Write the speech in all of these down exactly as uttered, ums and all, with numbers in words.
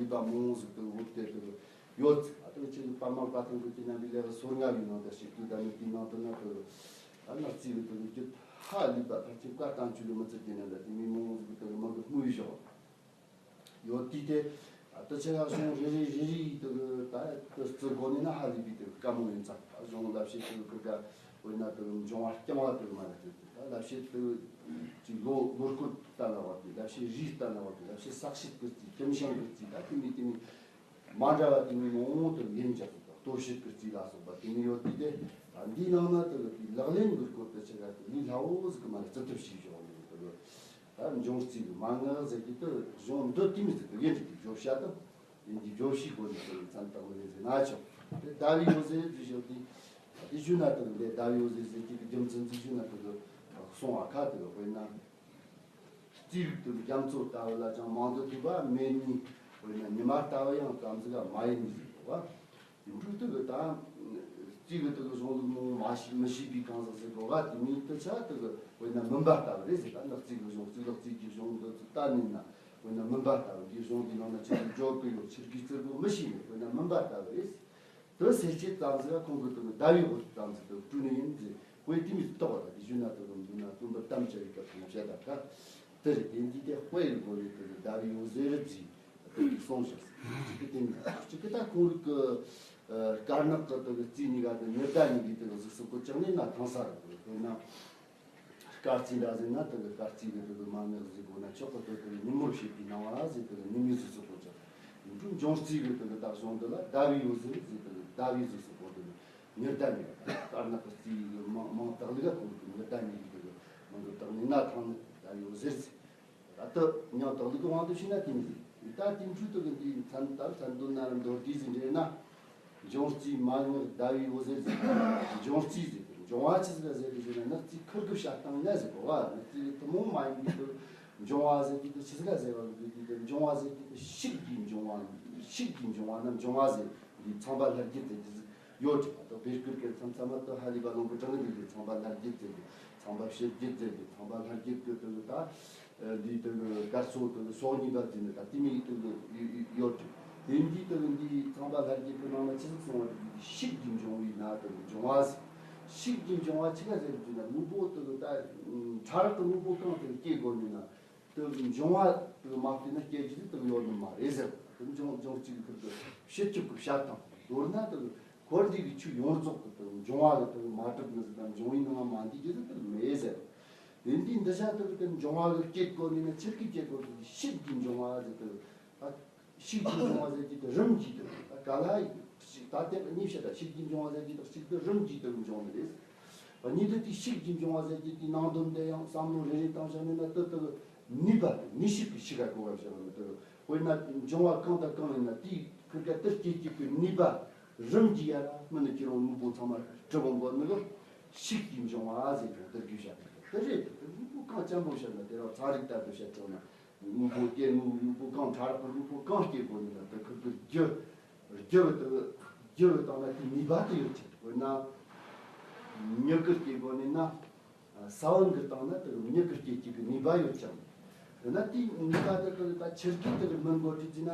ལུས་པ་མང་ཟིག་ཏུ་བུད་དེ་དུ་ཡོད། ཨ་དུ་ཅིག་པར་མ་པར་ཐང་གི་དེ་ནང་གི་ལས་ཀ་སོར་ང་བའི་ནང་དུ་ཞིག་ཏུ་ད་ནི་དེའི་ནང་དུ་ན་དུ་ཨ་ནག་རྩིས་གི་དུ་རྒྱུད་ཧ་ལུས་པ་ཐམས་ཅད་བཀའ་བཏང་བཅུག་གི་མི་ཚུལ་གྱི་ནང་ལ་དེ་མི་མང་ཟིག་གི་དུ་མི་གི་དམུས་བཞག་ཡོད་དུས་དེ། ཨ་དུ་ཆེ་ཁ་གཞུང་རེ་རེ་རེ་རེ་ཡིས་དུ་ད་དུ་བརྩི་དགོས་ནི་ན་ཧ་ལས་པའི་དུ་དཀའ་མོ་ཡིན་ཙང་། ད་གཞུང་བསླབ་བྱའི་དུ་ཁུར་ག་དཔེར་ན་དུ་འབྱུང་བ་རྐྱང་བ་དུ་མ་རེད་དུ། ད་བསླབ་བྱའི་དུ་ཅིག་ལོ་ལོ་སྐོར་ལྟ་ན་བ་དུ། བསླབ་བྱའི་རིས་ལྟ་ན་བ་དུ། བསླབ་བྱའི་ས་བཤད་ཀྱི་རྩིས། གྲུབ་བྱང་གི་རྩིས། ད་དེ་མི་དེ་མི་མ་འདྲ་བ་དེ་མི་མང་པོ་དུ་ཡིན་ཀྱང་། ད་སྟོབས་བཤད་ཀྱི་རྩིས་ལ་སོགས་པ་དེ་མི་ཡོད་དུས་དེ། ད་འདིའི་ནང་ན་དུ་དེ་ལག་ལེན་གྱི་སྐོར་དུ་ཆེ་ག་དུ་ལས་སླ་བོ་ཟིག་གི་མ་རེད། བརྩི་ཐབས་བྱས་བཞག་ནས་དུ། ད་འབྱུང་རྩིས་ཀྱི་མན་ངག་ཟེར་གྱི་དུ་གཞུང་འདི་དེ་མི་ཟེར་དུ་ཡིན་གྱི་དེ་བརྗོད་བྱ་དང་། ཡིན་གྱི་བརྗོད་བྱའི་སྒོ་ནས་དུ་མཚན་བཏགས་ནི་རེད་ཟེར་ན་ཆོག་དེ་ཟླ་བའི་འོད་ཟེར་ཟེར་བཞག་དེ། དེ་ཞུས་ན་དུ་འདི་ཟླ་བའི་འོད་ཟེར་ཟེར་གྱི་རྒྱུ་མཚན་ཟིག་ཞུས་ན་དུ་དུ་གསུང་བ་ཁ་དུ་དཔེར་ན། རྩིས་རིག་དུ་རྒྱ་མཚོ་ལྟ་བུ་ལ་ཅང་མང་དུ་ཐོས་པ་མེད་ནི། དཔེར་ན་ཉི་མ་ལྟ་བུ་ཡང་ཙམ་ཟིག་ག་མ་ཡིན་ནི་ཟེར་བ། དེ་འཕྲོས་དུ་གི་ད་རྩིས་གི་དུ་གི་གཞུང་ལུགས་མང་མ་ཤེས་མི་ཤེས་པའི་གང་ཟག་ཟེར་གོ་ག་དེ་མིན་དུ་ཆ་དུ་གི་དཔེར་ན་མུན་པ་ལྟ་བུ་རེད་ཟེར། ད་ནི་རྩིས་གི་གཞུང་རྩིས་ལ་རྩིས་ཀྱི་གཞུང་འདི་ཚོ་ལྟ་ནས་ན་དཔེར་ན་མུན་པ་ལྟ་བུ། འདིའི་གཞུང་འདི་ནང་ན་ཆེ་རིག་འཇོག་གི་ཡོད། ཆེར་གི་རྩིས་གོ་མི་ཤེས་ནས་དཔེར་ན་མུན་པ་ལྟ་བུ་རེད། དུ་ཟེར་བྱེད་ཙམ་ཟིག་ཁོང་གི་དུ་ཟླ་བའི་འོད་ཙམ་ཟིག་དུ་སྤྲུལ་ནི་ཡིན་ཟེར། དཔེ་དེ་མི་ཟིག་རྟོགས་པ་དང་དེ་ཞུ་ན་དུ་རུམ་ཞུ་ན་དུམ་བུར་གཏམ་བྱ་བའི་སྐབས་སུ་བཤད་ད་ཀ་དེ་རེད། དེ་འདི་དེ་དཔེ་ཡི་སྒོ་ནས་དུ་ཟླ་བའི་འོད་ཟེར་རི་ཟིག་དུ་གི་གསུངས་བཞག་ཟིག་གཅིག་གི་དེ་མི་ཟིག་གཅིག་གི་ད་ཁོང་རིག་གི་དཀར་ནག་གི་དུ་གི་རྩིས་གཉིས་ཀ་དུ་ཉི་ཟླ་གཉིས་ཀྱི་དུ་གི་གཟུགས་སུ་བཀོད་ཀྱང་ནི་ན་ཐང་ས་རེད། དཔེར་ན། སྐར་རྩིས་འདྲ་ཟེར་ན་དེ་གི་སྐར་རྩིས་གི་དེ་གི་མན་ངག་ཟེར་དགོས་ན་ཆོག་གི། དེ་དེ་གི་ཉིན་མོར་བྱེད་པའི་སྣང་བ་ཟེར་དེ་གི་ཉི་མའི་གཟུགས་སུ་གོ་ཅོག་ཡིན་འཕྲོ་འབྱུང་རྩིས་གི་དེ་གི་ད་གཞུང་འདི་ལ་ཟླ་བའི་འོད་ཟེར་ཟེར། དེ་གི་ཟླ་བའི་གཟུགས་སུ་གོ་དེ་གི་ཉི་ཟླ་ཉི་མ། སྐར་ནག་གི་རྩིས་གི་མིང་མིང་བཏགས་ལུགས་ག་གོ་གི། ཉི་ཟླ་ཉི་མའི་དེ་གི་མིང་གི་བཏགས་ནི་ན་ཐང་ནི་ཟླ་བའི་འོད་ཟེར་ཟེར། ད་ལྟ་མིང་བཏགས་ལུགས་གི་དབང་དུ་བྱས་ན་དེ་མི་ཟེར། ད་དེ་འཕྲོས་དེ་གི་འདིའི་མཚན་ལྟར་མཚན་དོན་ན་ར་མདོར་བསྡུས་ཟིན་འདྲེས་ན། འབྱུང་རྩིས་མན་ངག་ཟླ་བའི་འོད་ཟེར་ཟེར། འབྱུང་རྩིས་ཟེར་དུས་འབྱུང་བ་ཆི་ཟིག་ག་ཟེར་དུས་ཟེར་ན་ནག་རྩིས་ཁུར་གི་བྱ་སྟངས་ཡིན་ན་ཟེར་གོ་བ། ནག་རྩིས་ཐུན་མོང་མ་ཡིན་པའི་དུ་འབྱུང་བ་ཟེར་དུས་དུ་ཆི་ཟིག་ག་ཟེར་བ་གི་དུས་དུ་འབྱུང་བ་ཟེར་དུས་དུ་ཤུགས་ཀྱིས་འབྱུང་བ། ཤུགས་ཀྱིས་འབྱུང་བ་ན་འབྱུང་བ་ཟེར། འདི་ཚངས་པ་ལྷ་བརྒྱད་ཟེར་དུས་ཟིག་ཡོད་ཀྱི། ད་དུ་བེར་སྐུར་གི་མཚམས་མཚམས་མ་དུ་ཧ་ལས་པ་ལོང་གི་གྲངས་འདི་ཚངས་པ་ལྷ་བརྒྱད་ཟེར་དུས་ཚངས་པ་ཞི་བརྒྱད་ཟེར་དུས་ཚངས་པ་ལྷ་བརྒྱད་གི་དུ་ད། འདི་དུ་སྐར་ཚོགས་དུ་སོགས་གཉིས་པ་འཛིན་ནི་ད་དེ་མིན་དུ་ཡོད་ཀྱི། དེ་འདི་དུ་འདི་ཚངས་པ་ལྷ་བརྒྱད་ཀྱི་ནང་ན་ཆི་ཟིག་གསུངས་པ་དེ་ཤུགས་ཀྱིས་འབྱུང་བའི་ན་དུ་འབྱུང་བ་ཟེར། ཤུགས་ཀྱིས་འབྱུང་བ་ཆི་ག་ཟེར་དུས་ན་དངོས་པོ་དུ་ད་ཕྲ་རགས་ཀྱི་དངོས་པོ་གང་དུ་སྐྱེ་དགོས་ནི་ན་དུ་འབྱུང་བ་དུ་མ་བལྟས་ན་སྐྱེ་རྒྱུ་དུ་ཡོད་ནི་མ་རེད་ཟེར། དུ་འབྱུང་འབྱུང་གཅིག་གི་ཁུར་དུ་ཕྱི་ཁྱབ་ཀྱི་བྱ་དང་མདོར་ན་དུ་འཁོར་འདས་ཀྱི་ཆོས་ཡོངས་རྫོགས་ཀྱི་དུ་འབྱུང་བ་གི་དུ་མ་གྲུབ་ནི་ཟེར་དང་འབྱུང་བའི་ནང་མ་འདུས་ཀྱི་དུ་མེད་ཟེར། དེ་འདི་འདི་བྱ་དུ་དུ་འབྱུང་བ་གི་སྐྱེ་དགོས་ནི་ན་ཆི་གི་སྐྱེ་དགོས་དུ་ཤུགས་ཀྱིས་འབྱུང་བ་ཟེར་དུ། ད་ཤུགས་ཀྱིས་འབྱུང་བ་ཟེར་གྱི་དུ་རིམ་གྱིས་དུ་ད་ག་ལ་ཞིག་ད་དེ་གཉིས་བཤད། ད་ཤུགས་ཀྱིས་འབྱུང་བ་ཟེར་གྱི་དུ་གཅིག་དུ་རིམ་གྱིས་དུ་འབྱུང་ནི་རེད། གཉིས་དུ་དེ་ཤུགས་ཀྱིས་འབྱུང་བ་ཟེར་གྱི་དེ་ནང་དོན་དེ་ཡང་བསམ་བློ་རེ་རེ་བཏང་བཞག་ནས་ན་དུ་དུ་ནུས་པ་དུ་ནུས་ཤུགས་ཀྱི་ཤུགས་ག་གོ་བ་བཞག་ནས་དུ། དཔེར་ན་འབྱུང་བ་གང་དང་གང་ཡིན་ན་དེའི་ཁུར་ག་དུ་སྐྱེ་སྐྱེ་གི་ནུས་པ་རིམ་གྱིས་ཡ་ར་མི་ནི་ཁྱེད་རང་དངོས་པོ་ཚང་མ་གྲུབ་འོང་དགོས་ནི་གི་ཤུགས་ཀྱིས་འབྱུང་བ་ཟེར་གྱི་དུ་རྒྱུ་བཤད་དེ་རེད། དུ་དངོས་པོ་གང་ཅན་པོ་བཤད་ན་དེ་ར་ཚན་རིག་ལྟར་དུ་བཤད་ཆོག་ན། དངོས་པོ་སྐྱེ་དངོས་དངོས་པོ་གང་ཕྲ་རགས་ཀྱི་དངོས་པོ་གང་སྐྱེ་དགོས་ནི་ན་དུ་ཁུར་གི་རྒྱུ། རྒྱུ་བ་དུ་རྒྱུ་བ་བཏང་ན་དེའི་ནུས་པ་དུ་ཡོད་ཀྱི། དཔེར་ན་མྱུ་གུ་སྐྱེ་དགོས་ནི་ན་ས་བོན་གི་བཏང་ན་དུ་མྱུ་གུ་སྐྱེ་ཀྱི་གི་ནུས་པ་ཡོད་ཀྱང་། དེ་ན་དེའི་ནུས་པ་དུ་དུ་ད་ཆི་གི་དུ་མི་འགོ་ཁྲིད་ཀྱི་ན་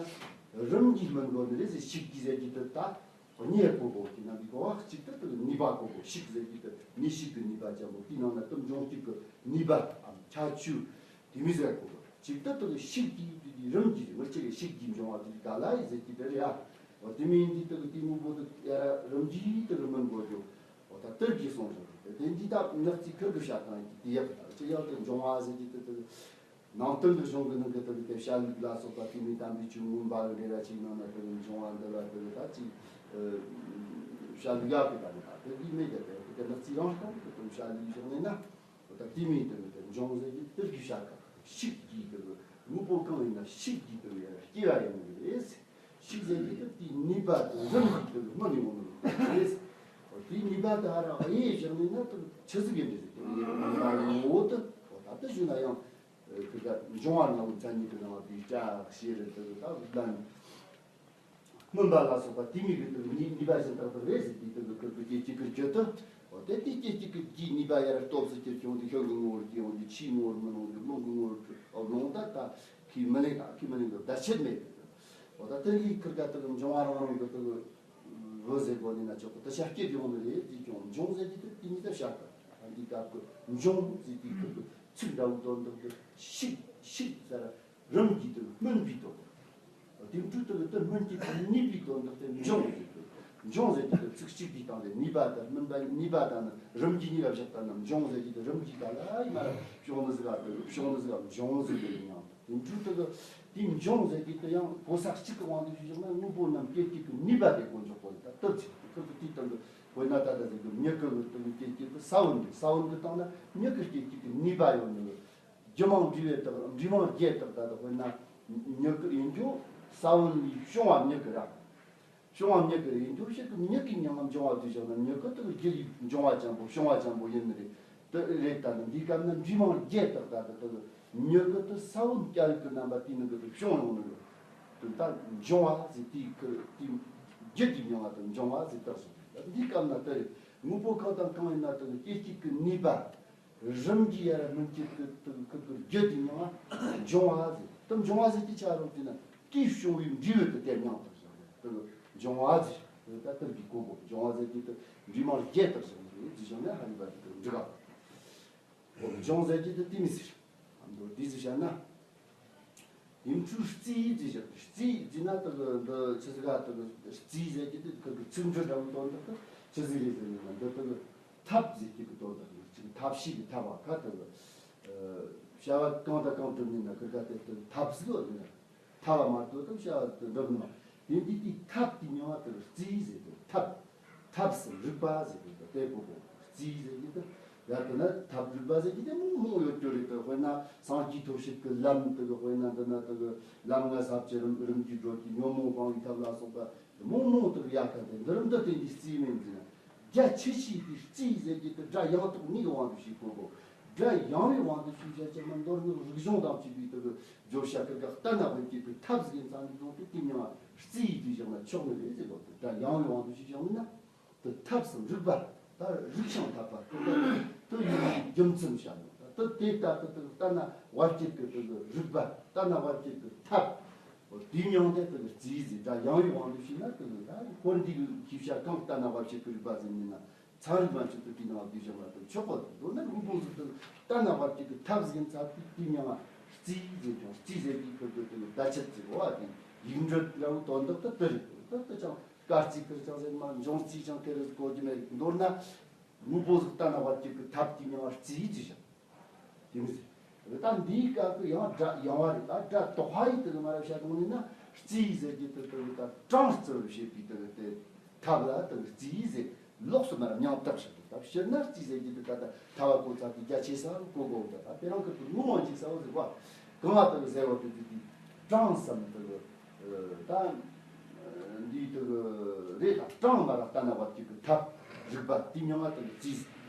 རིམ་གྱིས་མི་འགོ་ནི་རེད་ཟེར། ཤུགས་ཀྱིས་ཟེར་གྱི་དུ་ད། གཉིས་གོ་གོ་གི་ན་འདི་གོ་བ་གཅིག་ཏུ་དུ་ནུས་པ་གོ་གོ། ཤུགས་ཟེར་གྱི་དུ་ནུས་ཤུགས་ཀྱི་ནུས་པ་ཅན་པོ་དེའི་ནང་ན་དུ་འབྱུང་རྩིས་ཀྱི་ནུས་པ་ཨམ་ཁྱད་ཆོས་དེ་མི་ཟེར་གོ་གོ། གཅིག་ཏུ་དུ་ཤུགས་ཀྱིས་དུ་དེ་རིམ་གྱིས་མི་གཅིག་གི་ཤུགས་ཀྱིས་འབྱུང་བ་དེ་ག་ལ་ཡི་ཟེར་གྱི་དུ་རེད་ཨ། འོ་དེ་མིན་འདི་དུ་དེ་དངོས་པོ་དུ་ཡ་ར་རིམ་གྱིས་དུ་རིམ་མིན་གོ་རྒྱུ། འོ་ད་དུ་གིས་སོང་ཟེར་གྱི་དུ་དེ་འདི་ད་ནག་རྩིས་ཁུར་གི་བྱ་སྟངས་ཀྱི་དེ་ཡག་གི་ད་ཅི་ཡག་དུ་འབྱུང་བ་ཟེར་གྱི་དུ་དུ། ནང་དོན་གྱི་གཞུང་གི་ནང་གི་དེ་གི་དེ་བཤད་ལུགས་ལ་སོགས་པ་དེ་མིན་དམ་པའི་ཆོས་མངོན་པ་གི་འགྲེལ་བ་ཅིག་ནང་ན་དེ་གི་འབྱུང་བ་འདི་ལ་དེ་གི་ད་ཅིག་བཤད་ལུགས་ཡག་གི་ད་ནི་ད་དེ་གི་མེད་ཀྱང་དེ་གི་དེ་ནི་རྩིས་རང་སྟོང་གི་དེ་བཤད་ལུགས་བཞག་ནས་ན། ད་དེ་མིན་དེ་གི་དེ་འབྱུང་ཟེར་གྱི་དེ་གི་བཤད་ཀ་ཤུགས་ཀྱིས་དེ་གི་དངོས་པོ་གང་ཡིན་ན་ཤུགས་ཀྱིས་དེ་གི་ཡར་སྐྱེ་བ་ཡིན་ནི་རེད། ཤུགས་ཟེར་གྱི་དེ་དེའི་ནུས་པ་དེ་རིམ་གྱིས་དེ་གི་མི་ནི་འོང་ནི་རེད། དེའི་ནུས་པ་དེ་ཧ་ར་ཨེ་བཞག་ནས་ན་དེ་ཆི་ཟིག་ཡིན་ནི་རེད། དེ་ནི་ནུས་པ་ངོ་བོ་དེ་ད་ལྟ་ཞུས་ན་ཡང་། ཁུར་ག་འབྱུང་བ་ནང་མཚན་ཉིད་ཀྱི་སྣང་བ་དེའི་སྐྲ་ཤེས་རེ་དུ་ད་ལན། སྨིན་པ་ལ་སོགས་པ་དེ་མིན་གྱི་དུ་ནི་ནུས་པ་གཞན་དག་ཏུ་རེ་ཟིག་དེ་དུ་གི་ཁུར་གི་སྐྱེ་གཅིག་གི་རྒྱུ་དུ། འོ་དེ་དེ་སྐྱེ་གཅིག་གི་རྒྱུའི་ནུས་པ་ཡར་སྟོབས་སུ་གྱུར་ཀྱང་དེ་ཤོད་གི་ངོ་བོར་སྐྱེ་འོང་དེ་ཆུའི་ངོ་བོར་མི་ནོང་དེ་རླུང་གི་ངོ་བོར་ལོང་ད་ད་ཁས་མི་ལེན་ད་ཁས་མི་ལེན་གི་བརྡ་ཆད་མེད་དུ། འོ་ད་དེ་ལས་ཁིར་ཀ་དེ་གི་འབྱུང་བ་རང་རང་གི་དེ་གི་བུ་ཟེར་གོ་ནི་ན་ཆོག་གི། དེ་ཤ་སྐྱེས་ཡོང་ནི་རེད། དེ་ཀྱང་འབྱུང་ཟེར་གྱི་དེ་དེ་ཉིད་དེ་བཤད་གི། ད་འདི་སྐབས་ཀྱི་འབྱུང་ཟེར་དེ་ཁིར་གི་ཚིག་འདྲ་བོ་དོན་དག་དེ་ཤིག་ཤིག་ཟེར་རིམ་གྱིས་དེ་སྨིན་པའི་དོན་དག། དེ་འཕྲོས་དེ་གི་དེ་སྨིན་གྱི་དེ་ནུས་པའི་དོན་དག་དེ་འབྱུང་ཟེར་གི། འབྱུང་ཟེར་གྱི་དེ་ཚིག་གཅིག་དེའི་སྟེང་དེ་ནུས་པ་དང་སྨིན་པ། ནུས་པ་དང་ནི་རིམ་གྱིས་གཉིས་ཀ་བཞག་ད་ན། འབྱུང་ཟེར་གྱི་དེ་རིམ་གྱིས་ད་ལ་ཡི་མ་ར་བྱུང་ནི་ཟིག་ག་དེ་བྱུང་ནི་ཟིག་ག་འབྱུང་ཟེར་གི་ཡིན་ཡང་། དེ་འཕྲོས་དེ་གི་དེ་འབྱུང་ཟེར་གྱི་དེ་ཡང་གོ་ས་གཅིག་གི་དབང་དུ་ཞུས་བཞག་ན་དངོས་པོ་རྣམས་སྐྱེ་སྐྱེ་གི་ནུས་པ་དེ་གོ་འཇོག་གོ་ནི། ད་དེ་ཚིག་ཁོ་ཚོ་དེའི་སྟེང་དུ་དཔེར་ན་ད་ལྟ་ཟེར་གི་མྱུ་གུ་གི་སྟེང་དུ་སྐྱེ་སྐྱེ་དེ་ས་བོན་རེད། ས་བོན་གི་སྟེང་ན་མྱུ་གུ་སྐྱེ་སྐྱེ་གི་ནུས་པ་ཡོད་ནི། རྒྱུ་མང་འབྲས་བུ་དག་འབྲས་མང་རྒྱས་དག་ད་དེ་དཔེར་ན་མྱུ་གུ་ཡིན་རྒྱུ་ས་བོན་ལས་བྱུང་བ་མྱུ་གུ་ར། བྱུང་བ་མྱུ་གུ་ཡིན་རྒྱུ་ཞིག་གི་མྱུ་གུའི་མྱིང་ང་འབྱུང་བ་དུས་བཞག་ན་མྱུ་གུ་དེ་རྒྱུ་ལས་འབྱུང་བ་ཅན་པོ་བྱུང་བ་ཅན་པོ་ཡིན་ནི་རེད། དེ་རེད། ད་ནི་འདིའི་སྐབས་ན་འབྲས་མང་རྒྱས་དག་ད་དེ་དེ་མྱུ་གུ་དེ་ས་བོན་སྐྱ་རིགས་ཀྱི་རྣམ་པ་དེའི་ནང་གི་དེ་བྱུང་ཡོང་ནི་རེད། དེ་ད་འབྱུང་བ་ཟེར་དེའི་ཁུ་དེའི་རྒྱུ་དེའི་མྱིང་ང་དེ་འབྱུང་བ་ཟེར་བཏགས་སོང་། འདིའི་སྐབས་ན་དེ་རེད། དངོས་པོ་གང་དང་གང་ཡིན་ན་དེ་སྐྱེ་སྐྱེ་གི་ནུས་པ། རིམ་གྱིས་ཡར་སྨིན་གྱི་དེ་དེ་ཁུ་གི་རྒྱུ་དེའི་མྱིང་ང་འབྱུང་བ་ཟེར། དེ་འབྱུང་བ་ཟེར་གྱི་ཆ་རོགས་དེ་ན་དེས་བྱུང་བའི་འབྲས་བུ་དེ་དེ་མྱིང་དེ་བཞག་ནས་དེ་འབྱུང་བ་ཟེར། དེ་ད་དེ་གི་གོ་གོ་འབྱུང་བ་ཟེར་གྱི་དེ་འབྲས་མང་རྒྱས་དེ་བཞག་ནས་རེད་ཟེར་བཞག་ན་ཧ་ལས་པ་དེ་འགྲིག་ག་འབྱུང་ཟེར་གྱི་དེ་དེ་མི་ཟེར། ཨ་མདོར་དེ་ཟེར་བཤད་ན། ཡུམ་ཆུ་རྩིས་ཡིས་བརྩིས་བཞག་རྩིས་བརྩིས་ན་དེ་གི་འདི་ཆི་ཟིག་ག་དེ་གི་རྩིས་ཟེར་གྱི་དེ་ཁུ་གི་ཚིག་འབྲུ་འདྲ་བོ་དོན་དག་དེ་ཆི་ཟིག་རེད་ཟེར་ན་འདི་དེ་གི་ཐབས་ཟེར་གྱི་གི་དོན་དག་ནི་ཅིག་ཐབས་ཤེས་ཀྱི་ཐབས་བ་ཁ་དེ་གི་བྱ་བ་གང་དང་གང་སྒྲུབ་ནས་ན་ཁུ་ག་དེ་དེ་ཐབས་ཟིག་ཡོད་ནི་ན། ཐབས་མ་གཏོགས་ཐབས་བྱ་བ་དེ་འགྲུབ་ནི་མ། དེ་འདི་དེའི་ཐབས་དེ་མྱིང་བ་དེར་རྩིས་ཟེར་ཏེ་ཐབས། ཐབས་སམ་རིག་པ་ཟེར་ཏེ་དེ་གོ་གོ་རྩིས་ཟེར་གྱི་དེ། ཡར་དེ་ན་ཐབས་རིག་པ་ཟེར་གྱི་དེ་མང་མང་ཡོད་རྒྱུ་རེད་དེ། དཔེར་ན་སངས་རྒྱས་ཐོབ་བྱེད་ཀྱི་ལམ་དེ་གི་དཔེར་ན་འདི་ན་དེ་གི་ལམ་ལྔ་ས་བཅུ་རིམ་རིམ་གྱིས་བགྲོད་ཀྱི་ཉོན་མོངས་སྤང་བའི་ཐབས་ལ་སོགས་པ་མང་མང་དེ་གི་ཡར་ཁ་དེ་འདི་རིམ་དུ་བསྟན་གྱི་རྩིས་མིན་ཟེར་ན། རྒྱ་ཆེ་ཆེ་དེ་རྩིས་ཟེར་གྱི་དེ་སྒྲ་ཡང་དག་གཉིས་ཀྱི་དབང་དུ་བྱས་གོ་གོ། སྒྲ་ཡང་བའི་དབང་དུ་ཞུགས་བྱ་ཅིག་མ་མདོར་ན་རིག་གཞུང་དང་བཅས་པའི་དེ་གི་བརྗོད་བྱ་ཀུན་དགའ་ལྟ་ན་བར་གྱི་གི་ཐབས་ཟིག་ཡིན་ཙང་ནི་བཟུང་སྟེ་དེ་མྱིང་ང་རྩིས་ཡིས་བྲིས་བཞག་ན་ཆོག་ནི་རེད་ཟེར་གོ། དེ་སྒྲ་ཡང་བའི་དབང་དུ་ཞུགས་བཞག་ནི་ན། དེ་ཐབས་སམ་རིག་པ། ད་རིག་ཞིང་འཐབ་པ་དེ་ཡིན་པའི་རྒྱུ་མཚན་བཤད་ནོ། ད་དེ་ལྟ་བུ་དེ་ལྟ་ན་བར་གྱི་གི་དེ་གི་རིག་པ། ལྟ་ན་བར་གྱི་གི་ཐབས། དེའི་མྱིང་དེ་དེ་གི་རྩིས་ཟེར། སྒྲ་ཡང་བའི་དབང་དུ་བྱས་ན་དེ་གི་ད་འཁོར་འདས་ཀྱི་ཤེས་བྱ་གང་ལྟ་ན་བར་གྱི་གི་རིག་པ་ཟེར་ནི་ན། ཚན་རིག་མ་ཆོད་དུ་དེའི་ནང་དུ་བཞག་ན་དེ་ཆོག་པ་དེ། མདོར་ན་དངོས་པོ་ཟིག་དེ་ལྟ་ན་བར་གྱི་གི་ཐབས་ཟིག་ཡིན་ཙང་དེ་དེའི་མྱིང་ང་རྩིས་ཟེར་ཀྱང་། རྩིས་ཟེར་གྱི་ཁུ་གི་དེ་བརྡ་ཆད་ཟེར་བ་དེ་ཡིག་འབྲུ་འདྲ་བོ་དོན་དག་དེ་དེ་རེད། དེ་དེ་ཅང་སྐར་རྩིས་ཁུར་ཅང་ཟེར་མ། འབྱུང་རྩིས་ཅང་དེ་རེད་གོ་རྒྱུ་མེད། མདོར་ན་དངོས་པོ་ཟིག་ལྟ་ན་བར་གྱི་གི་ཐབས་དེའི་མྱིང་ང་རྩིས་ཟེར་བཞག་དེ་མི་ཟེར། ད་འདིའི་སྐབས་ཀྱི་ཡང་སྒྲ་ཡང་བ་རེད། ད་སྒྲ་དོག་པ་ཡིས་དེ་གི་མ་ར་བཤད་གོང་ནས་ན་རྩིས་ཟེར་གྱི་དེ་དེ་གི་ད་གྲངས་བརྩི་བར་བྱེད་པའི་དེ་གི་དེ་ཐབས་ལ་དེ་གི་རྩིས་ཟེར། ལོགས་སུ་མ་ར་མྱིང་བཏགས་བཞག་གི། ད་སྤྱིར་ན་རྩིས་ཟེར་གྱི་དེ་ད་ད་ཐ་བ་གོ་ཚ་དེ་རྒྱ་ཆེ་ས་གོ་གོ་ད་ད་དེ་རང་གི་དེ་ངོ་མ་འཇིག་ས་བ་ཟེར་བ། གང་བ་དེ་གི་ཟེར་བ་དེ་དེ་དེ་གྲངས་སམ་དེ་གི་ད་འདིའི་དེ་གི་རེད། ད་གྲངས་མ་ར་ལྟ་ན་བར་གྱི་གི་ཐབས་རིག་པ་དེའི་མྱིང་ང་དེ་གི་རྩིས།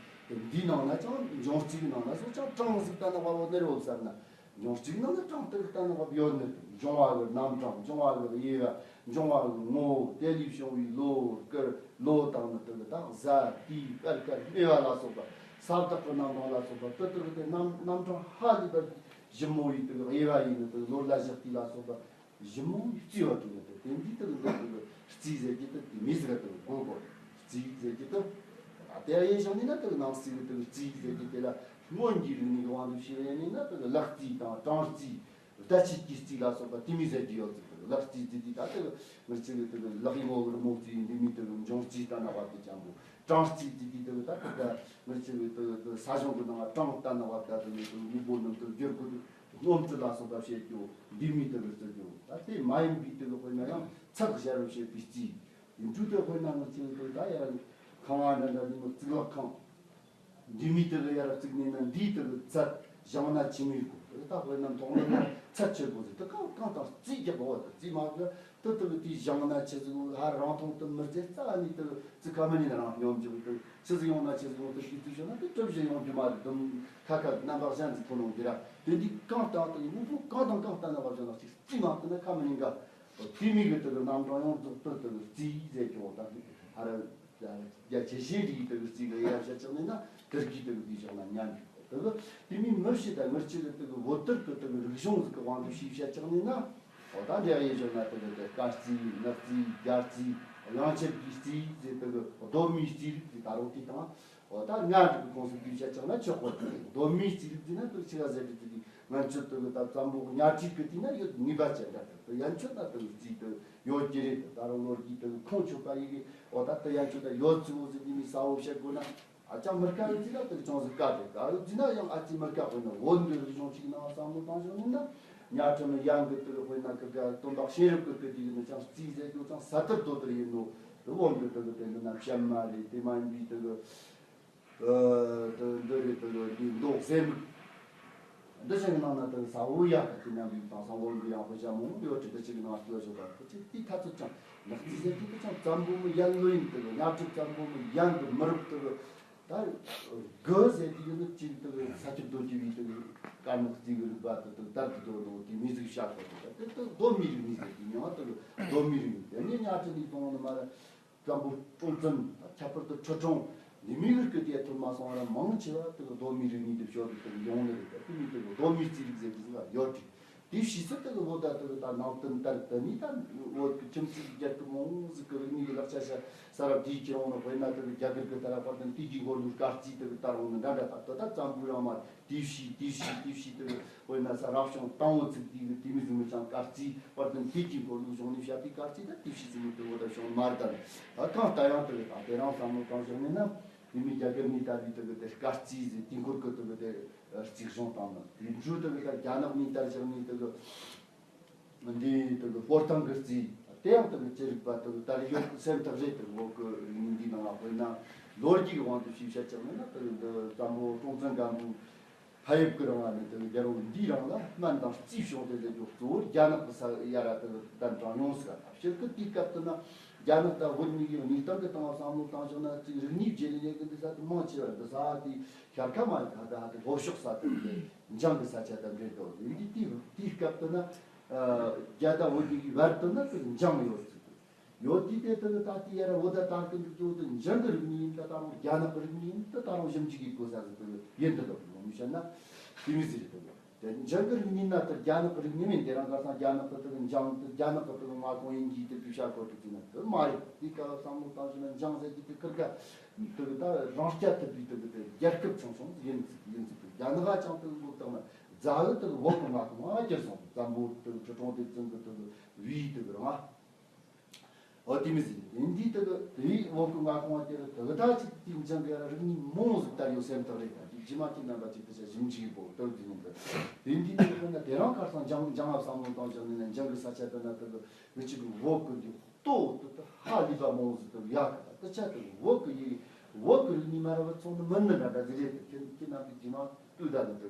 དེ་འདིའི་ནང་ན་ཅང་འབྱུང་རྩིས་ཀྱི་ནང་ན་སོགས་ཀྱང་གྲངས་ཟིག་ལྟ་ན་བར་བོ་ནི་རེད་བསམ་ན། འབྱུང་རྩིས་ནང་ན་གྲངས་དེ་གི་ལྟ་ན་བར་ཡོད་ནི། འབྱུང་བ་གི་རྣམ་གྲངས། འབྱུང་བ་གི་དབྱེ་བ། འབྱུང་བ་གི་ངོ་བོ། དེ་ལས་བྱུང་བའི་ལོ་སྐར། ལོ་དང་ནི་དེ་གི་ད་གཟའ་དུས་དཔལ་དཀར་སྨེ་བ་ལ་སོགས་པ། ས་བདག་གི་རྣམ་གྲངས་ལ་སོགས་པ་དེ་དེ་གི་དེ་རྣམ་རྣམ་གྲངས་ཧ་ལས་པ་ཞིབ་མོ་ཡིས་དེ་གི་དབྱེ་བ་ཡིས་ནི་དེ་གི་ལོ་ལ་ཞག་དུས་ལ་སོགས་པ། ཞིབ་མོ་ཡིས་བརྩིས་པ་དེ་ནི་དེ་དེ་འདི་ལྟ་བུ་འདི་ལྟ་བུ་རྩིས་ཟེར་གྱི་དེ་དེ་མི་ཟེར་ག་དེ་གོ་གོ། རྩིས་ཟེར་གྱི་དེ། ད་དེ་ཡིན་ཞིང་ནི་ན་དེ་ནང་རྩིས་གི་དེ་རྩིས་ཟེར་གྱི་དེ་ལ་སྔོན་གྱི་རིག་གནས་ཀྱི་དབང་དུ་བྱས་པ་ཡིན་ན་དེ་ལག་རྩིས་དང་གྲངས་རྩིས། བརྡ་ཆད་ཀྱི་རྩིས་ལ་སོགས་པ་དེ་མི་ཟེར་གྱི་ཡོད་ཟེར། དེ་ལག་རྩིས་དེ་དེ་ད་དེ་ངར་ཆེ་གི་དེ་ལག་གཡས་མོ་གི་རི་མོ་རྩིས་འདི་མི་དེ་འབྱུང་རྩིས་ལྟ་ན་བ་དེ་ཅང་པོ། གྲངས་རྩིས་དེ་དེ་དེ་ད་དེ་ད་ངར་ཆེ་གི་དེ་ས་གཞུང་གི་ནང་གྲངས་ལྟ་ན་བ་ད་དེ་དངོས་པོ་རྣམས་དེ་བསྒྱུར་དགོས། སྣོམ་བཅུད་ལ་སོགས་པ་བྱེད་རྒྱུ་འདི་མི་དེ་གི་རྩི་རྒྱུ། ད་དེ་མ་ཡིན་པའི་དེ་གི་དཔེར་ན་ཡང་ཚགས་བཞག་རུ་བྱེད་པའི་རྩིས། དེ་འཕྲོས་དེ་དཔེར་ན་ང་ཚོས་དེ་ད་ཡར་ཁང་བ་འདྲ་འདྲ་ནི་མི་གཙུག་ལག་ཁང་། འདི་མི་དེ་གི་ཡར་བརྩིགས་ནས་ན་འདིའི་དེ་གི་ཚད་བཞེངས་ན་ཆི་མོ་ཡོད་གོ། དེ་ད་དཔེར་ན་མཐོང་ན་ཚད་ཆེ་གོ་ཟེར། དེ་གང་གང་དང་རྩིས་རྒྱག་གོ་བ་དེ་རྩིས་མ་དགོས། དེ་དེ་གི་དེ་བཞེངས་ན་ཆི་ཟིག་ཧ་རང་མཐོང་དུ་མི་རྩེ་རྩ་ནས་དེ་གི་རྩི་ཁ་མི་ཉན་རང་སྙོམས་འཇུག་དེ་ཆི་ཟིག་ཡོང་ན་ཆི་ཟིག་ཡོང་དེ་ཤི་དུས་བྱུང་ན་དེ་གྲུབ་བཞིན་ཡོང་རྒྱུ་མ་རེད། དུམ་ཁ་ཁ་རྣམ་པ་གཞན་གྱི་ཐོག་ནང་འདི་ར་དེ་འདི་གང་ལྟ་དེ་དངོས་པོ་གང་དང་གང་ལྟ་ན་བ་བྱུང་ན་ཅིག་རྩིས་མ་བཏང་ན་ཁ་མི་ཉན་ག། དེ་མི་གི་དེ་གི་རྣམ་གྲངས་ཡོངས་རྫོགས་དེ་དེ་གི་རྩིས་ཟེར་ཀྱང་ད་ཧ་ར་རྒྱ་ཆེ་ཤེས་འདི་གི་དེ་གི་རྩིས་གི་ཡར་བཤད་ཅིག་ནི་ན་དེར་གི་དེ་གི་དེ་བཞག་ན་ཉན་གི། དེ་གི་དེ་མི་མི་ཤེས་ད་ངར་ཆེ་གི་དེ་གི་བོད་དར་གི་དེ་གི་རིག་གཞུང་ཟིག་གི་དབང་དུ་ཤེས་བཤད་ཅིག་ནི་ན། འོ་ད་འདི་ཡིན་ཞོར་ན་དེ་གི་དེ་དཀར་རྩིས་ནག་རྩིས་རྒྱ་རྩིས་གླང་ཆེན་གྱི་རྩིས་ཟེར་དེ་གི་གདོད་མའི་རྩིས་རིག་ཟེར། ད་རུང་དེ་དང་འོ་ད་ང་འདྲ་གི་ཁོངས་སུ་བསྡུས་བྱས་ཀྱང་ན་ཆོག་གོ། དེ་གདོད་མའི་རྩིས་རིག་ཟེར་ན་དེ་ཆི་ག་ཟེར་གི་དེ་གི་ང་ཚོ་དེ་གི་ད་བཙན་པོ་གི་གཉའ་ཁྲི་གི་དེ་ན་ཡོད་ངེས་པ་ཅན་འདྲ། དེ་ཡན་ཆོད་ན་དེ་གི་རྩིས་དེ་ཡོད་ཀྱི་རེད། ད་རུང་ལོ་རྒྱུས་དེ་གི་ཁུངས་ཆོད་པ་ཡི་གི་འོ་ད་དེ་ཡན་ཆོད་ད་ཡོད་ཚུལ་འོ་ཟེར་དེ་མི་གསལ་བོ་བཤད་དགོས་ན། ཨ་ཅག་མི་དཀར་རྩིས་ན་དེ་ཅུང་ཟད་དཀའ་རེད། ད་རུང་རྩིས་ན་ཡང་ཨ་ཅེ་མི་དཀར་དཔེར་ན་བོད་འདི་རིག་གཞུང་གཅིག་ནང་བསམ་བློ་བཏང་ཞོར་ནས་ན་གཉའ་ཁྲི་ནི་ཡང་གི་དེ་དཔེར་ན་གི་ག་སྟོན་པ་གཤེན་རབ་ཀྱི་སྐུ་དེ་ཡིན་ན་ཅང་རྩིས་ཟེར་རྒྱུ་ཅང་ས་ཐུར་དོ་དེར་ཡིན་ནོ། དེ་བོད་འདི་དེ་གི་དེ་འདི་ན་བཤད་མ་རེད། དེ་མ་ཡིན་པའི་དེ་གི་ཨ་དེ་འདི་རེད། དེ་གི་འདི་མདོ་གསེར་མིག་འདི་ཅན་གྱི་ནང་ན་དེ་ས་འོ་ཡ་གི་དེ་ནང་གི་དང་ས་འོ་གི་ཡང་དཔེ་ཆ་མང་པོ་ཡོད་དེ། དེ་ཅིག་གི་ནང་ལ་ཞོག་པ་དེ་ཅིག་དེ་ཐ་ཚོད་ཅང་ནག་རྩིས་ཟེར་དེ་དེ་ཅང་བཙན་པོ་མི་ཡན་ལོ་ཡིན། དེ་གི་གཉའ་ཁྲི་བཙན་པོ་མི་ཡན་གི་མི་རབས་དེ་གི་ད་དགུ་ཟེར་དེ་ཡིན་ནི་ཅིག་དེ་གི་ས་ཁྱབ་རྡོ་རྗེ་བའི་དེ་གི་དཀར་ནག་རྩིས་གི་རིག་པ་དེ་དེ་དར་གི་འགྲོ་ནོ་དེ་མི་ཟིག་བཤད་གོ། དེ་དེ་དེ་གདོད་མའི་རིག་གནས་ཟེར་དེ་མྱིང་དེ་གི་གདོད་མའི་རིག་གནས། དེ་ནས་གཉའ་ཁྲི་ནས་བཏང་ནི་མ་རེད། བཙན་པོ་སྲོང་བཙན། ཁྱད་པར་དུ་ཁྲི་སྲོང་འདི་མི་གི་སྐུ་དེ་ཐོན་མ་སོང་བ་ལ་མང་ཆེ་བ་དེ་གི་གདོད་མའི་རིག་གནས་དེ་ཤོར་དུ་དེ་གི་ཡོང་ནི་རེད། དེ་མི་དེ་གི་གདོད་མའི་རྩིས་རིག་ཟེར་གི་ཟིག་ལ་ཡོད་དེ། དེ་ཕྱིས་སུ་དེ་གི་བོད་ད་དེ་གི་ད་ནང་བསྟན་དར་དེ་ནི་ད་བོད་ཀྱི་ཁྱིམ་མཚེས་ཀྱི་རྒྱལ་ཁབ་མང་ཟིག་གི་རིག་གནས་ཀྱི་ལག་ཆ་ཤ་ས་ར་དེའི་ཁྱེར་འོང་ནི། དཔེར་ན་དེ་གི་རྒྱ་གར་གི་ད་ར་དཔལ་ལྡན་དུས་ཀྱི་འཁོར་ལོའི་དཀར་རྩིས་དེ་གི་དར་འོང་ནི་འདྲ་འདྲ། ད་དེ་ད་བཙན་པོའི་རིང་མ་དེའི་ཕྱིས་དེའི་ཕྱིས་དེའི་ཕྱིས་དེ་གི་དཔེར་ན་ས་རབ་བྱུང་དང་པོ་ཚིག་དེ་གི་དེ་མི་ཟིག་མི་ཅང་དཀར་རྩིས། དཔལ་ལྡན་དུས་ཀྱི་འཁོར་ལོའི་གཞུང་ནས་བཤད་པའི་དཀར་རྩིས་ད་དེ་ཕྱིས་ཟིག་མི་དེ་བོ་ད་བྱུང་མ་རེད། ད་གང་ལྟར་ཡང་དེ་གི་ད་དེ་རིང་བསམ་བློ་བཏང་ཞོག་ནས་ན་དེ་མི་རྒྱ་གར་ནས་དར་བའི་དེ་གི་དེ་དཀར་རྩིས་ཟེར་དེའི་འཁོར་གི་དེ་གི་དེ་རྩིས་གཞུང་དང་ནི་དེ་འཕྲོས་དེ་གི་ད་རྒྱ་ནག་ནས་དར་ཞོག་ནས་དེ་གི་འདི་དེ་གི་སྤོར་ཐང་གི་རྩིས་དེ་ཡང་དེ་གི་ཅི་རིག་པ་དེ་གི་དར་ཡོད་སེམས་ཐག་རེད། དེ་གི་བོད་གི་རིག་གནས་འདིའི་ནང་ལ་དཔེར་ན་ལོ་རྒྱུས་ཀྱི་དབང་དུ་ཞུས་བཤད་ཀྱང་ན་དེ་གི་འདི་བཙན་པོ་སྲོང་བཙན་སྒམ་པོའི་ཕ་ཡུལ་གྱི་རིང་ལ་ནི་དེ་གི་རྒྱལ་པོ་འདིའི་རིང་ལ་སྨན་དང་རྩིས་བྱུང་སྟེ་ཟེར་རྒྱུ་གཙོ་བོ་རྒྱ་ནག་གི་ས་ཡ་ར་དེ་གི་གདན་དྲངས་མྱོང་ཟེར་ག། ད་སྤྱིར་གི་དེའི་སྐབས་དེ་ན་རྒྱ་ནག་དང་བོད་གཉིས་ཀྱི་གནས་སྟངས་ཀྱི་སྟེང་ལ་བསམ་བློ་བཏང་ཞོག་ན་ཅིག་རིག་གནས་བརྗེ་ལེན་ཡེ་གི་འདི་ས་དེ་མང་ཆེ་བ་འདི་ས་དེ་ཤར་ཁ་མ་ད་ད་དེ་ལྷོ་ཕྱོགས་ས་དེ་འདི་འཇང་གི་ས་ཆ་དང་འབྲེལ་ཏོ། འདི་འདི་དེའི་དེའི་སྐབས་དེ་ན་རྒྱ་དང་བོད་གཉིས་ཀྱི་བར་དུ་ན་དེ་འཇང་ཡོད་ཟེར་གི། ཡོད་དུས་དེ་དེ་གི་ད་ལྟའི་ཡ་ར་འོ་ད་དར་གི་འདུག་གི་འོ་དེ་འཇང་གི་རིག་གནས་ཡིན་ད་ད་རུང་རྒྱ་ནག་གི་རིག་གནས་ཡིན་ད་ད་རུང་ཞིབ་འཇུག་གི་གོ་ས་ཟིག་དེ་ཡིན་དུ་འདུག་ངོ་མི་བཤད་ན་དེ་མི་ཟེར་དེ་དེ་འཇང་གི་རིག་གནས་ན་དེ་རྒྱ་ནག་གི་རིག་གནས་མིན། དེ་རིང་ཁ་སང་རྒྱ་ནག་གི་དེ་གི་འཇང་དེ་རྒྱ་ནག་གི་དེ་གི་མངའ་ཁོངས་ཡིན་གྱི་དེ་བཤད་གོ་དུས་ན་དེ་མ་རེད། དེའི་སྐབས་བསམ་བློ་བཏང་ཞིག་ན་འཇང་ཟེར་གྱི་དེ་ཁིར་ག་དེ་གི་ད་རང་རྐྱ་ཐུབ་པའི་དེ་གི་དེ་རྒྱལ་ཁབ་ཆུང་ཆུང་ཡིན་ཡིན་ཟིག་དེ་རྒྱ་ནག་ཅང་དེ་གི་འགོ་བཏང་ན་རྫ་བོ་དེ་གི་བོད་གི་མངའ་ཁོངས་ང་ཁྱེར་སོང་། བཙན་པོ་དེ་གི་ཁྲི་སྲོང་ལྡེ་བཙན་གི་དེ་གི་བའི་དེ་གི་རང་ཨ། འོ་དེ་མི་ཟིན་དེ་འདི་དེ་གི་དེའི་བོད་གི་མངའ་ཁོངས་དེ་རུ་དེ་གི་ད་ཅིག་དེ་འཇང་གི་ར་རིག་གནས་མང་ཟིག་དར་ཡོད་སེམས་ཐག་རེད། ད་ཅིག་རྗེས་མ་ཅིག་རྣམ་པ་ཅིག་དེ་ཆ་ཞིབ་འཇུག་གི་བོ་དེ་དེ་ནི་འདི་དེ་འདི་དེ་གི་ཁོ་ན་དེ་རིང་ཁ་སང་འཇང་འཇང་ཨ་བསམ་བློ་བཏང་བཞག་ནས་ན་འཇང་གི་ས་ཆ་དེ་ན་དེ་གི་མི་གཅིག་གི་བོད་གི་འདི་ལྟོ་དེ་དེ་ཧ་ལས་པ་མང་ཟིག་དེ་ཡག་གི། ད་དེ་ཆ་དེ་བོད་གི་ཡི་བོད་གི་རིག་གནས་མ་ར་བ་ཚོང་ནི་མི་ནི་འདྲ་འདྲ་ཟིག་རེད། དེ་ཁྱེད་ཁྱེད་རྣམ་པའི་རྗེས་མ་ལྟོས་ད་ནི་དེ་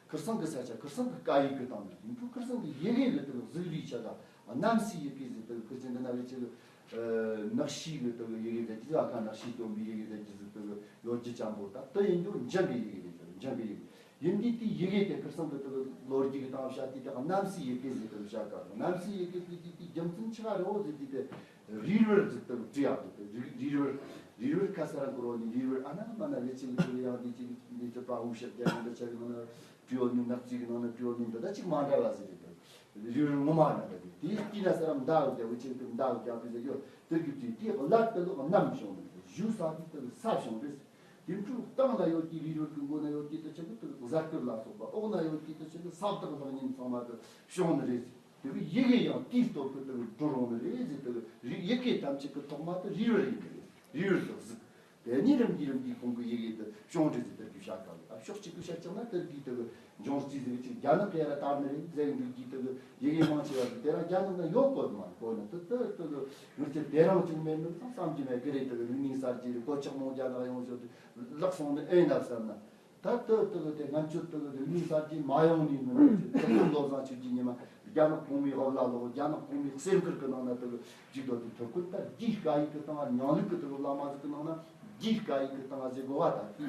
ཁིར་སང་གི་ས་ཆ་ཁིར་སང་གི་སྐད་ཡིག་གི་སྟེང་ནས་ཡིན་ཕུ་ཁིར་སང་གི་ཡི་གེ་གི་དེ་གི་གཟུགས་རིས་ཆ་ག་གནམ་སའི་ཡི་གེ་ཟེར་དེ་གི་ཁིར་ཆེན་འདི་ན་བའི་ཆེ་གི་ནག་ཤིས་གི་དེ་གི་ཡི་གེ་ཟེར་གྱི་ཟིག་ཨ་ཁ་ནག་ཤིས་སྟོན་པའི་ཡི་གེ་ཟེར་གྱི་ཟིག་དེ་གི་ཡོད་ཀྱི་ཅང་པོ། ད་དེ་ཡིན་རྒྱུ་འཇང་གི་ཡི་གེ་རེད། དེ་འཇང་གི་ཡི་གེ་ཡིན་དུས་དེའི་ཡི་གེ་དེ་ཁིར་སང་གི་དེ་གི་ལོ་རྒྱུས་གི་སྟེང་བཤད་དུས་དེ་གནམ་སའི་ཡི་གེ་ཟེར་དེ་བཤད་ག་གནམ་སའི་ཡི་གེ་དེ་དེ་དེ་རྒྱུ་མཚན་ཆི་ག་རེད་འོ་ཟེར་དུས་དེ། རིལ་བུར་ཟིག་དང་བྲིས་ཡག་དེ་རིལ་རིལ་བུར་རིལ་བུར་ཁ་ས་ར་འཁོར་བ་ནི་རིལ་བུར་ཨ་ན་མ་ན་བེ་ཆེ་གི་ཆེ་གི་ཡང་དེ་ཆེ་གི་དེ་ཆེ་པ་འུ་ཤར་རྒྱ་ཡང་འདི་ཆ་གི་ནང་ན་བྲིས་ཡོད་ནི་ནག་རྩིས་གི་ནང་ན་བྲིས་ཡོད་ནི་འདི་ད་ཅིག་མ་འདྲ་བ་ཟིག་རེད། རིལ་བུར་ངོ་མ་ན་འདྲ་གི་དེ་དེ་ན་ས་ར་མདའ་འུ་རྒྱ་བེ་ཆེ་གི་མདའ་འུ་རྒྱ་གི་ཟེར་ཡོད་དེར་གི་དེ་དེ་གླ་དེ་ལོ་གནམ་བྱུང་ནི་རེད། བཞུགས་ས་དེ་དེ་ས་བྱུང་རེད། དེ་འཕྲུལ་སྟེང་ན་ཡོད་ཀྱི་རིལ་བུར་གི་མགོ་ན་ཡོད་ཀྱི་དེ་ཆེ་གི་དེ་གཟའ་སྐར་ལ་སོགས་པ་འོག་ན་ཡོད་ཀྱི་དེ་ཆེ་གི་ས་བདག་ལྷ་གཉན་ཚང་མ་དེ་བྱུང་ནི་རེད། དེ་གི་ཡི་གེ་ཡང་དེའི་སྟོབས་ཀྱིས་དེ་གི་འགྲོ་རུང་ནི་རེད་ཟེར། དེ་གི་ཡི་གེ་ཐམས་ཅད་ཀྱི་ཐོག་མ་དེ་རིལ་བུར་ཡིན་གི་རེད། རིལ་བུར་དེ་གཟིགས། དེ་ནས་རིམ་གྱིས་རིམ་གྱིས་ཁོང་གི་ཡི་གེ་དེ་བྱུང་རེད་ཟེར། དེར་གི་བཤད་ག་ལ་ཕྱོགས་གཅིག་གི་བཤད་ཀྱང་ན་དེར་གི་དེ་གི་འབྱུང་རྩིས་ཟེར་གི་ཅིག་རྒྱ་ནག་གི་ཡ་ར་དར་ནི་རེད་ཟེར་གི་འདུག་གི། དེ་གི་ཡི་གེ་མང་ཆེ་བ་དེ་རང་རྒྱ་ནག་ན་ཡོད་གོ་མ་གོ་ན་དེ་དེ་དེ་གི་ངེད་ཚོས་དེ་རང་ཅིག་མེད་ནི་ཙང་བསམ་གྱི་མེད་གི་རེད། དེ་གི་རིག་གནས་གསར་བརྗེ་རེད། གོད་ཆག་མང་རྒྱ་ནག་ཡོང་ཞོར་དུ་ལག་སོང་ནི་ཨེ་ན་བསམ་ན། ད་ལྟ་ལྟ་གི་དེ་ང་ཚོ་ལྟ་གི་དེ་མིའི་གསར་བརྗེ་མ་ཡོང་ནས་མི་འདུག་ཅེས་ཚོགས་གཙོ་བློ་བཟང་ཆོས་ཀྱི་ཉི་མ་རྒྱ་ནག་གོང་མའི་འོབས་ལ་ལོག་རྒྱ་ནག་གོང་མའི་གསེར་མཁར་གི་ནང་ན་ལྟ་གི་བཅུག་དོ་དེ་ཐུབ་ཀི། ད་རྒྱའི་སྐད་ཡིག་གི་སྟེང་ང་ཉང་ལུགས་གི་ལྟ་གི་བླ་མ་ཟིག་གི་ནང་ན་རྒྱའི་སྐད་ཡིག་གི་སྟེང་ང་ཟེར་དགོས་བ། ད་དེ་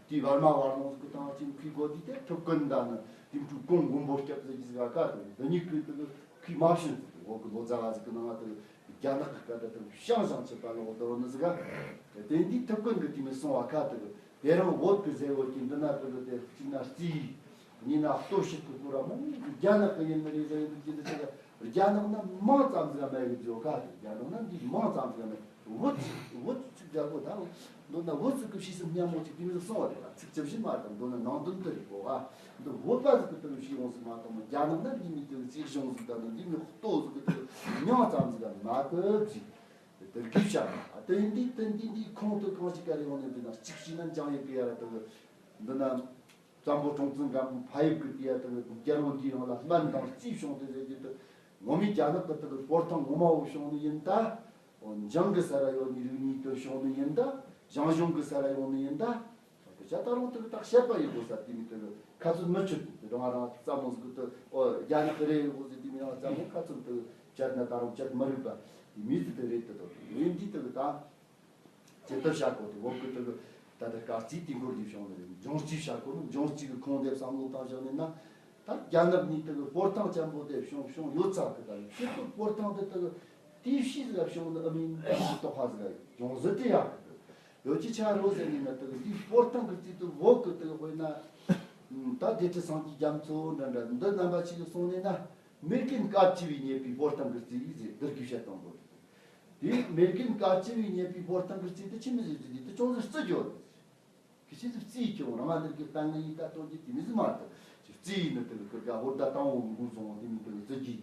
དེ་བར་མ་བར་ལོང་ཟིག་གི་སྟེང་ང་ཅིག་ཁུའི་གོ་དེ་དེ་ཐུབ་ཀི། འདའ་ནི་དེ་འཕྲུལ་གོང་མགོན་པོ་སྐྱབས་ཟེར་གི་ཟིག་ག་དེ་འདི་གཉིས་ཀི་ལྟ་གི་ཁུའི་མ་བྱུང་ཟིག་འོག་གི་ལོ་ཙཱ་བ་ཟིག་གི་ནང་ང་དེ་རྒྱ་ནག་གི་སྐད་དེ་དེ་ཤང་ཤང་ཆེ་པ་ལོག་དོ་ནི་ཟིག་ག་དེ་འདི་ཐུབ་ཀི་གི་དེ་མི་སོང་བ་ཁ་དེ་གི། དེ་རིང་བོད་ཀྱི་ཟེར་བོ་ཅིག་འདི་ན་ཀི་ལོ་དེ་གཅིག་ན་རྩིས་གཉིས་ན་ལྟོ་ཕྱིར་ཀི་ཀུ་ར་མོ་རྒྱ་ནག་གི་ཡིན་ནི་རེད་ཟེར་ཡོད་ཀྱི་འདི་ཆ་ག་ རྒྱ་ནག་ན་མང་ཙམ་ཟིག་མེད་གི་བརྗོད་ག་དེ། རྒྱ་ནག་ན་འདི་མང་ཙམ་ཟིག་མེད། བོད་ཅིག་བོད་ཅིག་རྒྱ་གོ་ད་མདོར་ན་བོད་ཅིག་གི་ཕྱི་སེམས་སྙན་མོ་ཅིག་དེ་མིན་སོང་བ་རེད། ཚིག་ཇི་བཞིན་མ་དང་མདོར་ན་ནང་དོན་དུ་རེད་གོ་ག་འདི་བོད་པ་ཟིག་གི་དུ་ཕྱི་ཡོང་ཟིག་མ་དང་མོ། རྒྱ་ནག་ན་འདི་མི་དུ་ཅིག་བྱུང་ཟིག་དང་འདི་མི་ལྟོ་ཟིག་གི་དུ་མྱང་ཙམ་ཟིག་མ་གི་བཞིན་དེ་དགེ་བཤད་ན་དེ་འདི་དེ་འདི་འདི་ཁོང་དུ་གང་ཞིག་ག་རེ་ཡོང་ནས་འདི་ན་གཅིག་བྱས་ན་འཇང་ཡོད་གི་ཡ་ར་དུ་འདི་ན། བཙན་པོ་སྲོང་བཙན་སྒམ་པོ་ཕ་ཡུལ་གྱི་དེ་ཡ་དག་རྒྱལ་པོ་འདིའི་རིང་ལ་སྨན་དང་རྩིས་བྱུང་སྟེ་ཟེར་གྱི་དུ། ངོ་མའི་རྒྱ་ནག་གི་དག་སྤོར་ཐང་ངོ་མ་བོ་བྱུང་ནི་ཡིན་ད། འཇང་གི་ས་ར་ཡོད་ནི་རིག་གནས་དུ་བྱུང་ནི་ཡིན་ད། ཞང་ཞུང་གི་ས་ར་ཡོང་ནི་ཡིན་ད། དག་ཆ་ད་རུང་དག་དག་བཤད་པ་ཡིན་དགོས་ས་དེ་མི་དག་ཁ་ཚུལ་མི་ཆོད་དེ་རང་རང་རྩ་མོ་ཟིག་དུ་ཨོ་རྒྱ་ནག་གི་རེད་ཡོད་དགོས་ཟེར་དེ་མི་རང་རྩ་མོ་ཁ་ཚུལ་དུ་བཅད་ན་ད་རུང་བཅད་མི་རིག་པ་དེ་མི་ཟིག་དུ་རེད་དུ་དོ་དེ་ཡིན་དེ་དག་ད། ཇི་ལྟར་བྱ་དགོས་དེ་འོག་གི་དེ་གི་ད་ལྟ་སྐར་རྩིས་དེ་འཁོར་གྱི་བྱུང་ནས་འབྱུང་རྩིས་བྱ་དགོས་ནི། འབྱུང་རྩིས་ཀྱི་ཁུངས་དེ་བསམ་བློ་བཏང་བཞག་ནས་ན། ད་རྒྱ་ནག་ནས་དེ་གི་སྤོར་ཐང་ཅན་པོ་དེ་བྱུང་བྱུང་ཡོད་ཚ་གི། ད་ཕྱིར་དུ་སྤོར་ཐང་དེ་དེ་གི་དེའི་ཕྱིས་ཟིག་བྱུང་ནི་ཨ་མིན་དེ་གི་རྟོགས་པ་ཟིག་ཡོང་ཟི་དེ་ཡག་གི། ཡོད་ཀྱི་ཆ་རོ་ཟེར་ནས་ན་དེ་གི་དེའི་སྤོར་ཐང་གི་རྩིས་དེ་འོག་གི་དེ་གི་དཔེར་ན་ད་སྡེ་ཁྲི་སངས་རྒྱས་རྒྱ་མཚོ་འདྲ་འདྲ་འདི་རྣམ་པ་ཆེ་གི་སོང་ནས་ན་མེ་རྒན་དཀར་བཅུ་བའི་ཉེས་པའི་སྤོར་ཐང་གི་རྩིས་ཟེར་བསྡུར་གི་བཤད་དང་པོ། དེ་མེ་རྒན་དཀར་བཅུ་བའི་ཉེས་པའི་ཕོ་བྲང་གི་རྩིས་དེ་ཆི་མོ་ཟིག་རེད། དེ་ཅུང་ཟད་རྩི་རྒྱུ་རེད། ཁི་ཆི་ཟིག་རྩིས་ཀྱང་རང་དེར་གི་གཏན་ནས་ཡིན་ད་སྟོན་གྱི་དེ་མི་ཟིག་མ་རེད། ཅིག་རྩིས་ཡིན་ན་དེ་གི་ཀི་ཀ་ཧོར་ཟླ་དང་པོ་འགོ་སོང་དེ་མི་དེ་གི་རྩི་གི།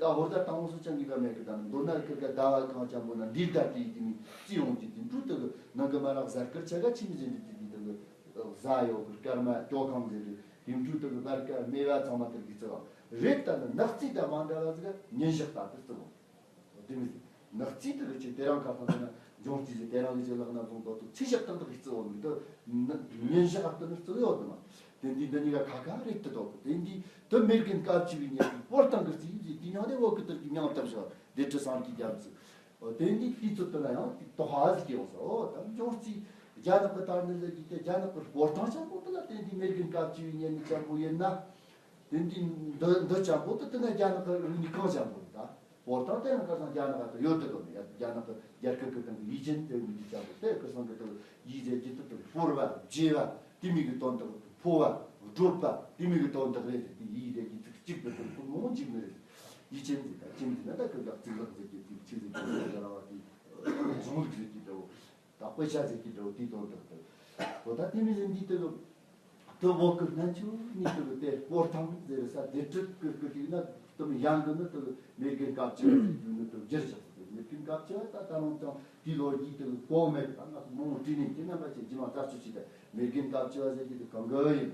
ད་ཧོར་ཟླ་དང་པོ་སུ་ཅང་གི་ཀ་མེད་གི། ད་མདོར་ན་ཀི་ཀ་ཟླ་བ་གང་ཅན་པོ་ན་འདི་ཟླ་དེ་དེ་མི་རྩིས་ཡོང་གི། དེ་འཕྲོ་དེ་གི་ནང་གི་མ་རག་གཟའ་སྐར་ཆ་ག་ཆི་མོ་ཟིག་རེད། དེ་དེ་གི་གཟའ་ཡོད་གི། སྐར་མ་སྐྱོ་གང་ཟིག་རེད། དེ་འཕྲོ་དེ་གི་བར་སྐར་སྨེ་བ་ཚང་མ་དེ་གི་རྩི་བ་རེད། ད་ནི་ནག་རྩིས་དང་མ་འདྲ་བ་ཟིག་ཉིན་ཞག་ལྟར་དུ་རྩི་བ། དེ་མི་ཟེར། ནག་རྩིས་དེ་རུ་ཆེ་དེ་རང་ཁ་སང་དེ་ན་འབྱུང་རྩིས་ཟེར་དེ་རང་གི་ཅིག་ལག་ན་བཟུང་དོ་དུ་ཚེས་ཞག་དང་དག་གི་རྩི་བ་མི་དུ་ཉིན་ཞག་ལྟར་ནི་རྩི་ཡོད་དུ་མ། དེ་འདི་འདི་གཉིས་ཀ་ཁ་ཁ་རེད་དུ་དོ་དེ་འདི་དུ་མེ་རྒན་དཀར་བཅུ་བའི་ཉེས་པའི་སྤོར་ཐང་གི་རྩིས་ཟེར་དེ་ཉང་དེ་འོག་གི་དུར་གྱི་མྱང་བཏབ་ཤོག་སྡེ་ཁྲི་སངས་རྒྱས་རྒྱ་མཚོ། དེ་འདི་དུས་ཚོད་དུ་ན་ཡང་དེ་དོ་ཧ་ཟིག་ཡོང་ས། འོ་ད་འབྱུང་རྩིས་རྒྱ་ནག་གི་དར་ནི་ཟེར་གྱི་དེ་རྒྱ་ནག་གི་སྤོར་ཐང་ཆེན་པོ་དུ་ལ་དེ་འདི་མེ་རྒན་དཀར་བཅུ་བའི་ཉེས་ནི་ཆེན་པོ་ཡིན་ན། དེ་འདི་འདི་འདི་ཆེན་པོ་དུ་དུ་ན་རྒྱ་ནག་གི་རིག་གནས་གང་ཆེན་པོ་ཡིན་ད། སྤོར་ཐང་དེ་རང་ཁ་སང་རྒྱ་ནག་ཏུ་ཡོད་དུ་དོ་ནི། རྒྱ་ནག་གི་རྒྱལ་ཁབ་ཀྱི་སྟེང་གི་ཡིད་ཅན་དེ་མི་གི་ཅག་གི་དེ་ཁ་སང་གི་དུ་ཡིད་ཟེར་གྱི་དུ་དུ་སྤོར་བ་བརྗེ་བ་དེ་མི་གི་དོན་དག་ཕོ་བ་སྒྲོལ་བ་དེ་མི་གི་དོན་དག་རེད། དེ་ཡིད་ཟེར་གྱི་ཚིག་གཅིག་ཏུ་དུ་ཁོ་མོ་གཅིག་ནི་རེད། ཡིད་ཅན་ཟེར་ད་ཅན་ཟེར་ན་ད་ཁོ་ག་ཚིག་ལག་ཟེར་གྱི་ཚིག་ཆི་ཟེར་གྱི་ར་བ་དེ་གཞུང་ལུགས་ཟེར་གྱི་དོ། ད་དཔེ་ཆ་ཟེར་གྱི་འདྲ་བོ་དེའི་དོན་དག་ཏུ། འོ་ད་དེ་མི་ཟེར་འདི་དེ་གི་དུ་འོག་གི་སྨན་ཆུ་ནི་དེ་གི་དེ་སྤོར་ཐང་ཟེར་ས་དེ་ཁྲིད་ཀི་ཀི་ཀི་ན་དུ་མི་ཡང་གི་ནི་དེ་གི་མེ་རྒན་དཀར་བཅུ་བ་ཟེར་རྒྱུ་ནི་དེ་བསྒྱུར་བཞག་ཟེར། མེ་རྒན་དཀར་བཅུ་བ་ད་ད་རུང་ཀྱང་དེའི་ལོ་རྒྱུས་དེ་གི་གོ་མེད་གི། ད་ང་མོ་བྲིས་ནས་དེ་རྣམ་པ་ཆེ་རྗེས་མ་བརྡ་སྤྲོད་བྱས་ཏེ་མེ་རྒན་དཀར་བཅུ་བ་ཟེར་གྱི་དེ་གང་གི་ཡིན།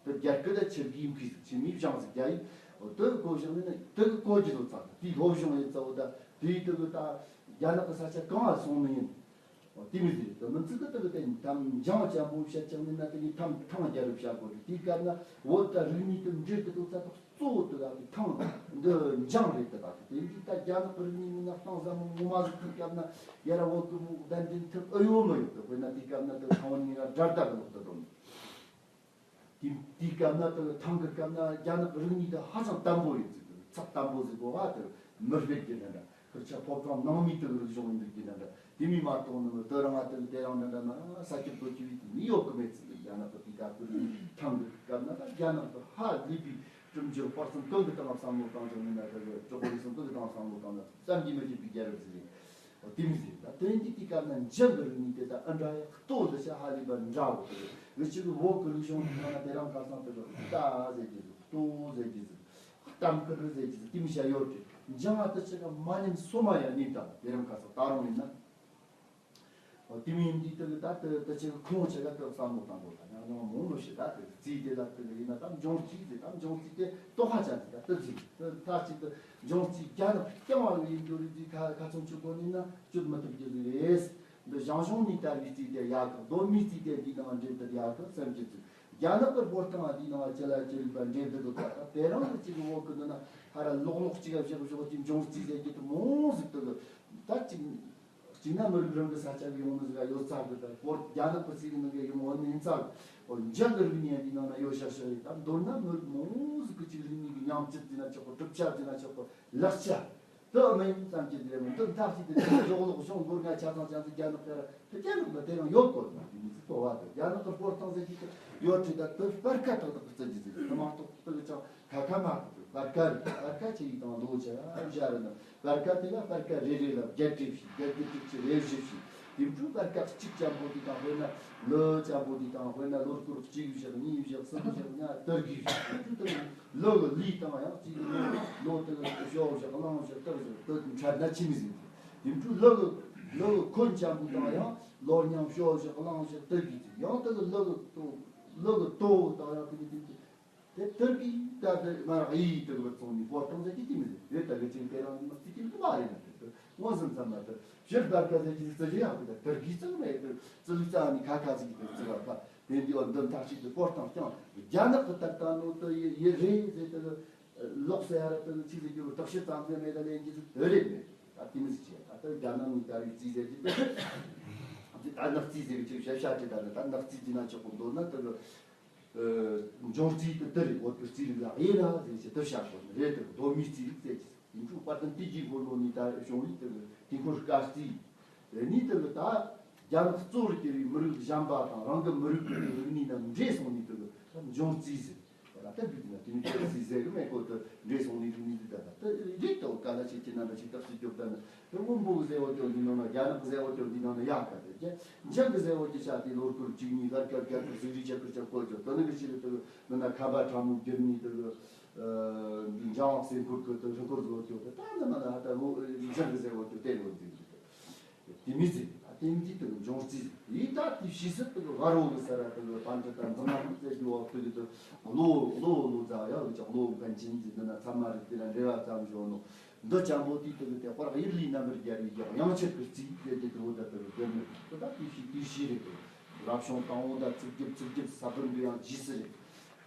དེ་རྒྱ་སྐད་ད་ཆེར་གི་ཡིན་གི་ཟིག་ཆེ་མི་བྱང་ཟིག་རྒྱ་ཡིན། འོ་དེ་གི་གོ་བཞག་ནི་ན་དེ་གི་གོ་རྒྱུ་ལོ་ཚ་དེའི་སློབ་སྦྱོང་ཡིན་ཚ་བོ་ད་དེའི་དེ་གི་ད་རྒྱ་ནག་གི་ས་ཆ་གང་ལ་སོང་ནི་ཡིན། འོ་དེ་མི་ཟེར་དུ་མི་ཚིག་གི་དེ་གི་དེ་དམ་འཇང་ཅན་པོ་བཤད་ཀྱང་ནི་ན་དེ་གི་ཐང་ཐང་རྒྱལ་རབས་བཤད་དགོས་རེད། དེའི་སྐབས་ན་བོད་ད་རིག་གནས་དེ་འབྲེལ་དུ་དུ་ཚ་དུ་གཙོ་བོ་དུ་ལ་དེ་ཐང་འདི་འཇང་རེད་དུ་ད་དེ་འདི་ད་རྒྱ་ནག་གི་རིག་གནས་མི་ན་གཏིང་ཟབ་མོ་ངོ་མ་ཟིག་དུ་སྐབས་ན་ཡ་ར་བོད་གི་མོ་བདེན་དྲིན་ཐུབ་ཨེ་ཡོད་མི་ཡོད་དུ། དཔེར་ན་དེའི་སྐབས་ན་དུ་ཐང་བོ་ནི་ང་དགྲར་ད་གི་ལོག་དུ་དོ་ནི། དེ་དེའི་སྐབས་ན་དུ་ཐང་གི་སྐབས་ན་རྒྱ་ནག་གི་རིག་གནས་དེ་ཧ་ཅང་བརྟན་པོ་ཡིན་ཟིག་དུ། ཚགས་བརྟན་པོ་ཟིག་གོ་བ་དུ་མི་སྤེལ་གྱི་འདྲ་འདྲ། ཁུར་ཆ་ཕོ་བྲང་ནང་མི་དུ་རིག་གཞུང་ཡིན་འདུག་གི་འདྲ་འདྲ། དེ་མི་མ་གཏོགས་ནི་དུ་རང་ང་དུ་དེ་རང་འདྲ་འདྲ་ན་ས་ཁྱབ་དོ་ཅི་བི་དེ་མི་ཡོད་གི་མེད་ཟིག་དུ། རྒྱ་ནག་གི་དེའི་སྐབས་དུ་ཐང་གི་སྐབས་ན་ད་རྒྱ་ནག་དུ་ཧ་ལས་པའི་གྲུབ་འབྲས་དཔག་བསམ་ཀུན་གྱི་སྟེང་ལ་བསམ་བློ་བཏང་ཅིང་ཡིན་ན་དུ་གི་ཅོག་པོ་ཡིན་སོང་ཀུན་གྱི་སྟེང་ལ་བསམ་བློ་བཏང་ན་བསམ་གྱིས་མི་ཁྱབ་པའི་རྒྱལ་རབས་ཟིག་རེད། དེ་མི་ཟེར་ད་དོན་གྱི་དེ་ག་ན་འཇམ་གི་རིག་གནས་དེ་དང་ཨ་འདྲ་ཡ་ལྟོ་འདི་ཤ་ཧ་ལས་པ་འདྲ་བོ་དེ་རེད། ཅིག་གི་བོད་གི་རིག་གཞུང་དེ་ན་དེ་རང་ཁ་སང་དེ་རུ་རྟ་ཟེར་གྱི་ཟིག་ལྟོ་ཟེར་གྱི་ཟིག་གཏམ་ཁ་རུ་ཟེར་གྱི་ཟིག་དེ་མི་ཤ་ཡོད་ཀྱི་འཇམ་ཨ་ད་ཅིག་ག་མ་ཉམས་སོ་མ་ཡ་ནི་དང་དེ་རང་ཁ་སང་ད་རུང་ཡིན་ན། དེ་མིན་འདི་དེ་གི་ད་དེ་དེ་ཅིག་གི་ཁོང་ཆེ་ག་དེ་བསམ་བློ་བཏང་དགོས་ད་ཡང་ཡང་མང་ལོ་ཞིག་ད་དེ་རྩིས་དེ་ལ་དེ་གི་ཡིན་ན་ད་འབྱུང་རྩིས་ཟེར། ད་འབྱུང་རྩིས་དེ་ལྟོ་ཧ་ཅང་ཟེར་ད་དེ་ཟིག་དེ་ད་ཅིག་དེ་འབྱུང་རྩིས་རྒྱ་ནག་རྐྱང་བ་ཡིན་རྒྱུ་རེད། དེ་ཁ་ཁ་ཚོན་ཆུ་གོ་ནི་ན་གཅོད་མི་ཐུབ་རྒྱུ་ཟིག་རེད། འདི་ཞང་ཞུང་ནས་དར་བའི་རྩིས་དེ་ཡག་གི། གདོད་མའི་རྩིས་དེ་འདི་ནང་འདྲེན་དུ་ཡག་གི་བསམ་གྱི་ཚུལ། རྒྱ་ནག་གི་སྤོར་ཐང་འདི་ནང་ཅི་ལ་ཅི་རིགས་པ་འདྲེན་དུ་འདུག་ད་དེ་རང་གི་ཅིག་གི་འོག་གི་འདི་ན་ཧ་ར་ལོག་ལོག་ཅིག་ག་བཞག་བཞག་ཅིག་འབྱུང་རྩིས་ཟེར་གྱི་དུ་མོ་ཟིག་དུ་གི་ད་ཅིག་གཅིག་ན་མི་རིགས་རང་གི་ས་ཆ་གི་ཡོང་ནི་ཟིག་ག་ཡོད་ཚ་གི། ད་སྤོར་རྒྱ་ནག་གི་རྩིས་གི་ནང་གི་ཡོང་བ་ནི་ཡིན་ཚ་གི། འོ་འཇང་གི་རིག་གནས་འདི་ནང་ན་ཡོད་ཤག་ཤག་རེད། ད་མདོར་ན་མི་རིགས་མོ་ཟིག་གི་ཅིག་རིག་གནས་གི་ཉམས་ཅིག་འདི་ན་ཆོག་གི། གྲུབ་ཆ་འདི་ན་ཆོག་གི། ལག་ཆ་དུ་མིན་ཙམ་གྱི་འདི་རེད་མོ། འདི་མཐའ་གཅིག་ཏུ་ལོག་ལོག་གཞུང་སྒོར་ང་ཆ་ཚང་ཅང་ཚིག་རྒྱ་ནག་ཁ་ར་དུ་རྒྱ་ནག་ལ་དེ་རང་ཡོད་གོ་ནི་མི་ཚིག་གོ་བ་དུ་རྒྱ་ནག་གི་སྤོར་ཐང་ཟེར་གྱི་ཡོད་ཁྲི་ད་དུ་སྤར་ཁ་ཏག་ཏག་གི་རྩི་རྒྱུ་ཟིག་དུ་མ་གཏོགས་དུ་ཅང་ཁ་ཁ་མ་གཏོགས་དུ། སྤར་ཁ་རེད། སྤར་ཁ་ཆེ་ཡིག་དང་ལོ་ཆེ་ར་བཞག་རེད་ན། སྤར་ཁ་དེ་ལ་སྤར་ཁ་རེ་རེ་ལ་བརྒྱད་ཁྲི་བཞི། བརྒྱད་ཁྲི་དྲུག་ཅུ་རེ་བཞི་བཞི། དེ་འཕྲོ་སྤར་ཁ་གཅིག་ཅན་པོ་དེ་དང་དཔེར་ན་ལོ་ཅན་པོ་དེ་དང་དཔེར་ན་ལོ་སྐོར་གཅིག་བཞག་གཉིས་བཞག་གསུམ་བཞག་ལྔ་དུར་གྱིས་བཞག་དེ་འཕྲོ་དེ་ལོ་གི་ལུས་དང་ཡང་གཅིག་ལོ་དེ་ཞོ་བཞག་གླང་བཞག་སྟག་བཞག་དེ་འཕྲལ་ན་ཆི་མི་ཟིན། དེ་འཕྲོ་ལོ་གི་ལོ་གི་འཁོན་ཅན་པོ་དང་ཡང་ལོ་མཉམ་ཞོ་བཞག་གླང་བཞག་དུར་གྱིས་ཟིན། ཡང་དེ་གི་ལོ་གི་ལོ་གི་དོ་དང་ཡང་དེ་གི་དེ་དེ་དེར་གི་ད་དེ་མ་རག་ཡི་དེ་བར་ཚོང་ནི་པོར་ཏང་ཟེར་གི་དེ་མི་ཟེར་དེ་ད་གི་ཅིང་དེ་རང་མི་ཟེར་གི་མ་ཡིན་ན་དེ་དེ་མངོན་སུམ་ཚང་མ་དེ་ཕྱིར་བར་ཀ་ཟེར་གི་ཟེར་གི་ཡང་དེ་དེར་གི་ཙང་མེད་དེ་ཙི་ལུ་ཙང་ནི་ཁ་ཁ་ཟིག་དེ་ཙི་བ་ཕ་དེ་འདི་བ་འདོན་ཐག་ཅིག་དེ་པོར་ཏང་ཀྱང་རྒྱ་ནག་གི་ད་ད་ནོ་དེ་ཡི་ཡི་རེད་ཟེར་དེ་ལོག་ཟེར་ཡ་ར་དེ་ཅི་ཟེར་གི་རུ་བརྟག་ཞིབ་ཙམ་ཟེར་མེད་ད་ལེན་གི་ཟེར་དེ་རེད་མེད་ད་དེ་མི་ཟེར་གི་ད་དེ་རྒྱ་ནག་ནི་ད་རིག་རྩིས་ཟེར་གི་དེ་ད་ནག་རྩིས་ཟེར་གི་ཅིག་བཤད་བཤད་ཅི་ད་ནི་ད་ནག་རྩིས་ཅི་ན་ཆོག་གི་འདོད་ན་དེ་ལ། འབྱུང་རྩིས་དེ་དེ་རེད། བོད་ཀྱི་རྩིས་རིག་ལ་དབྱེ་ན་ཟེར་ཞེས་དེ་བཞག་དགོས་ནི་རེད། དེ་གདོད་མའི་རྩིས་རིག་ཟེར་གྱི་ཡིན་འཁྲུག་པར་དང་དེ་རྗེས་ཧོར་ལོ་ནས་ད་བྱུང་བའི་དེ་དེ་འཁོར་སྐར་རྩིས་རེད་ནི་དེ་ད་རྒྱ་ནག་གཙོ་བོར་གྱུར་བའི་མི་རིགས་གཞན་པ་དང་རང་གི་མི་རིགས་ཀྱི་རིག་གནས་རྣམས་འདྲེས་སོང་ནས་དེ་ད་འབྱུང་རྩིས་ཟེར། ད་ལྟ་བུ་དེ་ན་དེ་ནི་འབྱུང་རྩིས་ཟེར་གི་མེད་གོ་དེ་འདྲེས་སོང་ནས་རིག་གནས་དེ་ད་ད་རིག་ཏོ་ག་ལ་ཆེ་ཁྱེད་རྣམ་པ་ཞིག་བརྟག་ཞིབ་རྒྱོབ་ད་ནི། དེ་སྔོན་པོ་གི་ཟེར་བ་ཅོ་འདི་ནང་ན་རྒྱ་ནག་གི་ཟེར་བ་ཅོ་འདི་ནང་ན་ཡག་ག་དེ་རྒྱ་འཇང་གི་ཟེར་བ་ཅོ་ཤ་དེ་ལོ་སྐོར་བཅུ་གཉིས་ལ་སྐབས་སྐབས་ཀྱི་གཟུགས་རིས་ཆ་ཁུར་ཆ་བཀོད་ཅོ་དེ་ནི་གི་ཕྱི་ལ་དེ་ནི་ན་ཁ་པ་ཕྲ་མོ་བསྒྱུར་ནི་དེ་གི་འདི་འཇང་བ་སེ་འཁོར་གི་དེ་རི་འཁོར་གི་བ་ཅོ་དེ་ད་ནི་ན་ན་ཧ་ད་ལོ་འཇང་གི་ཟེར་བ་ཅོ་དེ་ལོ་འདི་དེ་མི་ཟེར་ད་དེ་འདི་དེ་གི་འབྱུང་རྩིས་ཡིད་ད་དེ་ཕྱི་སི་དེ་གི་བ་རོ་གི་ས་ར་དེ་གི་པན་ཏི་ད་འཛིན་མ་ཟེར་རྒྱུ་བ་དེ་གི་དེ་ལོ་ལོ་ལོ་ཙ་ཡ་གི་ཅང་ལོ་གན་ཆིན་ཟེར་འདི་ན་ཚ་མ་རི་དེ་ལ་འབྲེལ་བ་ཙམ་ཞོ་ནོ། འདི་ཅན་པོ་དེའི་སྟེང་གི་དེ་དཔར་གཡུལ་ལས་རྣམ་པར་རྒྱལ་བའི་གི་དབྱངས་ཆེར་གྱི་རྩིས་ཟེར་གྱི་དེ་འོ་ད་དེ་གི་དེ་ནི་དེ་ད་དེ་ཤི་དེ་ཤི་རེད་དེ། རབ་བྱུང་དང་པོ་ད་ཚིག་རྒྱབ་ཚིག་རྒྱབ་ས་བུན་གི་ཡང་རྗེས་སུ་རེད།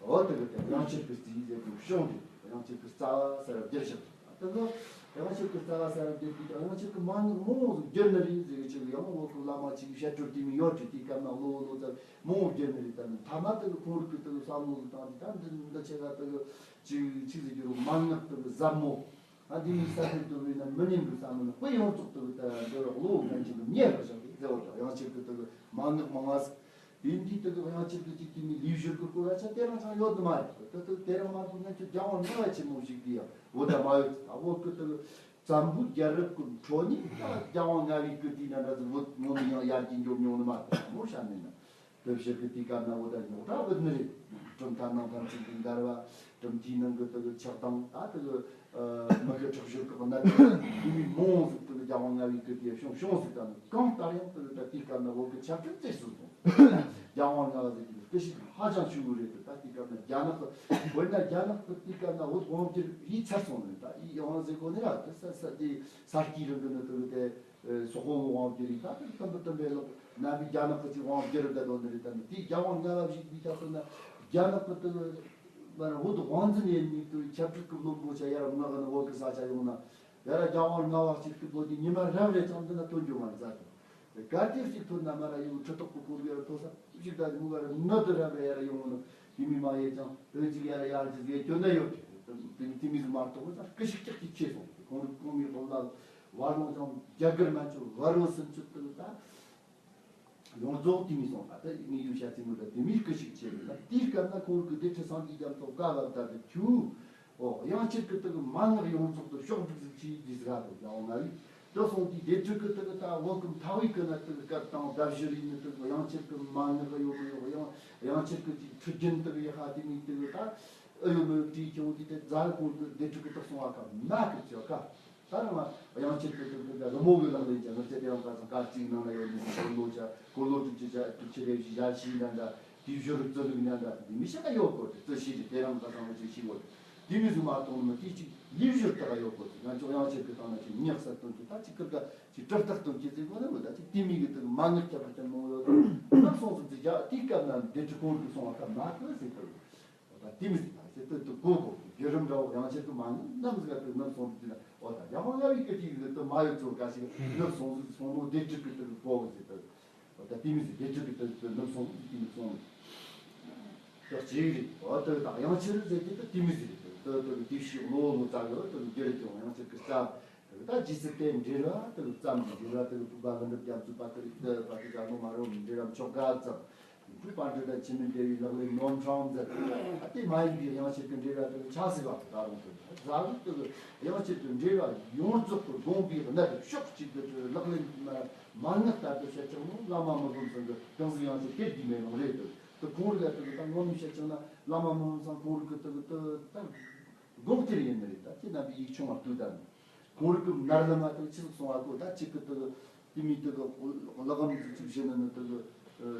འོ་དེ་གི་དེ་དབྱངས་ཆེར་གྱི་རྩིས་ཟེར་གྱི་བྱུང་རེད། དབྱངས་ཆེར་གྱི་རྩ་བ་ས་ར་བསྒྱུར་ཞིང་། དེ་གི་དབྱངས་ཆེར་གྱི་རྩ་བ་ས་ར་བསྒྱུར་གྱི་དབྱངས་ཆེར་གྱི་མ་ནི་མོ་བོ་བསྒྱུར་ནི་རེད་ཟེར་གི་ཆེ་གི་ཡང་བོད་གི་བླ་མ་ཆེ་གི་བཤད་སྲོལ་དེ་མི་ཡོད་ཀྱི་དེའི་སྐབས་ན་ལོ་ལོ་ཙམ་མོ་བོ་བསྒྱུར་ནི་རེད། ད་ནི་ཐ་མ་དེ་གི་ཁོང་རིག་གི་དེ་གི་བསམ་བློ་དང་དེ་ད་འདི་འདི་ཆེ་ག་དེ་གི་ཅིག་ཅིག་ཟེར་གྱི་རུ་མ་ངག་དེ་གི་ཟབ་མོ། ཨ་འདི་མི་ས་ཁུལ་དུ་བས་ན་མི་ཉན་པའི་བསམ་བློ་དཔེ་ཡོངས་རྫོགས་དུ་ད་འདི་བློ་ངན་གྱི་མི་ཉན་པ་ཞིག་རེད་ཟེར་བ་དང་། ཡང་ཆེད་དུ་དུ་མ་ངག་མང་ང་ཟིག་དེ་འདི་དུ་ཡང་ཆེད་དུ་ཅིག་དེ་མི་ལུས་བཞུར་གི་སྐོར་ལ་ཆ་དེ་རང་ཚང་ཡོད་དུ་མ་རེད། དུ་དུ་དེ་རང་མ་དུ་ང་ཚོ་རྒྱལ་བ་ལྔ་བ་ཆེན་མོ་ཞིག་དེ་ཡང་འོ་ད་མ་ཡོད། ཨ་བོད་ཀྱི་དུ་བཙན་པོའི་རྒྱལ་རབས་ཀྱི་འཕྲོ་ནི་ད་རྒྱལ་བ་ལྔ་བའི་སྐུ་དུས་ན་འདྲ་ཟིག་བོད་ངོ་མི་ཡང་ཡར་རྒྱས་འགྱོ་མྱོང་ནི་མ་རེད། མོ་བཤད་མེད་ན། དེ་ཕྱིར་གི་དེའི་སྐབས་ན་འོ་ད་རྙོག་དྲ་བུད་ནི་རེད། གྲུབ་མཐའ་ནང་ཐམས་ཅད་ཀྱི་འགལ་བ། གྲུབ་མཐའི་ནང་གི་དེ་གི་ཆགས་སྡང་ད་དེ་གི་མི་གི་ཁྲག་ཤུགས་ཀྱི་གནད་དོན་དེ་མི་མང་ཟིག་དེ་གི་རྒྱལ་དབང་ལྔ་བའི་སྐུ་དེ་བྱུང་བྱུང་ཟིག་ད་ནི་གང་ལྟར་ཡང་དེ་གི་ད་དེའི་སྐབས་ན་བོད་ཀྱི་ཆབ་སྲིད་རྩེས་སུ་སོང་། རྒྱལ་དབང་ལྔ་བ་ཟེར་གྱི་སྐུ་ཞིག་ཧ་ཅང་ཆུང་བོ་རེད། དེ་ད་དེའི་སྐབས་ན་རྒྱ་ནག་གི་དཔེར་ན་རྒྱ་ནག་གི་དེའི་སྐབས་ན་བོད་དབང་བསྒྱུར་ཡིད་ཚར་སོང་ནི་རེད། ད་ཡིད་དབང་ཟེར་གོ་ནི་ར་དེ་ས་ས་དེ་ས་དཀྱིལ་རང་གི་ནི་དེ་གི་དེ། སོག་པོ་དབང་བསྒྱུར་ཡིན་ད་དེ་དམ་པ་དམ་པའི་ལོག་ནམ་པའི་རྒྱ་ནག་གི་ཅིག་དབང་བསྒྱུར་བསྡད་དོ་འདི་རེད། ད་ནི་དེའི་རྒྱལ་དབང་ལྔ་བ་ཞིག་འདི་ཆགས་སོང་ན་རྒྱ་ནག་གི་དེ་མར་བོད་དབང་འཛིན་ཡིན་ནི་དེ་ཆབ་སྲིད་ཀྱི་བློན་པོ་ཆ་ཡར་ངག་ནི་བོད་ཀྱི་ས་ཆ་ཡོང་ན་ཡར་རྒྱལ་དབང་ལྔ་བ་ཞིག་གི་བོད་དེ་ཉི་མ་རབ་རེ་ཙམ་འདི་ན་ཐོན་རྒྱུ་མ་རེད་ཟེར་དོ། དེ་གར་དེ་ཞིག་ཐོན་ན་མ་ར་ཡོང་ཁྲི་ཐོག་གི་སྐོར་ཡར་ཐོ་ས་ཞིག་ད་མུ་གར་ནི་དེ་རབ་རེ་ཡར་ཡོང་ནི་དེ་མི་མ་ཡེ་ཅང་དེ་ཅིག་ཡར་ཡར་ཅིག་ཡེ་ཁྱོད་ན་ཡོད་དེ་དེ་མི་དེ་མི་ཟིག་མ་གཏོགས་ད་སྐུ་ཞིག་ཀྱག་ཅིག་ཆེ་སོང་། ཁོང་རིག་ཁོང་མི་ཧོ་ལ། བར་ལོང་ཅང་རྒྱ་གར་མན་ཆོད་བར་རོ་སུན་ཆུད་དུ་ད། ཡོངས་རྫོགས་དེ་མི་སོང་ད་ད་ངས་ཡུལ་ཤ་ཚིག་མོ་ད་དེ་མིའི་སྐུ་ཞིག་ཆེ་ད་དེའི་སྐབས་ན་ཁོང་གི་སྡེ་ཁྲི་སངས་རྒྱས་རྒྱ་མཚོ་བཀའ་བབས་ད་དུ་ཁྱུ། ཨོ་ཡང་ཁྱེད་ཀྱི་དུ་མ་ངག་ཡོངས་རྫོགས་དུ་ཤོག་སྒྲིག་ཟིག་ཆེ་དེ་ཟིག་ཧ་གོ་ཡང་ང་ཡིས་དུ་སོང་དེ་སྡེ་ཁྲི་གི་དུ་ད་བོད་ཀྱི་མཐའ་དབུས་ཀྱི་ན་དུ་སྐད་དང་བརྡ་བཞིར་ཡིན་ནི་དུ་ཡང་ཁྱེད་ཀྱི་མ་ངག་ཡོད་མི་ཡོད་ཡང་ཡང་ཁྱེད་ཀྱི་དེ་ཁྲི་རྒྱུན་དུ་ཡི་ཧ་དེ་མི་དུ་ད་ཨ་ཡོད་མི་ཡོད་དྲིས་ཁྱེད་འོ་དེ་དེ་རྫ་ཁོང་གི་སྡེ་ཁྲི་གི་དུ་སོང་བ་ཁ་མ་གི་ཅོ་ཁ། ད་རང་ལ་དབྱངས་ཅན་གྱི་སྟོབས་ཀྱི་རི་མོ་གི་ལག་ལེན་གྱི་ངར་ཆ་དེ་རང་ཁ་སང་སྐར་གཅིག་ནང་ལ་ཡོད་ནི་འཁོར་ལོ་ཆ་འཁོར་ལོ་དྲུག་ཅུ་ཆ་དྲུག་ཅུ་རེ་བཞི་ཞེ་བཞི་འདྲ་འདྲ་དེའི་བཞུར་རྩི་ལུགས་འདྲ་འདྲ་དེ་མི་ཤ་ཀ་ཡོད་གོ་དེ་རྩི་ཤེས་ཀྱི་དེ་རང་ཁ་སང་ལ་ཅིག་ཤེས་གོ་དེ་མི་བཟུང་མ་གཏོང་ནི་དེ་ཅིག་ལུས་བཞུར་ད་ག་ཡོད་གོ་དེ་ང་ཚོ་དབྱངས་ཅན་གྱི་སྟེང་ན་ཅིག་ཉག་ས་སྟོན་གྱི་ད་ཅིག་ཀིར་ཀ་ཅིག་གྲུབ་རྟགས་སྟོན་གྱི་ཟེར་གོ་ནི་མོད་ད་ཅིག་དེ་མི་གི་དེ་མ་ངག་ཁྱད་པར་ཅན་མང་ཡོད་ད་ནམ་སོང་ཟིག་ཅིག་ཡ་དེའི་སྐབས་ན་འདི་ཁྲི་ཁོང་གི་སོང་བ་ཁ་མ་གི་ཟེར་གི་རེད། ད་དེ་མི་ཟིག་ད་ཟེར་དུ་དུ་གོ་གོ་བརྒྱུད་རིམ་འདྲ་བོ་ཡང་ཆེད་དུ་མ་ནི་ནམ་ཟིག་ལ་དུ་ནུབ་སོང་དུ་ན་འོ་ད་རྒྱ་དབང་ལྔ་བའི་སྐད་ཅིག་ཟིག་ཏུ་མ་ཡོད་ཚོ་ག་ཞིག་ནུབ་སོང་ཟིག་སོང་ནོ་བདེ་ཁྲི་གི་དུ་གོ་གི་ཟིག་ཏུ་འོ་ད་དེ་མི་ཟིག་བདེ་ཁྲི་གི་དུ་དུ་ནུབ་སོང་ཟིག་དེ་མི་སོང་ཟིག་ད་ཅིག་རེད། འོ་ད་ད་ཡང་ཆེར་ཟེར་གི་ད་དེ་མི་ཟིག་རེད། དུ་དུ་དུ་དེ་ཤི་ལོ་ལོ་ཙག་གི་དུ་རྒྱུ་རེད་ཀྱང་ཡང་ཆེར་གི་ཙག་ད་ཇི་སྲིད་དེ་འབྲེལ་བ་དུ་ཙམ་གི་འབྲེལ་བ་དུ་བུ་པ་ལ་འདྲ་རྒྱ་མཚོ་པ་དུ་རིག་ཏུ་པ་དུ་རྒྱ་ལོ་མ་རོ་འབྲེལ་བ་མཆོག་ག་ཙམ། ཕུལ་པ་འདྲ་དང་ཆེན་མོའི་འབྲེལ་བའི་ལག་ལེན་ནོར་འཁྲུལ་མཛད། ཨ་དེ་མ་ཡིན་པའི་དབྱངས་ཅན་གྱི་འགྲེལ་བ་དེ་ཆགས་སྲིད་པ་ད་རུང་དེ་ཟ་རུ་དེ་དབྱངས་ཅན་གྱི་འགྲེལ་བ་ཡོངས་རྫོགས་ཀྱི་དགོངས་པའི་གནད་དུ་ཕྱོགས་གཅིག་ཏུ་ལག་ལེན་མ་མན་ངག་ལྟར་དུ་བྱེད་ཀྱང་བླ་མ་མི་ཕམ་ཚང་གི་གང་ཟིག་ཡང་ཅིག་ཁྱེར་རྒྱུ་མེད་ནོ་རེད་དེ། དེ་ཁོང་རིག་ལ་དེ་གི་ད་ངོ་མི་བཤད་ཀྱང་ན་བླ་མ་མི་ཕམ་ཚང་ཁོང་རིག་གི་དེ་གི་དེ་ད་དགོངས་ཐེར་ཡིན་ནི་རེད། ད་ཁྱེད་རྣམ་པའི་ཡིག་ཆུང་བ་ལྟོས་དང་། ཁོང་རིག་གི་མནར་ལམ་མ་དེ་ཆི་ཟིག་སོང་བ་གོ། ད་གཅིག་གི་དེ་གི་དེ་མི་དེ་གི་ལག་ལམ་ཅིག་ཅིག་བྱེད་ན་ནི་དེ་གི་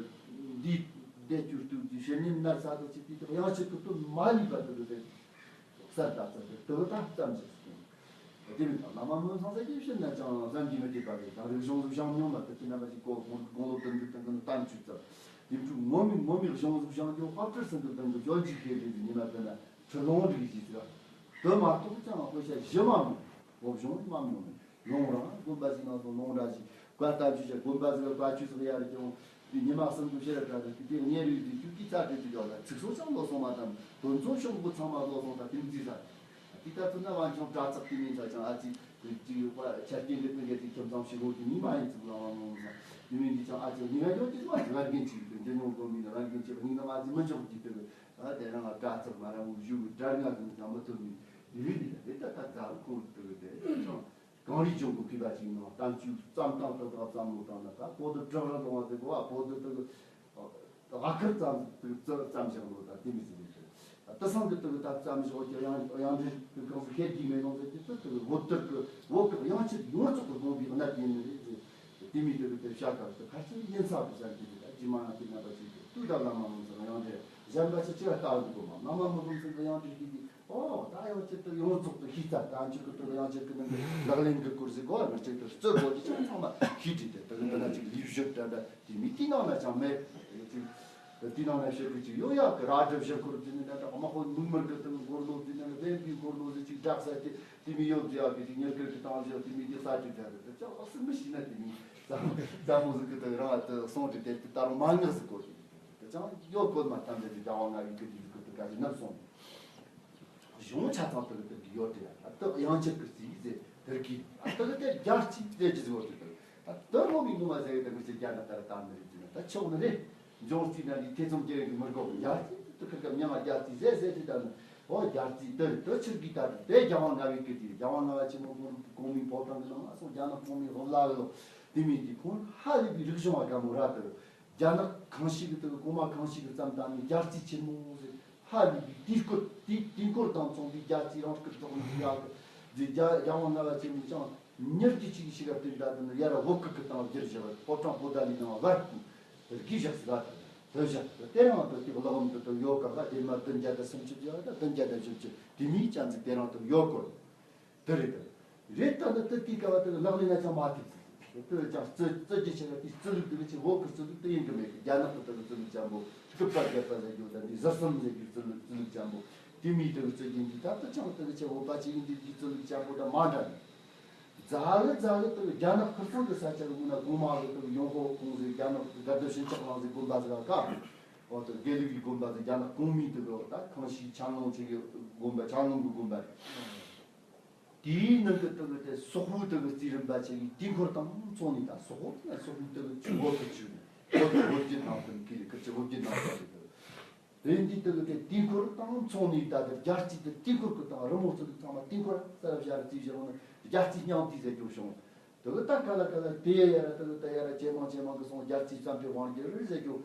འདིའི་བཟླས་བཅོས་བཏུས་ཀྱི་བྱེད་ནི་མནར་ས་དེ་ཅིག་དེ་དེ་གི་ཡང་ཅིག་གི་དོན་མ་ལུས་པ་དེ་གི་དེ་གསལ་ལྟ་ཚར་དེ་དེ་གི་ད་ཙམ་ཞིག་སོང་། དེ་མིན་ད་བླ་མ་མི་ཚང་ས་ཀྱི་བཤད་ན་ཅང་བསམ་གྱིས་མི་ཁྱབ་པ་རེད། ད་རིག་གཞུང་ཟིག་བཞེངས་མྱོང་མ་ཐུབ་ཀྱི་རྣམ་པ་ཞིག་གོ། དགུང་དགུང་ལོ་བདུན་ཅུ་དང་གི་ནི་གཏམ་བཅུ་ཙམ་ཡིན་ཚུལ་ངོ་མའི་ངོ་མའི་གཞུང་ཟིག་བཞེངས་རྒྱུ་དཔལ་སྤྲུལ་སེང་གེ་བདུན་གྱི་ཞོལ་གྱི་ཤེས་རིག་གི་ཉི་མ་དེ་ན་ཁྲི་ལོང་འགྲིག་ཞིག་ཟིག་དེ་མ་གཏོགས་ཀྱང་དཔེ་ཆ་བཞི་མ་མྱོང་། སློབ་སྦྱོང་མ་མྱོང་ནས་ལུང་རང་དགོན་པ་ཞིག་ནང་སོང་ལུང་ར་ཞིག་བཀའ་ལྟ་བཅུ་བྱ་དགོན་པ་ཟིག་ལ་བཀའ་བཅུ་ཟིག་ཡར་ཀྱང་དེ་ཉི་མ་གསུམ་དུ་ཤེས་རབ་གྲྭ་དེ་དེ་ཉེ་རུས་དེ་རྒྱུ་དེ་རྩ་དྲི་དུ་ཡོད་ལ་ཚིག་སོ་ཅང་ལོ་སོང་མ་དང་དོན་ཚོ་ཤོག་མགོ་ཚང་མ་ལོ་སོང་དང་དེ་མི་རྩིས་ས། དེ་ལྟར་དུ་ན་བ་འཆང་དྲ་ཚག་དེ་མིན་ཚ་ཅང་ཨ་ཙི་དེ་དེ་ཡོད་པ་ཆ་རྐྱེན་དེ་ཀུན་གྱི་དེ་ཁྱིམ་ཚང་ཞིག་ཧོ་དེ་མི་མ་ཡིན་ཚུགས་ལ་བ་མོ་མོ་ས་དེ་མིན་དེ་ཅང་ཨ་ཙི་ཉི་མ་ཡོད་དེ་བ་ཅི་བར་རྒན་ཅིག་དེ་འདི་ཉུང་གོ་མིན་བར་རྒན་ཅིག་ཉིན་ནམ་ཨ་ཙི་མི་འཇོག་གི་དེ་ཨ་དེ་རང་ལ་དྲ་ཚག་མ་ར་འུ་བཞུགས་དྲ་ང་གི་ཅང་མི་ཐུབ་མིན་དེ་མིན་དེ་ལ་དེ་ལྟ་ད་ཛ་རུ་ཁོང་དེ་གི་དེ་ཅང་། གངས་རིའི་ལྗོངས་ཀྱི་མཁས་པ་ཞིག་ནང་གཏམ་རྒྱུད་བརྩམས་སྟངས་དང་དག་བརྩམས་ལོ་དང་ན་ད་བོད་དུ་བྲག་རི་ལོང་བ་ཟེར་གོ་བ་བོད་དུ་དུ་ཨ་ཁུར་ཙམ་དུ་བརྩམས་བཞག་ལོ་དང་དེ་མི་ཟེར་ནས་དུ་སང་གི་དུ་ད་བརྩམས་བཞག་ཀྱི་ཡང་ཡང་འདྲེན་གྱི་གང་ཟེར་ཁྱེད་ཀྱིས་མེད་ནོ་ཟེར་གྱི་དུ་དུ་བོད་དུ་གི་བོད་ཀྱི་དབྱངས་ཅན་ཡོངས་རྫོགས་ཀྱི་དགོངས་པའི་གནད་ཡིན་ནི་རེད་ཟེར། དེ་མི་དུ་གི་དུ་བཤད་སྐབས་སུ་ཁ་ཅིག་ཡིན་ས་དུ་བཤད་ཀྱི་དུ་ད་ཇི་མ་ཡང་དེ་ན་པ་ཅིག་དུ་ད་བླ་མ་མང་ཚང་ཡང་འདྲེན་གཞན་པ་ཆ་ཅི་ལ་ལྟ་བུ་གོ་མ་བླ་མ་མང་ཚང་ཡང་འདྲེན་གྱི་དུ། ཨོ་ད་ཡང་ཅིག་ཏུ་ཡོངས་རྫོགས་ཏུ་ཤེས་ཚར། ད་ཅིག་གི་ཏུ་ཡང་ཅིག་གི་ནང་གི་ལག་ལེན་གྱི་སྐོར་ཟིག་གོ་བ་མི་ཅིག་ཏུ་རྩོད་དགོས་ཀྱི་ཅང་ཚང་མ་ཤེས་བྲིས་ཏེ་ཏུ་འདི་ན་ཅིག་ལུས་ཞིབ་འདྲ་འདྲ་དེ་མི་དེ་ནང་ན་ཅང་མེད། ཅིག་དེ་ནང་ན་ཤེས་གི་ཅིག་ཡོད་ཡག་གི་ར་སྒྲུབ་བཞི་སྐོར་དེ་ནི་འདྲ་འདྲ་དམག་དཔོན་མིག་དམར་གི་ཏུ་འཁོར་ལོ་དེ་ནི་བདེན་པའི་འཁོར་ལོ་ཟིག་ཅིག་བསྒྲགས་ས་དེ་དེ་མི་ཡོད་ཟེར་ཡག་གི་ཅིག་ཉེར་སྐར་གི་བཏང་ཟེར་དེ་མི་དེ་ས་ཅིག་ཟེར་གི་ཏུ་ཅང་ལགས་སུ་མི་ཤེས་ན་དེ་མི་ཙམ་ཙམ་མོ་ཟིག་གི་ཏུ་རང་ཏུ་སོང་དེ་དེ་ཏུ་ད་རུང་མ་ངག་ཟིག་གོ་དེ། དེ་ཅང་ཡོད་གོ་མ་ཐམས་ཅད་དེ་རྒྱལ་བ་ལྔ་བའི་སྐུ་དེ་སྐུ་དེ་ག་ཅི་ནབ་སོང་། གཞུང་ཆ་ཚང་དེ་གི་དེ་གི་ཡོད་དེ་ཡ་ད་དེ་དབྱངས་ཅན་གྱི་རྩིས་ཟེར་དེར་གི་ཨ་དེ་གི་དེ་རྒྱལ་རྩིས་ཟེར་གྱི་ཟེར་བ་དེ་དེ་ད་དེ་ངོ་མི་ངོ་མ་ཟེར་གི་དེ་གི་ཟེར་རྒྱ་ནག་ལྟར་དར་ནི་རེད་ཟེར་ན་ད་ཆོག་ནི་རེད། འབྱུང་རྩིས་ན་འདི་ཐེ་ཚོམ་སྐྱེ་གི་མི་དགོས་རྒྱལ་རྩིས་དེ་ཁ་ཁ་མྱང་ང་རྒྱལ་རྩིས་ཟེར་ཟེར་དེ་ད་ནི་ཨོ་རྒྱལ་རྩིས་དེ་དེ་ཕྱིར་གི་ད་དེ་རྒྱལ་བ་ལྔ་བའི་སྐུ་དེ་རྒྱལ་བ་ལྔ་བ་ཆེན་མོ་གོང་མའི་ཕོ་བྲང་གི་ནང་ང་སོང་རྒྱ་ནག་གོང་མའི་ཧོབ་ལ་ལོ་དེ་མིན་དེ་ཁོང་ཧ་ལས་པའི་རིག་གཞུང་བ་དགའ་མོ་ར་དེ། རྒྱ་ནག་གང་ཞིག་གི་དེ་གོང་མ་གང་ཞིག་གི་བརྩམས་བཏང་ནས་རྒྱལ་རྩིས་ཆེན་མོ་ཟེར་ཧ་ལས་པའི་དུས་འཁོར་དེ་དུས་འཁོར་དང་མཚུངས་པའི་རྒྱལ་རྩིས་རང་སྐུར་རྫོགས་ནས་ཡག་གི་རྒྱ་རྒྱལ་དབང་ལྔ་བ་ཆེན་མོ་ཅང་མྱུར་གྱི་ཅིག་ཞིག་ག་དེ་འདྲ་དེ་ནི་ཡར་བོད་ཁུལ་གི་སྟེང་བསྒྱུར་བཞག་ཕོ་བྲང་པོ་ཏ་ལའི་ནང་བར་དུ་རྒྱས་བཞག་ཟིག་ག་དེ་བཞག་དེ་རང་དུ་དེ་གློག་འོད་དུ་ཡོད་ག་ག་དེ་མ་བདུན་བརྒྱ་དང་སུམ་ཅུ་ཡོད་ད་བདུན་བརྒྱ་དང་བཞི་བཅུ་དེ་མིའི་ཅང་ཟིག་དེ་རང་དུ་ཡོད་གོ། དེ་རེད་དེ། རེད་ད་ནི་དེ་དེའི་སྐབས་དེ་ལག་ལེན་ན་ཅང་མ་ཐེབས་ཟིན། དེ་ལ་ཅང་རྩོད་རྩོད་རྒྱུ་ཆེ་བ་དེ་རྩོད་ལུགས་དེ་ལ་ཆེ་བོད་ཀྱི་རྩོད་ལུགས་དེ་ཡིན་གི་མེད་གི། རྒྱ་ནག་གི་དེ་གི་རྩོད་ལུགས་ཅན་པོ་སྐུད་པ་བརྒྱབ་པ་ཟེར་རྒྱུ་དང་དེ་ཟུར་གསུམ་ཟེར་རྒྱུ་རྩོད་ལུགས་རྩོད་ལུགས་ཅན་པོ་དེ་མིའི་དེ་གི་རྩོད་རྒྱུ་འདི་ད་དེ་ཅང་དེ་གི་ཆེ་བོད་པ་ཅིག་ཡིན་དེ་དེ་རྩོད་ལུགས་ཅན་པོ་དང་མ་འདྲ་ནི། རྫ་གི་རྫ་གི་དེ་གི་རྒྱ་ནག་ཁུལ་ཚང་གི་ས་ཆ་གི་དབུས་ན་གོང་མ་གི་དེ་གི་ཡོང་ཧོ་ཁོང་ཟེར་རྒྱ་ནག་གི་དགའ་སྡོད་ཞིང་ཆགས་གླིང་ཟེར་དགོན་པ་ཟེར་ག་ག་འོ་དེ་དགེ་ལུགས་ཀྱི་དགོན་པ་ཟེར་རྒྱ་ནག་གོང་མའི་དེ་གི་འོ་ད་ཁང་ཤིང་ཆང་ལུང་ཆེ་གི་དགོན་པ་ཆང་ལུང་གི་དགོན་པ་རེད། དེའི་ནང་གི་དེ་གི་དེ་སོག་པོའི་དེ་གི་རྩིས་རིམ་པ་ཆེ་གི་དུས་འཁོར་དང་མཚུངས་ནས་ད་སོག་པོ་ན་སོག་པོའི་དེ་གི་ཆུ་བོ་གི་ཆུ་ནས་བོད་ཀྱི་བོད་བརྒྱུད་ནང་དུ་གི་ཁུར་ཆུ་བོད་བརྒྱུད་ནང་དུ་གི་དེ་འདི་དེ་གི་དེ་དུས་འཁོར་དང་མཚུངས་ནས་ད་དེ་རྒྱལ་རྩིས་དེ་དུས་འཁོར་གི་དང་རི་མོ་ཚོ་ཚང་མ་དུས་འཁོར་ས་རབ་ཞལ་རྩིས་བཞག་ན་རྒྱལ་རྩིས་སྙིང་དུས་ཟེར་རྒྱུ་བྱུང་། དེ་གི་ད་ག་ལ་ག་ལ་དེ་ཡ་ཡ་ར་དེ་གི་ད་ཡ་ར་ཇེ་མང་ཇེ་མང་གི་སོང་རྒྱལ་རྩིས་བརྩམས་པའི་དབང་གིས་རེད་ཟེར་རྒྱུ།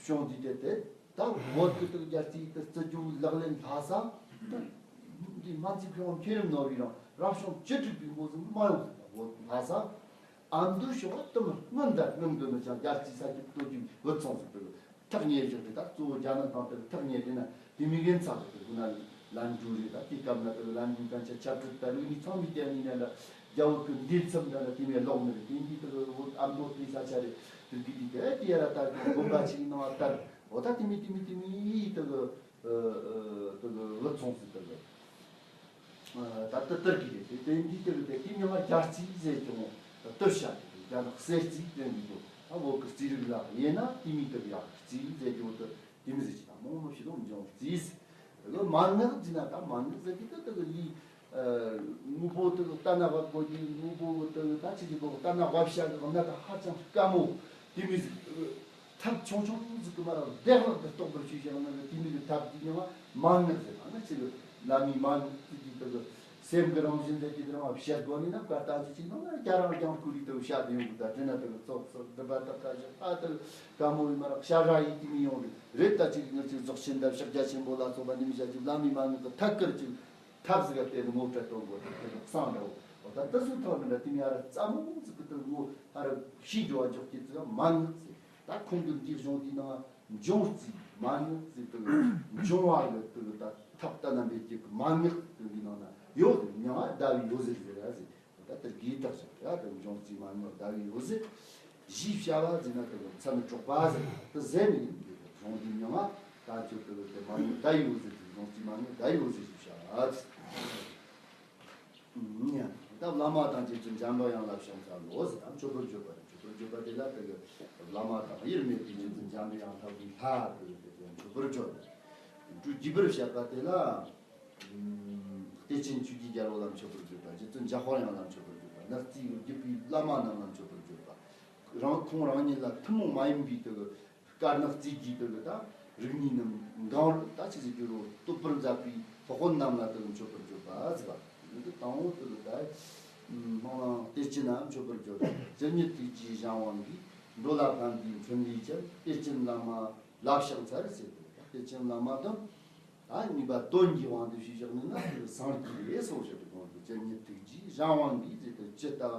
བྱུང་འདི་དེ་དེ་ད་བོད་ཀྱི་དུ་རྒྱལ་རྩིས་དུ་བརྩི་རྒྱུ་ལག་ལེན་ལྷ་ས་འདི་མ་འཛིན་ཁྱོད་མཁྱེན་རིམ་ནོར་བའི་རང་རབ་བྱུང་བཅུ་དྲུག་པའི་འགོ་ཟིན་མ་ཡོང་ཟིན་པ་བོད་ལྷ་ས་ཨ་མདོའི་ཕྱོགས་དུ་མི་སྔོན་དང་སྔོན་གྱི་ནི་ཀྱང་རྒྱལ་རྩིས་ས་ཀྱི་སྟོད་ཀྱི་བུད་སོང་ཟིན་པའི་ཐག་ཉེ་བཞག་དེ་ད་གཙོ་བོ་རྒྱ་ནག་དང་དུ་ཐག་ཉེ་དེ་ན་དེ་མི་རྒན་ཚ་གི་དུ་ཁོ་ན་ལན་འགྲུ་རེད། ད་དེ་སྐབས་ན་དུ་ལན་འགྲུ་གན་ཆ་ཆབ་ཁྲིད་ད་རིག་ནི་ཚང་མི་རྒྱ་ནི་ན་ལ། རྒྱ་བོད་ཀྱི་འདུལ་ཚུལ་འདྲ་ལ་དེ་མེད་ལོག་མི་རེད། དེ་འདི་དེ་གི་བོད་ཨ་མདོ་དེ་ས་ཆ་རེད། དེ་གི་དེ་དེ་དེ་ཡ་ར་ད་དགོན་པ་ཆེ་གི་ནང་ལྟར་འོ་ད་དེ་མི་དེ་མི་དེ་མི་དེ་གི་དེ་གི་བུད་སོང་ཟིན་དེ་གི་ད་ལྟ་དེ་གི་རེད། དེ་དེ་འདི་དེ་གི་དེ་དེ་མྱང་ང་རྒྱལ་རྩིས་ཟེར་ཀྱང་དེ་བཤད་དེ་རྒྱ་ནག་གསེར་རྩིས་དེ་འདི་ཀྱང་ད་བོད་ཀྱི་རྩིས་རིག་ལ་དབྱེ་ན་དེ་མི་དེ་གི་ཡག་རྩིས་ཟེར་ཀྱང་དེ། དེ་མི་ཟེར་གྱི་དང་མོ་མོ་ཞིག་ལོ་འབྱུང་རྩིས། ལོ་མན་ངག་ཟེར་ན་ད་མན་ངག་ཟེར་གྱི་ད་ད་གི་ལི། དངོས་པོ་ད་གི་ལྟ་ན་བབ་དགོས་ཀྱི་དངོས་པོ་ད་གི་ད་ཆི་ཆི་གོ་ལྟ་ན་བབ་བྱ་གི་གནད་ད་ཧ་ཅང་དཀའ་མོ། དེ་མི་ཟེར། ཐབས་ཆུང་ཆུང་ཟིག་གི་མ་ར་བདེ་བླག་ཏུ་རྟོགས་པར་བྱེད་ཅིང་ན་དེ་མིན་གྱི་ཐབས་དེ་ཉིད་མན་ངག་ཟེར། ཨ་ནི་ཅིག་བླ་མའི་མན་ངག་ཅིག་གི་དེ་གི་སེམས་ཀྱི་རང་བཞིན་དེ་ཅིག་རང་བཤད་དགོས་ནི་ན་བཀའ་བཏང་ཅིག་ཅིག་ནང་ན་རྒྱ་རང་རྒྱང་སྐུ་རིགས་དུ་བཤད་དེ་ཡོང་གི། ད་དེ་ན་དེ་གི་ཙོག་ཙོག་སྒྲུབ་པ་དག་ད་བཤད་ཨ་དེ་གི་དཀའ་མོ་ཡིན་མ་ར་བཤད་ར་ཡིན་དེ་མི་ཡོང་གི་རེད། ད་ཅིག་ངེད་ཅིག་རྫོགས་ཆེན་དང་ཕྱག་རྒྱ་ཆེན་པོ་ལ་སོགས་པ་ནི་མི་བཤད་ཅིག་བླ་མའི་མན་ངག་གི་ཐད་ཀར་ཅིག་ཐབས་ཟིག་ག་བལྟས་ནས་ངོ་སྤྲད་གཏོང་དགོས་དེ་གི་གསང་འདྲ་བོ། ད་དེ་ཚོའི་ཐོག་ནས་འདྲ་དེ་མི་ཨ་ར་རྩ་མོ་ཟིག་གི་དེ་ངོ་ཨ་ར་ཤེས་འགྱོ་བ་འཇོག་གི་ཚུལ་མན་ངག་ཟེར། ད་ཁོང་གི་འདི་གཞུང་འདིའི་ནང་འབྱུང་རྩིས་མན་ངག་ཟེར་དུ་འབྱུང་བ་གི་དུ་ད་ཐབས་ལྟ་རྣམ་པའི་གཅིག་གི་མན་ངག་དུ་འདི་ནང་ན་ཡོད་ཟེར། མྱང་ང་ཟླ་བའི་འོད་ཟེར་ཟེར་ར་ཟེར། ད་དེར་དགོས་དག་ཟེར་ཡ་དུ་འབྱུང་རྩིས་མན་ངག་ཟླ་བའི་འོད་ཟེར་ཞེས་བྱ་བ་ཟེར་ན་དུ་མཚན་ནི་གྲགས་པ་ཟེར་དུ་ཟེར་ནི་ཡིན། གཞུང་འདིའི་མྱང་ང་ད་ཚོད་དུ་དེ་མན་ངག་ཟླ་བའི་འོད་ཟེར་དུ་འབྱུང་རྩིས་མན་ངག་ཟླ་བའི་འོད་ཟེར་ཞེས་བྱ་བ་ཟེར། ད་བླ་མ་དང་རྗེ་བཙུན་འཇམ་པའི་དབྱངས་ལ་ཕྱག་འཚལ་ལོ་ཟེར། ད་མཆོད་པར་བརྗོད་པ་རེད། མཆོད་པར་བརྗོད་པ་དེ་ལ་དེ་གི་བླ་མ་དང་དབྱེར་མེད་པའི་རྗེ་བཙུན་འཇམ་པའི་དབྱངས་ལྷ་བུའི་ལྷ་དེ་གི་དེ་མཆོད་པར་བརྗོད། སྤྲུལ་བརྗོད་པར་བཤད་པ་དེ་ལ་གཏེར་ཆེན་ཆོས་ཀྱི་རྒྱལ་པོ་ལ་མཆོད་པར་བརྗོད་པ། རྗེ་བཙུན་འཇམ་དཔལ་དབྱངས་ལ་མཆོད་པར་བརྗོད་པ། ནག་རྩིས་བརྒྱུད་པའི་བླ་མ་རྣམས་ལ་མཆོད་པར་བརྗོད་པ། རང་ཁོང་རང་ཉིད་ལ་ཐུན་མོང་མ་ཡིན་པའི་དེ་གི་དཀར་ནག་རྩིས་ཀྱི་དེ་གི་ད་རིག་གནས་རྣམས་འགའ་རུ་ད་ཅི་ཟེར་རྒྱུ་རུ་བསྟོད་པར་མཛད་པའི་སློབ་དཔོན་རྣམས་ལ་དེ་གི་མཆོད་པར་བརྗོད་པ་ཟེར་བ། འདི་དང་པོ་དེ་གི་ད་སྨོན་ལམ་གཏེར་ཆེན་ན་མཆོད་པར་བརྗོད། ཇི་སྙེད་ཐུགས་རྗེའི་གཞན་དབང་གིས། འགྲོ་ལ་ཕན་བདེའི་འཕྲིན་ལས་ཀྱང་། གཏེར་ཆེན་བླ་མ་ལ་ཕྱག་འཚལ་ཟེར་ཏེ། གཏེར་ཆེན་བླ་མ་དང་ད་གཉིས་པ་དོན་གྱི་དབང་དུ་བྱས་བཞག་ནས་ན་དེ་གི་སངས་རྒྱས་རེད་གསུངས་བཞག་པའི་དོན་དུ། ཇི་སྙེད་ཐུགས་རྗེའི་གཞན་དབང་གིས་ཟེར་ཏེ་ཇི་ལྟ་བ་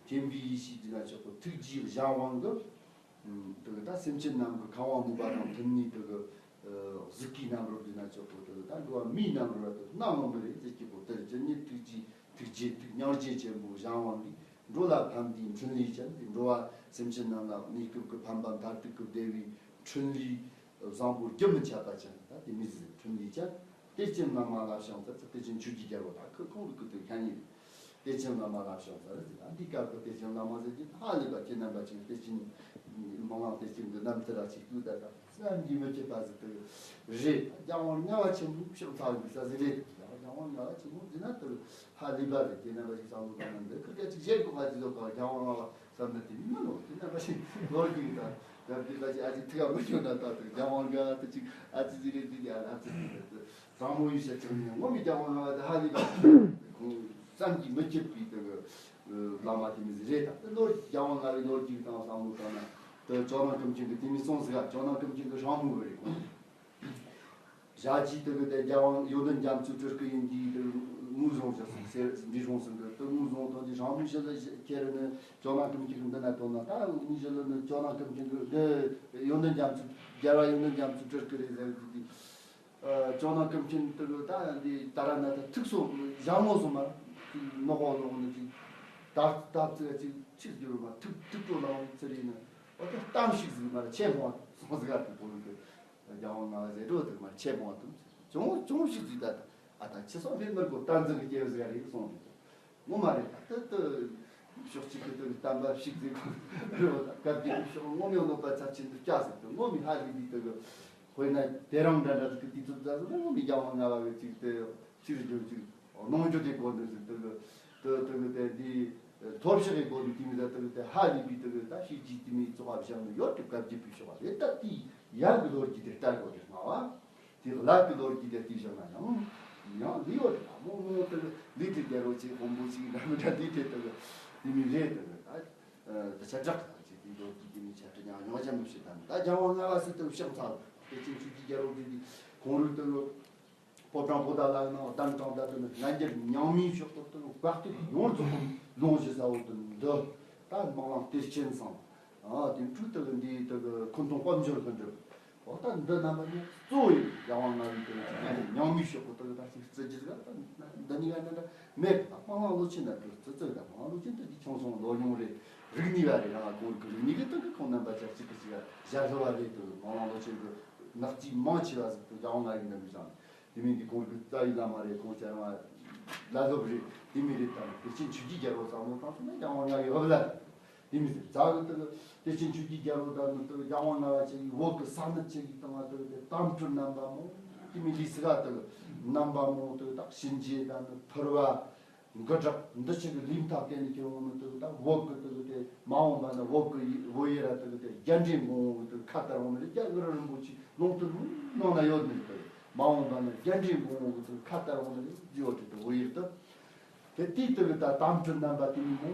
མཁྱེན་པའི་ཡེ་ཤེས་ཟེར་ན་ཆོག་གི། ཐུགས་རྗེའི་གཞན་དབང་གིས། དེ་གི་ད་སེམས་ཅན་རྣམས་ཀྱི་ཁམས་དབང་མོས་པ་དང་མཐུན་ནི་དེ་གི་གཟུགས་ཀྱི་རྣམ་རོལ་དེ་ན་ཆོག་གི། དེ་གི་ད་འགྲོ་བ་མིའི་རྣམ་རོལ་དེ་སྣང་ངོ་མི་རེད་ཟེར་གྱི་གོ། དེར་ཇི་སྙེད་ཐུགས་རྗེ་ཐུགས་རྗེ་ཐུགས་སྙིང་རྗེ་ཆེན་པོ་གཞན་དབང་གིས། འགྲོ་ལ་ཕན་བདེའི་འཕྲིན་ལས་ཀྱང་། དེ་འགྲོ་བ་སེམས་ཅན་རྣམས་ལ་གནས་སྐབས་ཀྱི་ཕན་པ་མཐར་ཐུག་གི་བདེ་བའི་འཕྲིན་ལས་བཟང་པོ་རྒྱུན་མི་འཆད་པ་ཅན་ད་དེ་མི་ཟེར། འཕྲིན་ལས་ཀྱང་། གཏེར་ཆེན་བླ་མ་ལ་ཕྱག་འཚལ། གཏེར་ཆེན་ཆོས་ཀྱི་རྒྱལ་པོ་ད་ཁོ་ཁོང་གི་སྐུ་དེ་ཁ་ཉིན་རེད། གཏེར་ཆེན་བླ་མ་ལ་ཕྱག་འཚལ་ཟེར། ཨ་འདི་སྐབས་ཀྱི་གཏེར་ཆེན་བླ་མ་ཟེར་གྱི་ཧ་ལས་པ་ཁྱེད་རྣམ་པ་ཅིག་གཏེར་ཆེན་སྨོན་ལམ་གཏེར་ཆེན་གྱི་རྣམ་ཐར་ར་ཅིག་བསྐུལ་ད་ད་བསམ་གྱིས་མི་ཁྱབ་པ་ཟིག་ཏུ་རེད། རྒྱལ་དབང་ལྔ་པ་ཆེན་པོའི་ཕྱག་འཚལ་གྱི་ས་ཟིག་རེད། རྒྱལ་དབང་ལྔ་པ་ཆེན་པོ་ཟེར་ན་ཏུ་ཧ་ལས་པ་རེད། ཁྱེད་རྣམ་པ་ཅིག་བསམ་བློ་བཏང་ན་འདི་ཁུར་ཀ་ཅིག་གཞན་གོ་ཧ་ཅིག་ལོ་ག་རྒྱལ་དབང་ལྔ་པ་བསམ་ན་དེ་མི་ནོ། དེ་ན་མ་ཤེས་ལོ་རྒྱུས་དང་རྒྱབ་ཀྱི་ད་ཅི་ཨ་ཅི་ཐུག་ག་མི་ཤོད་ན་ད་དུ་རྒྱལ་དབང་ག་ད་ཅིག་ཨ་ཅི་ཟིག་རེད། དེ་ཡ་ཨ་ཅི་ཟིག་རེད། དྲང་མོ་ཡིན་ཤ་ཅིག་ནི་ངོ་མི་རྒྱལ་དབང་ང་ད་ཧ་ལི་ད་ཁོང་བསམ་གྱིས་མི་ཁྱབ་པའི་དེ་གི་བླ་མ་དེ་མི་ཟིག་རེད། ད་དེ་ལོ་རྒྱལ་དབང་ལྔ་པའི་ལོ་རྒྱུས་དང་བསམ་བློ་བཏང་ན་དེ་ཇོ་ནང་ཀུན་མཁྱེན་གི་དེ་མི་སོང་ཟིག་ག་ཇོ་ནང་ཀུན་མཁྱེན་གི་སྲུང་མོ་བ་རེད་ཁོང་། ཞག་གཅིག་དེ་གི་དེ་རྒྱལ་དབང་ཡོན་ཏན་རྒྱ་མཚོའི་སྤྲུལ་སྐུ་ཡིན་གྱི་དེ་ངོས་བཟུང་བྱས་སོང་ཟེར། འབྲས་སྤུངས་སོང་གི་དེ་ངོས་བཟུང་དང་དེ་སྲུང་མོ་ཞིག་ལ་ཁྱེར་ནས་ཇོ་ནང་ཀུན་མཁྱེན་གི་འདི་ན་ཐོན་ན། ད་ངོས་ཞིག་ལ་ནི་ཇོ་ནང་ཀུན་མཁྱེན་གི་འདི་ཡོན་ཏན་རྒྱ་མཚོ་རྒྱལ་བ་ཡོན་ཏན་རྒྱ་མཚོའི་སྤྲུལ་སྐུ་རེད་ཟེར་གི་དེ། ཇོ་ནང་ཀུན་མཁྱེན་དེ་གི་ད་འདི་ད་ར་ན་ད་ཐུགས་སོ་ཞང་མོ་སོ་མ་ནོག་ནོག་ནི་ཅིག་ད་ད་ཙི་ཅིག་ཕྱིར་འགྱུར་མ་ཐུག་ཐུག་པོ་ལང་ཚེ་རིང་ནི་འོ་ད་གཏམ་ཞིག་ཟིག་མ་ར་ཆེ་མོ་སོང་ཟིག་ག་དུ་པོ་གི་རྒྱལ་དབང་ལྔ་པ་ཟེར་འགྲོ་དུ་མ་ཆེ་མོ་དུ་ཅུང་ཅུང་ཞིག་ཟིག་ད་ད་ཨ་ད་ཆེ་སོང་མེད་མར་གོ་བསྟན་འཛིན་གི་སྐྱེ་བ་ཟིག་རེད་སོང་ཟིག་ངོ་མ་རེད། ད་ལྟ་ཕྱོགས་གཅིག་གི་དུ་བསྟན་པ་ཞིག་ཟིག་རེད་བ། ད་སྐབས་དེ་ཕྱོགས་ངོ་མ་ཡང་ནོ་པ་ཚབས་ཆེན་དུ་སྐྱ་ཟིག་དུ་ངོ་མི་ཧ་ལས་དེ་དུ་དཔེར་ན་དེ་རིང་འདྲ་འདྲ་ཟིག་གི་དུས་ཚོད་ཙམ་ཟིག་ངོ་མི་རྒྱལ་དབང་ལྔ་པ་གི་ཅིག་དེ་ཕྱིར་འགྱུར་ཅིག་གནང་རྒྱུ་དེ་གོ་འདུག་ཟིག་དུ་དུ་དུ་དེ་འདི་ཐོབ་ཤག་གི་གོ་འདུག་དེ་མི་ཟ་དུ་དེ་ཧ་ལས་པའི་དུ་ད་ཤིག་ཅིག་དེ་མི་ཙོག་པ་བཞག་ནས་ཡོད་དུ་སྐབས་དེ་ཕི་ཤོག་པ་རེད། ད་དེ་ཡར་གི་ལོ་རྒྱུས་དེ་ལྟར་གོ་དེ་སྨྲ་བ། དེ་ལ་གི་ལོ་རྒྱུས་དེ་བལྟས་བཞག་ན་ཡང་ཡང་ལི་ཡོད་རེད། མོ་མོ་དེ་ལི་དེ་རྒྱལ་རོ་ཆེ་དཔོན་པོ་ཞིག་འདྲ་མི་འདྲ་ལི་དེ་དེ་དེ་མི་རེད། དེ་ད་ད་ཆ་དྲག་ཅིག་དེ་ལོ་རྒྱུས་དེ་མི་ཆ་དྲི་ཉག་ཉོག་ཅམ་མི་བྱེད་དམ། ད་རྒྱལ་དབང་ལྔ་པ་སི་དེ་ཕྱག་འཚལ་དེ་ཅིག་ཆུ་གི་རྒྱལ་རོ་དེ་དེ་ཁོང་རུ་དེ་ཕོ་བྲང་པོ་ཏ་ལ་ནང་གདན་དྲངས་ད་དེ་ནི་རྣལ་འབྱོར་ཉང་མིའི་ཕྱོགས་དེ་དེ་བཀའ་གཏེར་ཡོངས་རྫོགས་ལུང་བཞི་ཟ་འོ་དེ་འདི་ད་སྨོན་ལམ་གཏེར་ཆེན་ཚང་། ཨ་དེ་འཕྲུལ་དག་འདིའི་དག་འཁོན་སྡུང་དཔལ་འབྱོར་ལྷུན་གྲུབ། འོ་ད་འདི་རྣམ་པ་གཉིས་གཙོ་བོ་ཡིན། རྒྱལ་དབང་ལྔ་པའི་དག་ཅིག་ཉང་མིའི་ཕྱོགས་ཀྱི་དག་ད་ཅིག་བརྩི་རྒྱུ་ཟིག་ད་འདི་གཉིས་ཀ་འདྲ་འདྲ་མེད། ད་སྨོན་ལམ་བློ་ཆེན་ན་དག་བརྩི་བརྩི་ད་སྨོན་ལམ་བློ་ཆེན་དག་ཅིག་ཆུང་ཆུང་ལོ་ཉུང་རེད། རིག་གནས་པ་རེད། རང་ཁོང་གི་རིག་གནས་ཀྱི་དག་གི་ཁོང་རྣམ་པ་ཅག་གཅིག་གི་ཅིག་ཞལ་བཟོ་བ་རེད། དག་སྨོན་ལམ་བློ་ཆེན་གྱི་ནག་རྩིས་མང་ཆེ་བ་ཟིག་དག་རྒྱལ་དབང་ལྔ་པའི་འདམ་གྱི་བཟང་། དེ་མིན་འདི་ཁོང་གི་རྩ་བའི་བླ་མ་རེད། ཁོང་ཅག་རང་ལ་ལོབ་རེད། དེ་མི་རེད། དམ་དེ་ཕྱིན་ཆོས་ཀྱི་རྒྱལ་པོ་བསམ་བློ་བཏང་སོང་ན་རྒྱལ་དབང་ལྔ་པའི་འོབ་ལ་དེ་མི་ཟེར། རྩ་བའི་དེ་དེ་ཕྱིན་ཆོས་ཀྱི་རྒྱལ་པོ་དང་ནི་དེ་རྒྱལ་དབང་ལྔ་པ་ཅིག་གི་འོག་གི་ས་ནི་ཅིག་གི་སྟེང་ལ་དེ་དེ་དམ་སྤྲུལ་རྣམ་པ་མོ། དེ་མི་ལི་སི་ག་དེ་རྣམ་པ་མོ་དེ་དག་གཤིན་རྗེ་དང་ནི་ཕུར་བ་མགུ་བྲག་འདི་ཅིག་གི་ལིམ་ཐག་གན་ནི་ཁྱེར་འོང་ནི་དེ་དག་འོག་གི་དེ་དེ། མ་འོངས་པ་ན་བོད་ཀྱི་བོད་ཡུལ་ར་དེ་གི་དེ་རྒྱ་འདྲེ་མགོ་བོ་དེ་ཁ་བསྟར་འོང་ནི་རེད། རྒྱ་གུ་རུ་རིན་པོ་ཆེ་ལུང་དུ་ནང་ན་ཡོད་ནི་རེད། མ་འོངས་པ་ན་རྒྱ་འདྲེ་མགོ་བོ་དེ་ཁ་བསྟར་འོང་ནི་རེད། རྗེ་བོ་དེ་དེ་བོད་ཡུལ་དུ། དེ་དུས་དེ་གི་ད་དམ་གྲུ་རྣམ་པ་དེ་མོ་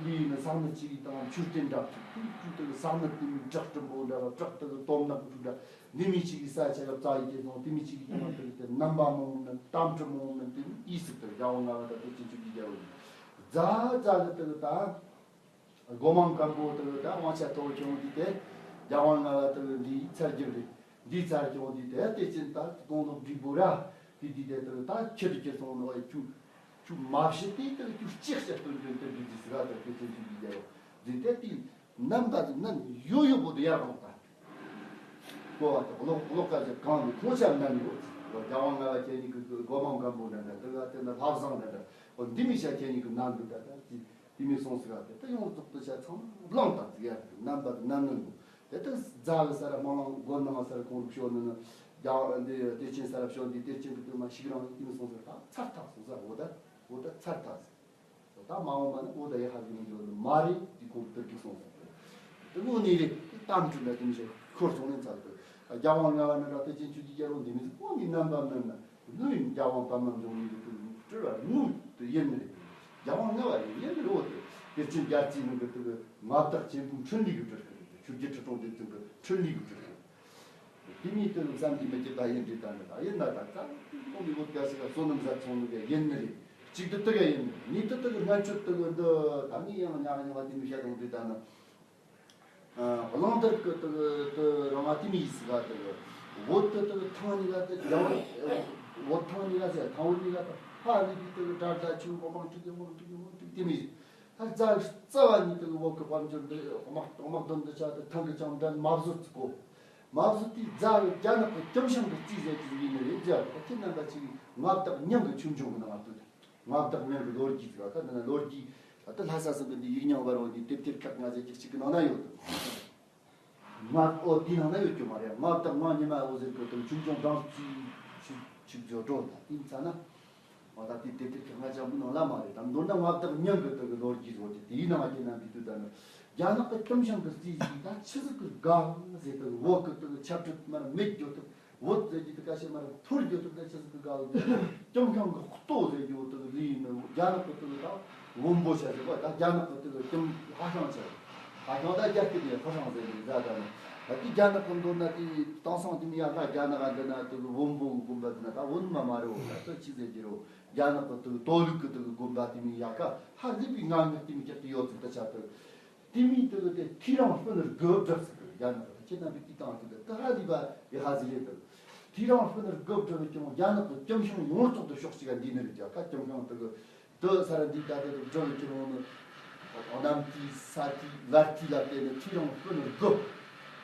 ལུས་ནི་ས་ནི་ཅིག་དང་མཆོད་རྟེན་འདྲ་ཅིག་དེ་དུས་དེ་གི་ས་ནི་དེ་མོ་བྲག་སྲིན་པོ་འདྲ་བ་བྲག་དེ་གི་དོམ་ནག་ཕྲུག་འདྲ་འདི་མི་ཅིག་གི་ས་ཆ་གི་རྩ་ཡི་དེ་སོང་དེ་མི་ཅིག་གི་དེ་མ་དེ་གི་དེ་རྣམ་པ་མང་ནི་དམ་གྲུ་མང་ནི་དེ་མོ་ཡིད་སུ་དེ་རྒྱལ་བ་ལྔ་པ་ད་དེ་ཅི་ཅིག་གི་རྒྱལ་བ་ཡིན། རྫ་རྫ་གི་དེ་གི་ད། སྒོ་མང་སྒམ་པོ་དེ་ད་དབང་ཆ་ཐོབ་བྱུང་དུས་དེ་རྒྱལ་དབང་ལྔ་པ་དེ་འདིའི་ཚར་རྒྱུ་རེད། འདིའི་ཚར་བྱུང་དུས་དེ་དེ་ཅན་ད་དགུང་ལོ་བགྲེས་པོ་ར་དེ་དུས་དེ་དེ་ད་ཁྱེར་ཁྱེར་སོང་ནོ། ཁྱོད་ཁྱོད་མ་བཤད་དེ་དེ་ཁྱོད་ཅི་བཤད་སྟོན་རྒྱུ་དེ་འདི་འདི་ཟིག་ག་དེ་དེ་ཅན་ཅིག་གི་རྒྱལ་བ་འདི་དེ་དེ་རྣམ་པ་དེ་ནམ་ཡོད་ཡོད་པོ་དེ་ཡར་ལོག་ད། གོ་བ་དེ་གློག་གློག་ཀ་ཅིག་གང་ནས་ཁོང་ཆ་མནན་ཡོད། རྒྱལ་དབང་ལྔ་པ་ཁྱེད་གཉིས་ཀྱི་སྒོ་མང་སྒམ་པོ་འདྲ་འདྲ་དེ་ག་དེ་ན་ལྷ་བཟང་འདྲ་འདྲ་འོ་འདི་མི་ཤ་ཁྱེད་གཉིས་ཀྱི་ནང་དུ་ད་ད་ཅི། དེ་མིན་སོང་ཟིག་ག་དེ་ད་ཡོངས་རྫོགས་དུ་བྱ་ཚང་བླངས་དང་ཟིག་ཡ་རྣམ་པ་དེ་ནམ་ནམ་ནོ། དེ་ད་རྫ་གི་ས་ར་མ་ལང་སྒོ་ནང་ས་ར་ཁོང་རུ་ཤོར་ནི་ནི་རྒྱ་འདི་གཏེར་ཆེན་ས་ར་ཤོར་འདི་གཏེར་ཆེན་གི་དུ་མ་ཞིག་རང་དེ་མིན་སོང་ཟིག་ད་ཚར་ཐག་སོང་ཟིག་འོ་ད་འོ་ད་ཚར་ཐག་ཟིག་ད་མ་འོངས་པ་ནི་འོ་ད་ཡ་ཧ་གི་མི་འགྱོ་ནི་མ་རེད། དེ་ཁོང་དུ་གི་སོང་ཟིག་དེ་དངོས་གནས་རེད། དེ་གཏམ་དྲི་ན་དེ་མི་ཤེས་ཁོར་སོང་ནས་ཚར་དུ་རྒྱ་དབང་ལྔ་པ་ནི་ར་གཏེར་ཆེན་ཆོས་ཀྱི་རྒྱལ་པོ་འདི་མི་ཟིག་ཁོང་གི་རྣམ་པ་མིན་ན། ལུས་རྒྱལ་དབང་པདྨ་འབྱུང་གནས་ཀྱི་དུས་སྤྲུལ་བ་དངོས་དུ་ཡིན་ནི་རེད། རྒྱལ་དབང་ལྔ་པ་ཡིན་ཡིན་ནི་རེད། འོ་དེ་དེ་ཕྱིན་རྒྱལ་རྩིས་ནང་གི་དུ་མངའ་བདག་ཆེན་པོའི་འཕྲིན་ལས་ཀྱི་སྤྲུལ་སྐུ་རེད། ཆོས་རྒྱལ་ཁྲི་སྲོང་ལྡེ་བཙན་གྱི་འཕྲིན་ལས་ཀྱི་སྤྲུལ་སྐུ་རེད། དེ་ནས་དུ་བསམ་གྱིས་མི་ཁྱབ་པ་ཡིན་འདྲི་ད་ནི་ད་ཡིན་ན་ད་ད་ཁོང་གི་བོད་ག་ཞིག་བསོད་ནམས་བཟའ་ཚང་ནི་ག་ཡིན་ནི་རེད། གཅིག་ཏུ་དུ་ག་ཡིན་ནི་རེད། གཉིས་དུ་དུ་གི་སྔན་ཆད་དུ་གི་འདི་ད་ངས་ཡང་ཉག་ཉག་དེ་མི་བཤད་དང་འདྲི་ད་ནི། ཨ། གླང་དར་གི་དུ་དུ་རང་ང་དེ་མི་ཡིས་ག་དུ་བོད་དུ་དུ་ཐང་ནི་ག་དུ་རྒྱ་བོད་ཐང་ནི་ག་ཟེར་ཐང་བོད་ནི་ག་དུ་ཧ་ལི་པི་དུ་དྲ་དྲ་ཆུ་མོ་མང་ཀྲིག་གི་མང་ཀྲིག་གི་མང་ཀྲིག་དེ་མི་ཡིས་ད་རྩ་རྩ་བ་ནི་དུ་བོད་གི་དཔལ་འབྱོར་འདི་དམག་དམག་དོན་འདི་ཆ་དུ་ཐང་གི་ཅང་འདྲ་མ་བཟོ་ཚུགས་གོ། མ་བཟོ་དུས་རྫ་བའི་རྒྱ་ནག་གི་ལྕམ་ཤང་གི་རྩིས་ཟེར་གྱི་ཡིན་ནི་རེད། རྫ་བ་ཁྱེད་རྣམ་པ་ཅིག་མངའ་བདག་ཉང་གི་ཆོས་འབྱུང་གི་ནང་ལ་ལྟོས་ད། མངའ་བདག་ཉང་གི་ལོ་རྒྱུས་ཟེར་བ་ཁ་འདི་ན་ལོ་རྒྱུས་ད་ལྷ་ས་སོགས་ཀྱི་འདི་ཡིག་རྙིང་བར་བ་འདི་དེབ་ཐེར་ཁག་ལྔ་ཟེར་གྱི་གཅིག་གི་ནང་ན་ཡོད་དོ། མངའ་ཨོ་དེའི་ནང་ན་ཡོད་རྒྱུ་མ་རེད། མངའ་བདག་མང་ཉི་མ་འོ་ཟེར་གི་དང་ཆུང་ཆུང་སྦྲང་རྩི་ཆིག་ཆིག་བརྗོད་འགྲོ་ད་དེ་ཚ་ན། ང་ད་དེ་དེབ་ཐེར་ཁག་ལྔ་ཅང་པོ་ནང་ལ་མ་རེད། ད་མདོར་ན་མངའ་བདག་ཉང་གི་དང་གི་ལོ་རྒྱུས་ཟེར་གྱི་དེའི་ནང་ཁྱེད་རྣམ་པའི་དུས་ད་ནི་རྒྱ་ནག་གི་ལྕམ་ཤང་གི་རྩིས་ཟིག་ད་ཆི་ཟིག་གི་དགའ་ཟེར་གི་བོད་གི་དང་ཆབ་སྲིད་མར་མེད་རྒྱུ་དང་། བོད་ཟེར་རྒྱུ་དེ་ཁ་ཤས་མར་འཐོར་རྒྱུ་དེ་ད་ཆི་ཟིག་གི་དགའ་བོ་དེ་ལྕམ་ཤང་གི་ལྟོ་ཟེར་རྒྱུ་དེ་ལུས་ནི་རྒྱ་ནག་གི་དེ་ད་བོན་པོ་ཆ་ཟེར་བ་ད་རྒྱ་ནག་གི་དེ་ལྕམ་ཧ་ཤང་ཆ། ཧ་ཤང་ད་རྒྱ་སྐད་ནས་ཧ་ཤང་ཟེར་ནི་ཟ་ད་ནི་ད་དེ་རྒྱ་ནག་གི་མདོར་ན་དེ་དེང་སང་དེ་མི་ཡག་ག་རྒྱ་ནག་འདི་ན་དེ་བོན་པོ་གི་དགོན་པ་དེ་ན་ད་བོན་མ་མ་རེད། འོ་ད་དེ་ཆི་ཟེར་རྒྱུ་རེད། རྒྱ་ནག་གི་དེ་གཏོ་ལུགས་གི་དེ་དགོན་པ་དེ་མི་ཡག་ག་ཧ་ལས་པའི་ངང་ངག་དེ་མི་ཀྱག་དེ་ཡོད་ཚུལ་དེ་ཆ་དེ། དེ་མིན་དེ་གི་དེ་ཐེའུ་རང་སྤུན་ནི་དགུ་བསྒྲུབས་ཟེར་གི་རྒྱ་ནག་གི་ཁྱེད་རྣམ་པས་དེ་དང་དེ་གི་དེ་ཧ་ལས་པ་ཡི་ཧ་ཟི་རེད་དེ། ཐེའུ་རང་སྤུན་ནི་དགུ་བསྒྲུབས་ཀྱང་རྒྱ་ནག་གི་ལྕམ་ཤང་ཡོངས་རྫོགས་དུ་ཕྱོགས་གཅིག་ག་འདི་ནི་རེད་ཀྱ་ཁ་ལྕམ་ཤང་དེ་གི་དེ་ས་ར་འདི་ད་དེ་དུ་བསྒྲུབས་ཀྱང་ནི་གནམ་དེའི་ས་དེའི་བར་དེའི་ལ་དེ་ནི་ཐེའུ་རང་སྤུན་ནི་དགུ་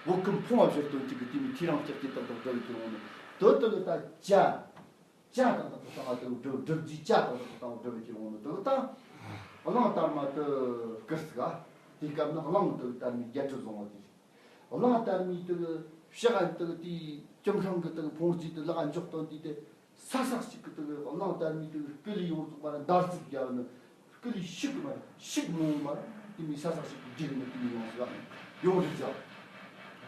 བོད་ཁམས་ཕུང་བ་བཞུར་དོན་གཅིག་གི་དེ་མིན་ཐེའུ་རང་ལྕགས་ཀྱི་དང་དུ་བསྒྲུབས་ཀྱང་ནི་དེ་དེ་གི་ད་བྱ། བྱ་དང་དག་ཏུ་བཏང་བ་དེ་སྒྲུབ་སྒྲུབ་རྒྱུའི་བྱ་དང་དག་ཏུ་བཏང་བ་སྒྲུབ་པའི་ཕྱིར་འོང་ནི་དེ་དང་། གླང་དར་མ་དེ་བསྐུར་ཟིག་ག་དེ་སྐབས་ནི་གླང་དེ་དར་མའི་རྒྱལ་གྲི་བཟུང་བ་དེ་རེད། གླང་དར་མའི་དེ་ཕྱག་དེ་དེའི་ལྕམ་ཤང་གི་དེ་ཕུང་རྗེས་དེ་ལག་འཇོག་སྟོན་དུས་དེ་ས་ས་ཞིག་གི་དེ་གླང་དར་མའི་དེ་སྐུ་ལུས་ཡོངས་རྫོགས་པ་ལ་འདར་ཟིག་བརྒྱབ་ནི། སྐུ་ལུས་ཤིག་གི་མ་རེད། ཤིག་མོ་མ་རེད། དེ་མི་ས་ས་ཞིག་གི་རྒྱུག་ནི་དེ་མི་ཡོང་ཟིག་ག་ཡོང་རིག་ཟིག་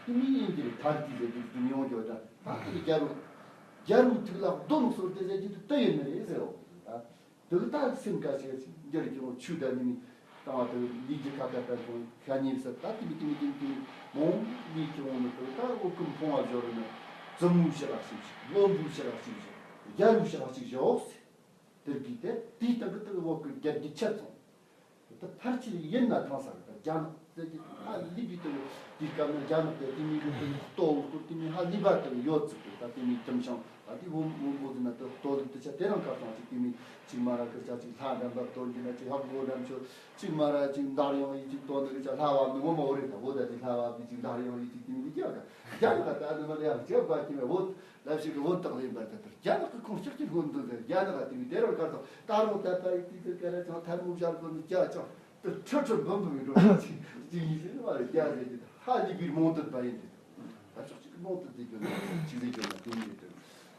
དེ་མི་ཡིན་གྱི་རེད། ཐར་གྱི་ཟེར་རྒྱུ་དེ་མི་ཡོང་རྒྱུ་ད་ད་དེ་རྒྱལ་རུ། རྒྱལ་བའི་ཐུགས་ལ་གདོན་གསོལ་ཏེ་ཟེར་རྒྱུ་དེ་ལྟ་ཡོད་ནི་རེད་ཟེར་རོ། ད་དེ་གི་ད་སེམས་དཀར་ཞིག་ཅིག་འགྱུར་གྱི་རུང་ཆུ་ད་ནི་མི་བཏང་བ་དེ་ལུས་ཀྱི་ཁ་ཁ་ད་ཁོང་ཤ་ཉེ་ས་ད་དེ་མི་དེ་མི་དེ་མི་དེ་མི་མོང་ལུས་ཀྱི་འོང་ནི་དེ་ད་འོ་ཀུན་ཕུང་བ་སྦྱོར་ནི་བཙུན་མོའི་ཞི་རག་ཞིག་ཞིག་བློན་པོའི་ཞི་རག་ཞིག་ཞིག་རྒྱལ་བའི་ཞི་རག་ཞིག་ཞིག་འོག་ཟེར། དེར་གྱིས་དེ་དེའི་སྟེང་གི་དེ་འོག་གི་རྒྱལ་གྱི་ཆ་ཚང་། ད་ཕལ་ཆེར་ཡིན་ན་ཐང་ས་རེད། ད་རྒྱ་ནག་དེ་གི་ཧ་ལས་པའི་དེ་དེའི་སྐབས་ན་རྒྱ་ནག་དེ་དེ་མི་གི་དེ་ལྟོ་བུ་དེ་མི་ཧ་ལས་པ་དེ་ཡོད་ཚུལ་དེ་ད་དེ་མི་ལྕམ་ཤང་ད་དེ་བུ་བུ་བུ་དེ་ན་དེ་ལྟོ་ལུགས་དེ་ཆ་དེ་རང་ཁ་སང་ཅིག་དེ་མི་ཅིག་མ་ར་ཁིར་ཆ་ཅིག་ལྷ་འདྲ་འདྲ་སྟོན་གྱི་ན་ཅིག་ཧག་གོ་འདྲ་མཆོ་ཅིག་མ་ར་ཅིག་འདར་ཡོང་ཡི་ཅིག་སྟོན་གྱི་ཆ་ལྷ་བབ་ནི་ངོ་མ་འོ་རེད། ད་བུ་ད་ཅིག་ལྷ་བབ་དེ་ཅིག་འདར་ཡོང་ཡི་ཅིག་དེ་མི་དེ་རྒྱ་ག་རྒྱ་ནག་ད་དེ་མ་རེད། ཡང་ཅིག་བབ་ཀྱི་མེད་བུ། ལབ་ཞིག་གི་བོད་དག་ལས་འབར་ད་དར་རྒྱ་ནག་གི་ཁོང་ཤག་གི་ཧོན་དུ་ཟེར། རྒྱ་ནག་ག་དེ་མི་དེ་རང་ཁར་དང་ད་རུང་ད་ད་ཡི་དུས་དུ་ཀ་ར་ཅང་ཐལ་མོ་བཞར་གོ་ནི་རྒྱ་ཅང་དུ་ཁྲི་ཁྲི་འབུམ་འབུམ་ཡིན་འགྲོ་ཅིག་ཅིག་ཡིན་ཟེར་བ་རེད། རྒྱ་ཟེར་གྱི་ཧ་ལས་པའི་རྨོངས་དད་པ་ཡིན་དེ་ད་ཤག་ཅིག་གི་རྨོངས་དད་དེ་གྱོན་ན་ཅིག་ཟེར་གྱོན་ན་དེ་ཡིན་དེ་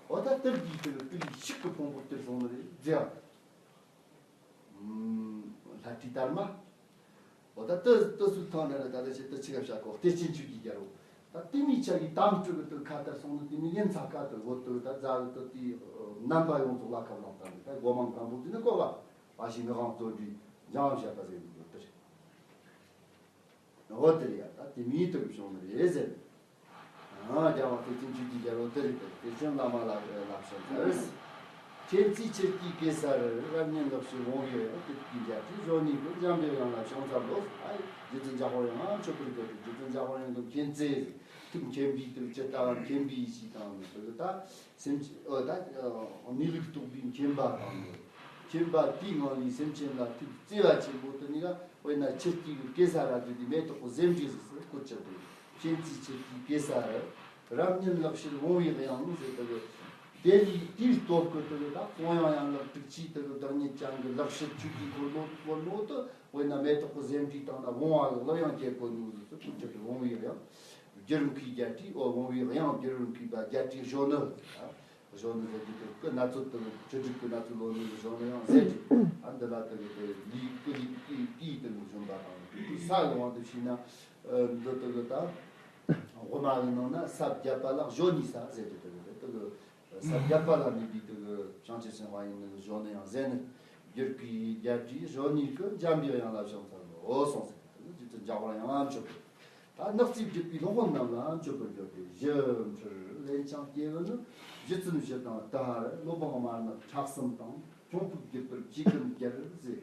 འོ་ད་དར་གྱི་དེ་གི་ཀི་ལི་ཤིག་གི་ཕུང་པོ་དེར་སོང་ནི་རེད་ཟེར། ལྷ་ཁྲི་དར་མ། འོ་ད་ལྟ་ལྟ་སུ་ཐང་ནས་ད་ལྟ་ཞིག་ཏུ་ཆི་ག་བྱ་གོ་གཏེར་ཆེན་ཆོས་ཀྱི་རྒྱལ་པོ། ད་དེ་མི་ཆ་གི་དམ་སྤྲུལ་གི་དུ་ཁ་ལྟར་སོང་ནི་དེ་མི་ཡན་ཚ་ཁ་དུ་འོ་དུ་ད་རྫ་གི་དུ་དེ་རྣམ་པ་ཡོངས་རྫོགས་ལ་ཁ་བླངས་བཏང་ནི་ད་སྒོ་མང་དམ་པོ་དེ་ནི་ཀོ་ལ་ཨ་ཞིག་ནི་གང་རྩོད་འདི་འཇང་བྱ་ཁ་ཟེར་གི་འདུག་དེ་རེད། འོ་དེ་རེད་ཡ། ད་དེ་མི་དུ་བྱུང་ནི་རེད་ཟེར། ཨ་རྒྱལ་བ་གཏེར་ཆེན་ཆོས་ཀྱི་རྒྱལ་པོ་དེ་རེད། གཏེར་ཆེན་བླ་མ་ལ་ལ་ཕྱིན་ཚར། མཁྱེན་བརྩེའི་ཆུ་སྐྱེས་གེ་སར་རབ་སྙན་ལེགས་བཤད་དབང་བོའི་གཏེར་གྱི་རྒྱལ་ཁྲིད་གཞོན་ནུའི་སྐུ་འཇམ་པའི་དབྱངས་ལ་བྱོན་ཚར་ལོ། ཨ་རྗེ་བཙུན་འཇམ་དཔལ་དབྱངས་ཨ་མཆོད་པར་མཛད་དེ་རྗེ་བཙུན་འཇམ་དཔལ་དབྱངས་ཀྱི་མཁྱེན་བརྩེ་ཐུགས་མཁྱེན་པའི་དུ་ཇི་ལྟ་བ་མཁྱེན་པའི་ཞིག་དང་ནི་དུ་ད་སེམས་ཨོ་ད་གནས་ལུགས་རྟོགས་པའི་མཁྱེན་པ་དང་ནི། མཁྱེན་པ་དེའི་ངང་ལས་སེམས་ཅན་ལ་ཐུགས་བརྩེ་བ་ཆེན་པོ་དུ་ནི་ག་དཔེར་ན་ཆུ་སྐྱེས་ཀྱི་གེ་སར་ར་དུ་དེ་མེ་ཏོག་གི་ཟེའུ་འབྲུ་ཟིག་སུ་བཀོད་ཆགས་དུ་མཁྱེན་བརྩེའི་ཆུ་སྐྱེས་གེ་སར་རབ་སྙན་ལེགས་བཤད་དབང་བོའི་དབྱངས་ཟེར་དུ་གི་དེ་ལས་དེའི་སྟོབས་ཀྱིས་དུ་གི་ད་གསུང་དབྱངས་ཡན་ལག་དྲུག་ཅུའི་དུ་གི་བདག་ཉིད་ཅན་གྱི་ལེགས་བཤད་ཆོས་ཀྱི་འཁོར་ལོ་འཁོར་ལོ་དུ་དཔེར་ན་མེ་ཏོག་གི་ཟེའུ་འབྲུའི་སྟེང་ན་བུང་བ་གི་གླུ་དབྱངས་ཀྱི་གོ་ནུ་ཟིག་སུ་བཀོད་ཆགས་དུ་དབང་བོའི་དབྱངས། བསྒྱུར་རིམ་གྱི་རྒྱལ་སྲས། ཨོ་དབང་བོའི་དབྱངས་བསྒྱུར་རིམ་གྱི་རྒྱལ་སྲས་གཞོན་ནུ། གཞོན་ནུ་ཟེར་གྱི་དེ་སྐུ་སྣ་ཚོགས་དུ་ཆུ་སྒྲིག་གི་སྣ་ཚོགས་ལོ་ནུ་གཞོན་ནུ་ཡང་ཟེར་གྱི། ཨ་འདི་ལ་དུ་གི་དེ་ལུས་སྐུ་ལུས་སྐུའི་སྐུའི་དུ་གཞོན་པ་དང་དུ་ས་གི་དབང་དུ་ཕྱིན་ན། འདི་དུ་གི་ད་དབུ་མ་གི་ནང་ན་ས་བརྒྱད་པ་ལ་གཞོན་ནུའི་ས་ཟེར་གྱི་དུ་གི་དེ་དུ་གི་ས་བརྒྱད་པ་ལ་གནས་པའི་དུ་གི་བྱང་ཆུབ་སེམས་དཔའ་ཡིན་ནི་གཞོན་ནུ་ཡང་ཟེར་ནི། བསྒྱུར་གྱི་རྒྱལ་སྲས་གཞོན་ནུའི་སྐུ་འཇམ་པའི་དབྱངས་ལ་བྱོན་ཚར་ལོ་གསུངས་ཟེར་གྱི་དུ་གི་རྗེ་བཙུན་འཇམ་དབྱངས་ཡང་མཆོད་པ། ད་སྣག་རྩིས་བརྒྱུད་པའི་སློབ་དཔོན་རྣམས་ལ་མཆོད་པར་འགྱུར་ཏེ་བཞི་ཁྲིར་ལན་ཆང་སྐྱེས་བུ་ནི། རྗེ་བཙུན་བཞི་དང་ཏཱ་ར་སློབ་འབངས་དམར་ནག་ཁྲག་གསུམ་དང་ཁྱུང་ཕུག་བརྒྱུད་པར་བཅས་ཀུན་གྱུར་ཟེར།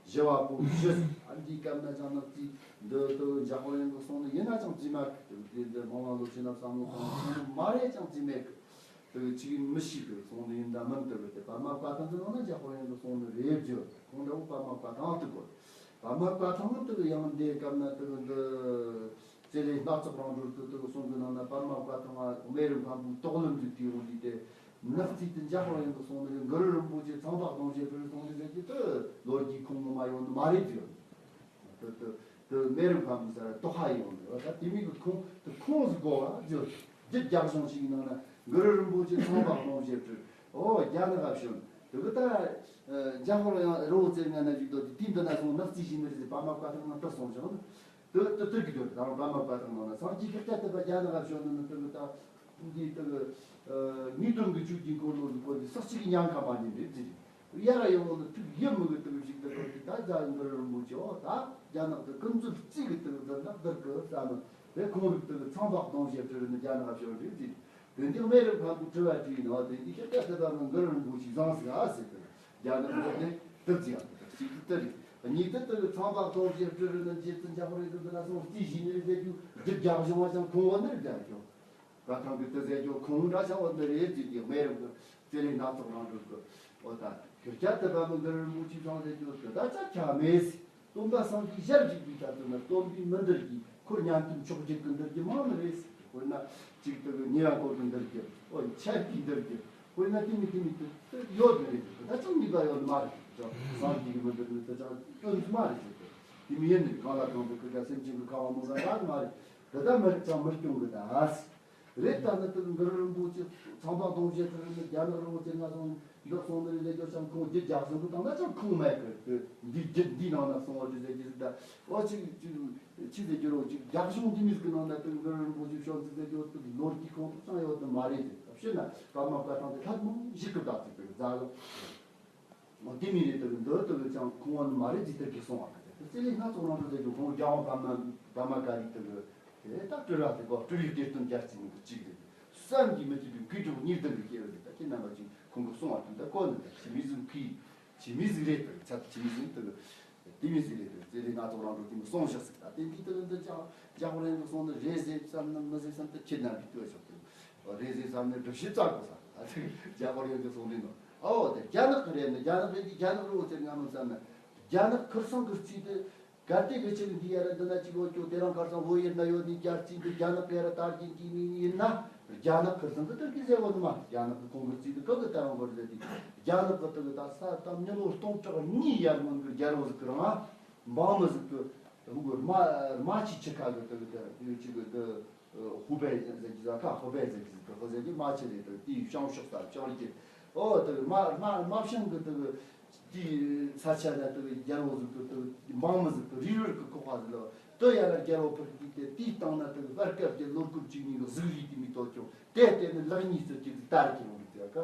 བཞི་བ་པོ་བཞི། ཨ་འདིའི་སྐབས་ན་ཅང་སྣག་རྩིས་འདི་དུ་འཇམ་དབྱངས་ཀྱིས་གསུངས་ནི་ཡིན་ན་ཅང་རྩིས་མ་ཁུག་དེ་འདི་མང་བ་ལོ་ཆེ་ན་བསམ་བློ་གཏོང་བ་མ་རེད་ཅང་རྩིས་མེད་ཀི། དུ་ཅིག་མི་ཤེས་གི་གསུང་ནི་ཡིན་ད་མིན་དུ་གི་དེ་པདྨ་བཀའ་ཐང་གི་ནང་ན་འཇམ་དཔལ་དབྱངས་ཀྱི་གསུང་ནི་རེད་བརྗོད་ཁོང་འདྲ་བོ་པདྨ་བཀའ་ཐང་དུ་གོ། པདྨ་བཀའ་ཐང་དུ་གི་ཡང་འདི་སྐབས་ན་དུ་གི་འདི་བརྩེ་ལེ་སྣ་ཚོགས་རང་གྲོལ་གི་དུ་གི་གསུང་གི་ནང་ན་པདྨ་བཀའ་ཐང་རྨེ་རུ་མཁན་པོའི་དོགས་ལན་དུ་དུས་འོང་དུས་དེ་ནག་རྩིས་དུ་འཇམ་དཔལ་དབྱངས་ཀྱི་གསུང་ནི་གི་གུ་རུ་རིན་པོ་ཆེ་ཚངས་པ་གདུང་བཞི་པའི་གསུང་ནི་ཟེར་གི་དུ་ལོ་རྒྱུས་ཁུངས་མི་མ་ཡོང་ནི་མ་རེད་བརྗོད། དུ་དུ་དུ་རྨེ་རུ་མཁན་པོ་ཟེར་དོགས་ཧ་ཡོང་ནི་ད་དེ་མིན་གི་ཁུངས་དུ་ཁུངས་སུ་གོ་བ་བརྗོད། རྒྱུད་རྒྱ་གཞུང་ཞིག་ནང་ན་གུ་རུ་རིན་པོ་ཆེ་ཚངས་པ་གདུང་བཞི་པའི་ཨོ་རྒྱ་ནག་ག་བྱོན། དུ་གི་ད་འཇམ་དཔལ་དབྱངས་རི་བོ་རྩེ་ལྔ་ན་བཞུགས་དོ་དེ་དུས་འདི་ན་སོང་ནག་རྩིས་ཤིག་ནི་རེད་ཟེར་པདྨ་བཀའ་ཐང་ན་དུ་སོང་བྱུང་ནི། དུ་དུ་དུ་གི་དུ་དང་པདྨ་བཀའ་ཐང་ནང་ན་སངས་རྒྱས་ཤཱཀྱ་ཐུབ་པ་རྒྱ་ནག་ག་བྱོན་ནི་ནི་དུ་གི་ད་འདི་དུ་གི་ངེས་དོན་གི་ཆོས་ཀྱི་འཁོར་ལོ་ཟིག་བསྐོར་ཏེ་ས་གཅིག་གི་ཉམས་ཁ་མ་ཉན་རེད་ཟེར། ཡ་ཡོང་ནི་ཐུགས་ཡིད་མི་དགོས་དུ་ཞིག་ཏུ་བཀོད་དེ་ད་རྒྱ་གུ་རུ་རིན་པོ་ཆེ་འོ་ད་རྒྱ་ནག་ཏུ་ཀུན་རྫོབ་རྩིས་གི་དུ་འདི་ནག་འདིར་གི་ས་ནི་དེ་ཁོང་རིག་ཏུ་ཚངས་པ་གདུང་བཞི་པའི་ནི་རྒྱ་ནག་ཕྱོགས་རེད་ཟེར། དེ་འདི་རྨེ་རུ་མཁན་པོ་དྲི་བ་དྲིས་ནོ་དེ་འདི་ཤེས་ཀྱ་དེ་ད་ནི་གུ་རུ་རིན་པོ་ཆེ་བཟང་ཟིག་ཨ་ཟེར་དུ་རྒྱ་ནག་འདི་དེ་དུ་ཅི་ཡང་དུ་ཅིག་ཏུ་དེ་རེད། གཉིས་དུ་དུ་ཚངས་པ་གདུང་བཞི་པའི་ནི་རྗེ་བཙུན་འཇམ་དཔལ་རིན་པོ་ཆེ་ལ་སོང་རྩིས་ཞིག་ནི་རེད་ཟེར་རྒྱུ་རྒྱུ་རྒྱ་གཞུང་བ་ཅང་ཁུངས་བ་ནི་རེད་ཟེར་རྒྱུ། བཀའ་ཐང་གི་དུ་ཟེར་རྒྱུ་ཁུངས་འདྲ་ཆགས་པ་འདི་རེད་ཅེས་ཀྱི་རྨེ་རུ་གི་བརྩེ་ལེ་སྣ་ཚོགས་རང་གྲོལ་གི་འོ་ད་ཤཱཀྱ་ཐུབ་པ་མི་གུ་རུ་རིན་པོ་ཆེ་ཚང་ཟེར་རྒྱུ་དེ་ད་ཆ་ཁྱ་མེད། སྟོན་པ་སངས་རྒྱས་ཞལ་གཟིགས་པའི་ཐད་དུ་ན་སྟོན་པའི་མི་འདིར་གྱི་ཁོ་ཉན་ཐོས་མཆོག་གྱུར་གི་འདིར་གྱི་མང་ནི་རེད། དཔེར་ན་གཅིག་ཏུ་གི་ཉེ་བར་འཁོར་གི་འདིར་གྱི་འོ་ཆད་པའི་འདིར་གྱི་དཔེར་ན་དེ་མི་དེ་མི་དེ་ཡོད་ནི་རེད། ད་ཅང་ནུས་པ་ཡོད་ནི་མ་རེད། སངས་རྒྱས་ཀྱི་མི་འདིར་ནི་དེ་ཅང་སྐྱོན་ནི་མ་རེད་ཟེར་ཏེ་དེ་མི་ཡིན་ནི་གང་ལ་གང་འདུག་གི་སེམས་ཅན་གྱི་ཁ་བ་མོ་ཟ་རག་མ་རེད། དེ་ད་མི་རིགས་ཅང་མི་སྐྱོན་གི་ད། རེད་ད་ནི་དེ་གི་གུ་རུ་རིན་པོ་ཆེ་ཚངས་པ་གདུང་བཞི་དེ་རིང་ནི་རྒྱ་ནག་རི་བོ་རྩེ་ལྔ་སོང་འདི་སོང་ནི་ལས་རྒྱུ་ཅང་ཁུངས་རྒྱུ་རྒྱ་གཞུང་གི་སྟེང་ན་ཅང་ཁུངས་མེད་གི་དེ་འདི་རྒྱུ་འདི་ནང་ན་སོང་བ་དེ་ཟེར་རྒྱུ་ཟིག་ད་ཨོ་ཅིག་ཅིག་ཅིག་ཟེར་རྒྱུ་རོ་ཅིག་རྒྱ་གཞུང་འདི་མི་ཟིག་གི་ནང་ན་དེ་གི་གུ་རུ་རིན་པོ་ཆེ་བྱོན་ཟིག་ཟེར་རྒྱུ་དེ་ལོ་རྒྱུས་ཁུངས་ཐུབ་ཅང་ཡོད་དུ་མ་རེད་དེ་ད་ཕྱིན་ན་པདྨ་བཀའ་ཐང་དེ་ལྷག་མོ་ཞིག་གི་བདག་ཅིག་དེ་གི་རྫ་གི་འོ་དེ་མི་རེད་དེ་གི་འདི་དེ་གི་ཅང་ཁུངས་བ་ནི་མ་རེད་ཅིག་དེ་གི་སོང་བ་གི་དེ་བརྩེ་ལེ་སྣ་ཚོགས་རང་གྲོལ་ཟེར་རྒྱུ་ཁོང་རྒྱལ་དབང་པདྨ་པདྨ་ཀ་རི་དེ་གི་དེ་ད་སྤྲུལ་ར་དེ་གོ་སྤྲུལ་པའི་གཏེར་སྟོན་རྒྱལ་རྩིས་ནི་གི་གཅིག་རེད། བསམ་གྱིས་མི་ཁྱབ་པའི་མཁས་གྲུབ་གཉིས་ལྡན་གྱི་སྐྱེས་བུ་དེ་ད་ཁྱེད་རྣམ་པ་ཅིག་ཁོང་གི་གསུང་བ་དེ་ད་གོ་ནི་ད་ཕྱི་མི་ཟིག་མཁས་ཕྱི་མི་ཟིག་རེད་དེ་ཚད་ཕྱི་མི་ཟིག་དེ་གི་དེ་མི་ཟིག་རེད་དེ་བརྩེ་ལེ་སྣ་ཚོགས་རང་གྲོལ་དེ་མི་གསུང་བཞག་ཟིག་ད་དེ་འདི་དེ་གི་འདི་ཅང་རྒྱལ་དབང་རིན་པོ་གསུང་ནི་རེད་ཟེར་བསམ་ནམ་མི་ཟེར་བསམ་དེ་ཁྱེད་རྣམ་པའི་ལྟོས་ཆོག་དེ་རེད་ཟེར་བསམ་ནས་སྒྲུབ་བྱེད་བཙལ་དགོས་ས་ད་དེ་རྒྱལ་དབང་རིན་པོ་གསུང་ནི་ནོ། ཨོ་དེ་རྒྱ་ནག་གི་རེད་ནི་རྒྱ་ནག་རེད་དེ་རྒྱ་ནག་རི་བོ་རྩེ་ལྔ་མོ་བསམ་ན་རྒྱ་ནག་ཁིར་སང་གི་རྩིས་དེ་གལ་ཏེ་གི་ཆེ་གི་འདི་ཡ་ར་འདི་ན་ཅིག་ཡོད་ཀྱོ་དེ་རང་ཁར་སང་བོད་ཡུལ་ན་ཡོད་ནི་རྒྱལ་རྩིས་འདི་རྒྱ་ནག་གི་ཡ་ར་དར་རྒྱས་ཀྱི་མིང་ཡིན་ན་རྒྱ་ནག་ཁིར་སང་གི་དེར་གི་ཟེར་བ་ནི་མ་རྒྱ་ནག་གི་ཁོང་གི་རྩིས་འདི་ག་གི་དར་ཡོང་གི་རེད་ཟེར་དེ་རྒྱ་ནག་གི་དེ་གི་ད་ས་ད་མི་ལོ་སྟོང་ཕྲག་གཉིས་ཡར་སྔོན་གི་རྒྱལ་པོ་ཟིག་གི་རང་འབངས་མི་ཟིག་གི་ཧུ་གི་རྨ་རྨ་ཆུ་ཆུ་ཁ་གི་དེ་གི་དེ་ཡོད་ཅིག་གི་དེ། ཧུ་པེ་ཟེར་གྱི་ཟ་ཁ་ཧུ་པེ་ཟེར་གྱི་ཟ་ཁ་ཧུ་ཟེར་གྱི་རྨ་ཆུ་རེད་དེ་དེའི་བྱང་ཕྱོགས་ས་བྱང་རྒྱུད་ཨོ་དེ་རྨ་རྨ་རྨ་བྱང་གི་དེ་ དེའི་ས་ཆ་ན་དེ་གི་རྒྱལ་པོ་ཟིག་གི་དེ་འབངས་མི་ཟིག་གི་རུས་རུས་གི་ཁོག་པ་ཟིག་ལ་དེ་ཡར་རྒྱལ་པོ་ཕུར་གི་དེ་དེའི་སྟེང་ན་དེ་གི་བར་སྐབས་ཀྱི་ལོ་དགུ་བཅུ་གཉིས་གི་གཟུགས་རིས་དེ་མི་ལྟོ་ཅོ་དེ་བལྟས་ནས་ལག་གཉིས་ཙི་ཅིག་དར་གྱི་ཡོང་གི་དེ་ག་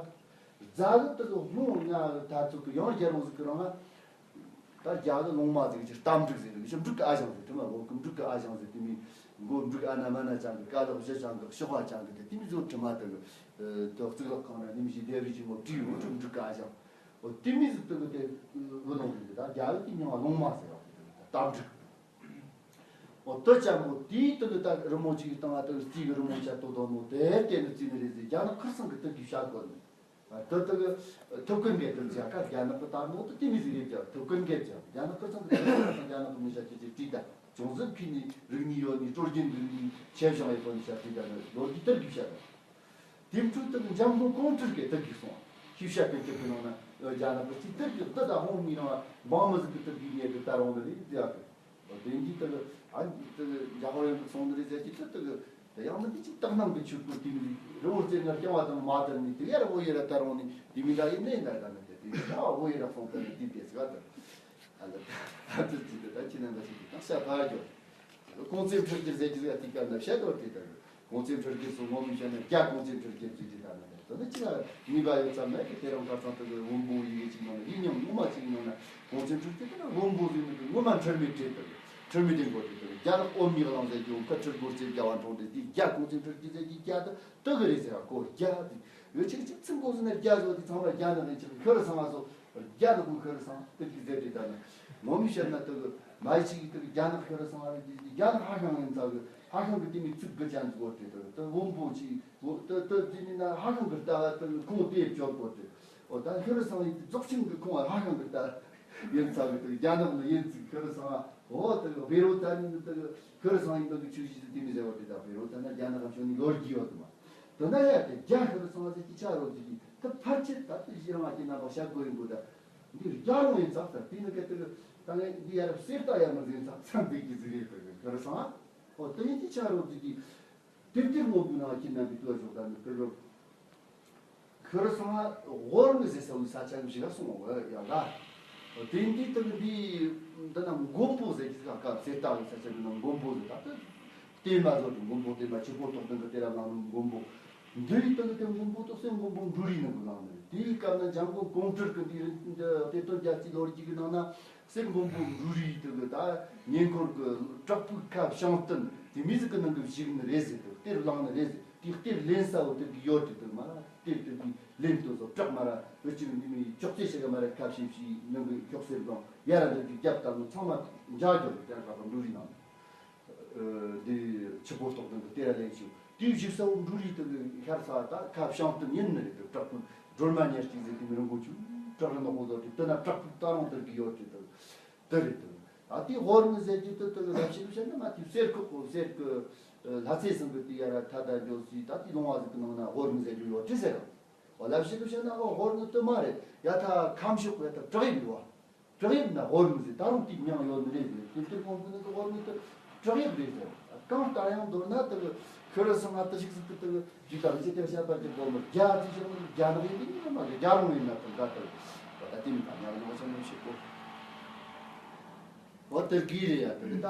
རྫ་གི་དེ་གི་ཧོང་ང་ད་ཚོད་གི་ཡང་རྒྱལ་པོ་ཟིག་གི་རང་ང་ད་རྒྱ་གི་ལུང་མ་ཟིག་གི་རྟ་འབྲུག་ཟེར་གི་ཤི་འབྲུག་གི་ཨ་ཞང་ཟེར་དྲི་མ་ལོ་གི་འབྲུག་གི་ཨ་ཞང་ཟེར་དེ་མི་མགོ་འབྲུག་ཨ་ན་མ་ན་ཅང་གི་ཀ་ལག་བཞི་ཅང་གི་གཤོག་པ་ཅང་གི་དེ་དེ་མི་ཟོ་དྲི་མ་དེ་གི་དེ་གཙུག་ལག་ཁང་ན་ནིམ་ཞིག་ལྡེབས་རིས་ཅིག་མོ་བྲིས་ཡོད་འབྲུག་གི་ཨ་ཞང་། འོ་དེ་མི་ཟིག་དེ་གི་དེ་བུ་ལོང་རེད་ད་རྒྱ་གི་དེ་མྱིང་ང་ལུང་མ་ཟེར་བ་དེ་གི་རྟ་འབྲུག་འོ་དེ་ཅང་མོ་དེའི་དེ་གི་ད་རི་མོ་ཅིག་གི་སྟེང་ང་དེ་གི་རྩིས་གི་རི་མོ་ཆ་ཏོ་དོ་མོ་དེ་དེ་ནི་རྩིས་ནི་རེད་ཟེར་རྒྱ་ནག་ཁུར་སང་གི་དེ་གི་བཤད་གོ་ནི། དེ་དེ་གི་ཐུབ་ཀུན་གེ་དེ་ཟེར་ཀ་རྒྱ་ནག་གི་ད་མོ་དེ་དེ་མི་ཟིག་རེད་ཀྱང་ཐུབ་ཀུན་གེ་ཀྱང་རྒྱ་ནག་ཁུར་སང་གི་དེ་གི་རྒྱ་ནག་གི་མི་ཤ་ཅི་ཅི་བྲིས་ད་ཅུང་ཟད་ཕི་ནི་རིག་གནས་ཡོད་ནི་སྲོལ་རྒྱུན་རིག་གནས་ཆེ་ཞང་ཡོད་པ་ནི་ཤ་བྲིས་ད་ནི་ལོ་རྒྱུས་དེ་གི་བཤད་ད། དེ་འཕྲོ་དེ་འཇམ་མགོན་ཀོང་སྤྲུལ་གྱིས་དེ་གིས་གསུངས། ཤེས་བྱ་ཀུན་ཁྱབ་ཀྱི་ནང་ན་རྒྱ་ནག་གི་ཅིག་དེ་གིས་འདི་དང་ཧོང་མི་རང་འབངས་མི་ཟིག་གི་དེ་གིས་ཉེ་གི་ད་རུང་ནི་རེད་ཟེར་ཡག་གི། དེ་འདི་དེ་གི་ཨ་དེ་གི་འཇམ་དཔལ་ཡོན་གྱིས་གསུངས་ནི་རེད་ཟེར་གྱི་དེ་དེ་གི་དེ་ཡང་ནི་དེ་ཅིག་དག་སྣང་གི་ཆོས་སྐུ་དེ་མི་རི་བོ་རྩེ་ལྔར་བརྐྱང་བ་དང་མ་དར་ནི་དེ་ཡར་བོ་ཡེ་ར་ད་རུང་ནི་དེ་མི་འདྲ་ཡིན་ནི་འདྲ་ད་ནི་དེ་དེ་ཡར་བོ་ཡེ་ར་གསུངས་ད་ནི་དེ་དེ་ཟེར་ག་དེ། ཨ་ལ་ད་དེ་ཅི་དེ་ད་ཅི་ན་འདྲ་ཞིག་གི་ད་ཤ་ཕ་རྒྱོ། ཀོང་ཙེ་འཕྲུལ་རྒྱུར་ཟེར་གྱི་ཟེར་ཏིག་ཀ་ན་བཤད་དོ་དེ་ལྟར་ཀོང་ཙེ་འཕྲུལ་རྒྱུར་སོགས་ངོ་མི་བཤད་ན་རྒྱ་ཀོང་ཙེ་འཕྲུལ་རྒྱུར་ཟེར་གྱི་ད་ན་དེ་ནི་ཅི་ལ་ནུས་པ་ཡོད་ཙམ་ན་གི་དེ་རང་ཁ་སང་དེ་གི་བོན་པོ་ཡི་གེ་ཅིག་ནང་ལ་ཡིན་སྙམ་ངོ་མ་ཅིག་ནང་ན་ཀོང་ཙེ་འཕྲུལ་རྒྱུར་དེ་ན་བོན་པོ་ཟེར་ནི་གི་ངོ་མ་འཕྲུལ་མི་བྲེད་དེ་འཕྲུལ་མི་བྲེད་འགོ་དེ་དེ་རྒྱ་ནག་ཨོ་མི་གླང་ཟེར་གྱི་འོ་ཁ་འཕྲུལ་འགོ་རྩེ་རྒྱ་བ་འཕྲོང་དེ་དེ་རྒྱ་ཀོང་ཙེ་འཕྲུལ་རྒྱུར་ཟེར་གྱི་རྒྱ་དེ་དེ་གི་རེད་ཟེར་བ་གོ་རྒྱ་དེ་ཡོད་ཅིག་ཅིག་ཚིག་འགོ་ཟེར་ན་རྒྱ་ཟེར་བ་དེ་ཚང་མ་རྒྱ་ནག་ཡིན་ཅིག་ཁྱོད་ར་ཚང་མ་སོ། རྒྱ་ནག་གི་ཁོ་ར་སང་དེ་གི་ཟེར་དེ་ད་ནི་ངོ་མི་ཤེས་ན་དེ་གི་མ་ཡི་ཅིག་གི་དེ་གི་རྒྱ་ནག་ཁོ་ར་སང་རེད་དེ་རྒྱ་ནག་ཧ་ཤང་ཡིན་ཚ་གི་ཧ་ཤང་གི་དེ་མི་ཚིག་གི་ཅན་གོ་དེ་དེ་དེ་བོན་པོ་ཅིག་དེ་དེ་དེ་ནི་ན་ཧ་ཤང་གི་ལྟ་བ་དེ་གི་ཁོང་དེ་བཅོལ་གོ་དེ་འོ་ད་ཁོ་ར་སང་ཡི་རྫོགས་ཆེན་གི་ཁོང་ཧ་ཤང་གི་ལྟ་ཡིན་ཚ་གི་དེ་རྒྱ་ནག་ནི་ཡིན་ཚིག་ཁོ་ར་སང་འོ་དེ་གི་བེ་རོ་ད་ནི་དེ་གི་ཁོ་ར་སང་ཡིན་དེ་གི་ཆུ་བཞི་དེ་མི་ཟེར་བ་དེ་ད་བེ་རོ་ད་ན་རྒྱ་ནག་གམ་ཤོ་ནི་ལོར་གི་ཡོད་དེ་མ། དེ་ན་ཡ་དེ་རྒྱ་ཁྱོད་ཚང་མ་ཟེར་གྱི་ཆ་རོགས་ཟེར་གྱི་དེ་ཕལ་ཆེར་ད་ལྟ་གཞི་རང་གི་རྣམ་པ་བཤད་དགོས་ཡིན་དགོས་ད། འདི་རྒྱ་རང་ཡིན་ཚགས་ཚགས་དེ་ནི་སྐད་དེ་ད་ངས་འདི་ཡ་རབས་གསེར་རྟ་ཡ་མ་ཟིན་ཚགས་ཚགས་འདུག་གི་ཟིག་རེད་དེ་ཁྱོད་ཚང་མ། ཨོ་དེ་ཡིན་གྱི་ཆ་རོགས་ཟེར་གྱི་དེབ་ཐེར་སྔོན་པོའི་ནང་ཁྱེད་རྣམ་པའི་ལྟོས་ཞོག་ད་ནི་དེ་རོགས། ཁོ་ར་ཚང་མ་དབོར་ངི་ཟེར་ས་བོའི་ས་ཆ་གི་ཞིག་ག་སོང་བ་ཡང་ལ། དེ་འདི་དང་འདི་འདི་ན་མགོན་པོ་ཟེར་གྱི་ཟིག་ག་གསེར་རྟ་གི་ས་ཆ་གི་ནང་མགོན་པོ་ཟེར་ད་ལྟ་བསྟན་པ་ཟོ་དུ་མགོན་པོ་བསྟན་པ་ཆུ་ཕོ་ཏོག་ལྡན་གི་དེ་ར་ནང་ནི་མགོན་པོ། འདི་ཡི་དང་དེ་མགོན་པོ་ཏོག་སེ་མགོན་པོ་འབྲུ་རིགས་ནང་གི་ནང་ནི་དེའི་སྐབས་ན་འཇམ་མགོན་ཀོང་སྤྲུལ་གི་འདི་རིགས་འདི་གཏེར་སྟོན་རྒྱལ་རྩེའི་ལོ་རྒྱུས་གི་ནང་ན། གསེར་མགོན་པོ་འབྲུ་རིགས་དེ་གི་ད་ཉེ་འཁོར་གི་བྲག་ཕུག་ཁ་བྱང་བསྟན་དེ་མི་ཟིག་གི་ནང་གི་བཞུགས་ནི་རེད་ཟེར་དུ་གཏེར་བླངས་ནི་རེད་ཟེར་དེ་གཏེར་ལེན་ས་བོ་དེ་གི་ཡོད་དེ་དུ་མ་ར་གཏེར་དེ་གི་ལེན་དུ་སོ་བྲག་མ་ར་འུ་ཅི་གི་འདི་མི་ཅོག་ཙེ་ཞིག་ག་མ་ར་ཁ་ཕྱེ་ཕྱེ་ནང་གི་ཁྱོག་སེར་གང་ཡ་ར་འདི་གི་རྒྱབ་ལྟ་ནོ་ཚང་མ་འཇའ་རྒྱོབ་དེ་ག་ག་འབྲུ་རིགས་ནང་འདི་ཆུ་ཕོ་སྟོག་ནང་གི་གཏེར་ལེན་ཞིག་དེའི་བཞུགས་ས་བོ་འབྲུ་རིགས་དེ་གི་ཤར་ས་ད་ཁ་བྱང་དུ་ཉིན་ནི་རེད་དུ་བྲག་ཕུག་སྒྲོལ་མ་ཉེར་གཅིག་ཟེར་དེ་མི་རུང་གོ་ཆུ་བྲག་རི་ནག་པོ་ཟོ་དེ་དེ་ན་བྲག་ཕུག་ད་རུང་དེ་གི་ཡོད་དེ་དུ། དེ་རེད་དོ། ད་དེ་དབོར་ངི་ཟེར་རྒྱུ་དེ་དེ་རབ་བྱེད་བཤད་ན་མ་དེ་གསེར་ཁོག་གོ་གསེར་གི་ལྷ་རྩེ་ཚང་གི་དེ་ཡ་ར་ཐ་ད་འཇོག་སི་ད་དེ་ལུང་བ་ཟིག་གི་ནང་ན་དབོར་ངི་ཟེར་རྒྱུ་ཡོད་དྲི་ཟེར་ར། འོ་རབ་བྱེད་བཤད་ན་ཨོ་དབོར་ངི་དེ་མ་རེད་ཡ་ཐ་ཁམས་ཕྱོགས་ཡ་ཐ་བྲག་ཡིབ་ཡོད་བ། བྲག་ཡིབ་ན་དབོར་ངི་ཟེར་ད་རུང་དེ་མྱང་ཡོད་ནི་རེད་ཟེར་དེ་དེ་ཁོང་གི་ནི་དེ་དབོར་ངི་དེ་བྲག་ཡིབ་རེད་ཟེར། གང་ལྟར་ཡང་མདོར་ན་དེ་གི་ཁི་རི་སང་ང་དེ་ཞིག་ཟིག་གི་དེ་གི་ཇི་ལྟར་ཇི་ལྟར་བཤད་པ་ཀྱི་སྒོ་མོར་རྒྱ་ཟེར་ཞིག་ནི་རྒྱ་ནག་ཡིན་ནི་མ་གི་རྒྱ་རུང་ཡིན་ན་དེ་འདྲ་དེ་ད་ལྟ་དེ་མི་ད་ཉག་ཉོག་ཆ་མི་ཤེས་གོ། འོ་དེ་གི་རེད་ཡ་དེ་ད་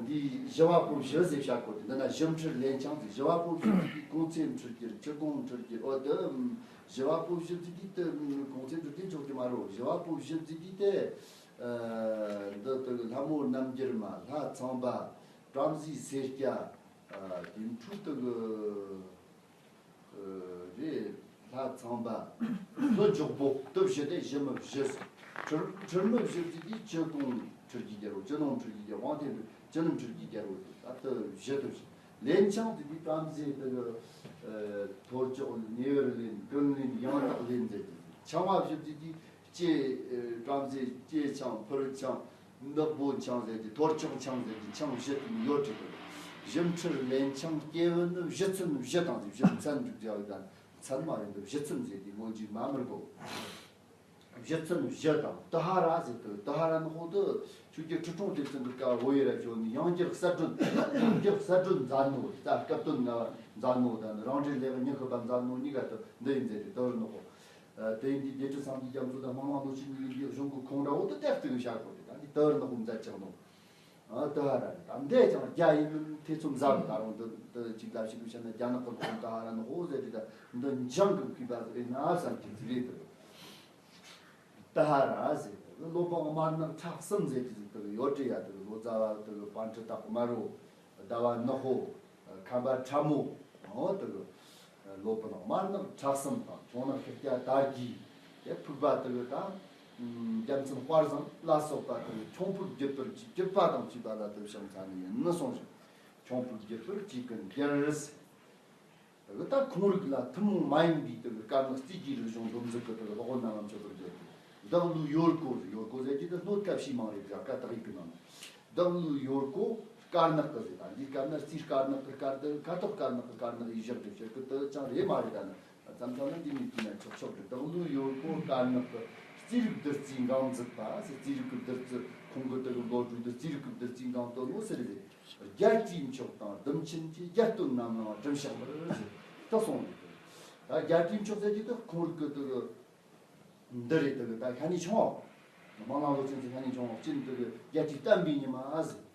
འདི་ཞི་བ་པོ་བཞི་ཟེར་བྱ་གོ་དེ་འདི་ན་ཞི་འཕྲུལ་ལན་ཆང་ཟེར་ཞི་བ་པོ་བཞི་ཟེར་གི་ཀོང་ཙེ་འཕྲུལ་རྒྱུར་ཆུ་ཀོང་འཕྲུལ་རྒྱུར་འོ་དེ་ཞི་བ་པོ་བཞི་ཟེར་གི་དེ་ཀོང་ཙེ་འཕྲུལ་རྒྱུར་ཆོག་གི་མ་རེད། ཞི་བ་པོ་བཞི་ཟེར་གི་དེ་འདི་དེ་ལྷ་མོ་རྣམ་འགྱུར་མ་ལྷ་ཚངས་པ། བྲམ་ཟེའི་སེར་སྐྱ། དེ་འཕྲོས་དེ་གི་རེད། ལྷ་ཚངས་པ། ལྷོ་འཇོག་པོ་སྟོབས་བཞི་སྟེ་ཞི་མི་བཞི། འཕྲུལ་འཕྲུལ་མི་བཞི་ཟེར་དུས་ཅི་གུང་འཕྲུལ་གྱི་རྒྱལ་པོ་ཅི་ནོང་འཕྲུལ་གྱི་རྒྱལ་པོ་དབང་ཐེན་ཅི་ནོང་འཕྲུལ་གྱི་རྒྱལ་པོ་ད་ལྟ་བཞི་དུ་བཞི། ལན་ཆང་ཟེར་དུས་བྲམ་ཟེ་དེ་གི་ཐོར་ཅོག་ཉེ་བར་ལེན་ཀུན་ལེན་ཡང་དག་ལེན་ཟེར་གི་ཆང་བ་བཞི་ཟེར་དུས། ལྕེ། བྲམ་ཟེ་ལྕེ་ཆང་ཕུར་ཆང་། ནག་པོ་ཆང་ཟེར་གྱི་ཐོར་ཅོག་ཆང་ཟེར་གྱི་ཆང་བཞི་དེ་ཡོད་ཀྱི་འདུག་ཞི་འཕྲུལ་ལན་ཆང་སྐྱེས་བུ་ནི་བཞི་ཚན་བཞི་དང་ཟེར་བཞི་ཚན་འཇུག་རྒྱག་དང་ཚན་མ་ཡིན་འདུག་བཞི་ཚན་ཟེར་གྱི་སྔོན་འཇུག་མ་མི་དགོ། བཞི་ཚན་བཞི་དང་ཏི་ཧ་ར་ཟེར་དུ་ཏི་ཧ་ར་ནི་ཧོ་དུ་ཆུ་རྒྱུ་ཁྲི་སྲོང་ལྡེ་བཙན་གྱི་སྐབས་བོད་ཡུལ་ལ་བྱོན་ནས་ཡང་བསྐྱར་གསལ་སྒྲོན་ཡང་བསྐྱར་གསལ་སྒྲོན་མཛད་ནོ་རྩ་སྐབས་དོན་ལྔ་བ་མཛད་ནོ་དང་རང་འགྲེལ་ལེའུ་ཉི་ཤུ་པ་མཛད་ནོ་གཉིས་ཀ་དུ་འདི་ཡིན་ཟེར་ཏེ་དོ་རུ་ནོ་ཧོ། དེ་ཡིན་དུས་རྗེ་བཙུན་སངས་རྒྱས་རྒྱ་མཚོ་དང་སྨོན་ལམ་བློ་ཆེན་གཉིས་ཀྱི་གཞུང་གི་ཁུངས་འདྲ་བོ་དེ་ལྟར་དུ་བཞག་དགོས་ཏེ། ད་འདི་ལྟར་ནག་པོ་མཛད་ཀྱང་ནོ། ཨ་ད་ར་ད་འདས་ཀྱང་རྒྱ་ཡིན་མིན་ཐེ་ཚོམ་ཟ་རུ། ད་རུང་འདི་འདི་ཅིག་ལབ་ཞིག་བཤད་ན་རྒྱ་ནག་གི་ཁོང་ད་ཧ་ར་ནག་པོ་ཟེར་དུས། ད་འདི་འཇང་གི་མཁས་པ་ཟིག་རེད་ན་བསམ་གྱི་ཟིག་རེད་དེ། ད་ཧ་ར་ཟེར་དེ་སློབ་དཔོན་དམར་ནག་ཁྲག་གསུམ་ཟེར་གྱི་ཟིག་དེ་ཡོད་དེ་ཡ། དེ་ལོ་ཙཱ་བ་དེ་པཎ་ཌི་ཏ་ཀུ་མ་རོ། ཟླ་བ་ནག་པོ། ཁམས་པ་ཁྲ་མོ། འོ་དེ་གི་སློབ་དཔོན་དམར་ནག་ཁྲག་གསུམ་དང་། ཁྱུང་ནག་ཤཱཀྱ་དར་གྱི། དེ་ཕུག་པ་དེ་གི་ད་རྒྱལ་མཚན་དཔལ་བཟང་ལ་སོགས་པ་དེ་གི་ཁྱུང་ཕུག་བརྒྱུད་པར་བགྱི། བརྒྱུད་པ་དང་བཅས་པ་ལ་དེ་བྱང་ཚ་ནི་ཡིན་ནི་གསུངས་ཤིང་། ཁྱུང་ཕུག་བརྒྱུད་པར་བགྱི་ཀུན་འགྱུར། དེ་གི་ད་ཁོང་རིགས་ལ་ཐུན་མོང་མ་ཡིན་པའི་དེ་གི་དཀར་ནག་རྩིས་ཀྱི་རིག་གཞུང་སྡོམ་གཟིགས་ཀྱི་དེ་གི་སློབ་དཔོན་རྣམས་ལ་མཆོད་པར་མཛད་དེ། བདག་བློའི་ཡོལ་གོ། ཡོལ་གོ་ཟེར་གྱི་དེ་སྣོད་སྐབས་ཤིག་མང་རེད། བཞག་ཀ་དག་ཡིག་གི་ནང་ན། བདག་བློའི་ཡོལ་གོ་དཀར་ནག་གི་ཟེར། ད་འདི་དཀར་ནག་རྩིས་དཀར་ནག་གི་དཀར། དེ་ཁ་དོག་དཀར་ནག་གི་དཀར་ནག་ཡིན་བཞག་དེ་ཕྱིར་གི་དེ་ཅང་རེད་མ་རེད། ད་ནི་བརྩམས་བྱ་ན་འདི་ནས་བྲིས་ན་ཆོག་ཆོག་གི། བདག་བློའི་ཡོལ་གོ་དཀར་ནག་གི། རྩིས་རིག་བདུད་རྩིས་འགངས་མཛད་པ་ཟེར། རྩིས་རིག་གི་བདུད་རྩི། ཁོང་གི་དེ་གི་མདོ་དྲུག་འདི་རྩིས་རིག་གི་བདུད་རྩིས་འགངས་བཏོན་ནོ་ཟེར་རེད། རྒྱལ་སྲས་མཆོག་དང་བདུད་མཆིམས་ཀྱི། རྒྱལ་སྟོན་རྣམས་ལའང་སྒྲུབ་བཤགས་འབུལ་ཟེར་དེ་གསུངས་རེད། ད་རྒྱལ་སྲས་མཆོག་ཟེར་གྱི་དེ་ཁོང་རིགས་གི་དེ་གི་འདི་རེད། དེ་གི་ད་ཤ་ནི་ཆུང་བ། མ་ལང་ལོ་ཅན་ཚོ་ཤ་ནི་ཆུང་བ་ཅན་དེ་གི་རྒྱལ་སྲས་བསྟན་པའི་ཉི་མ་ཟེར།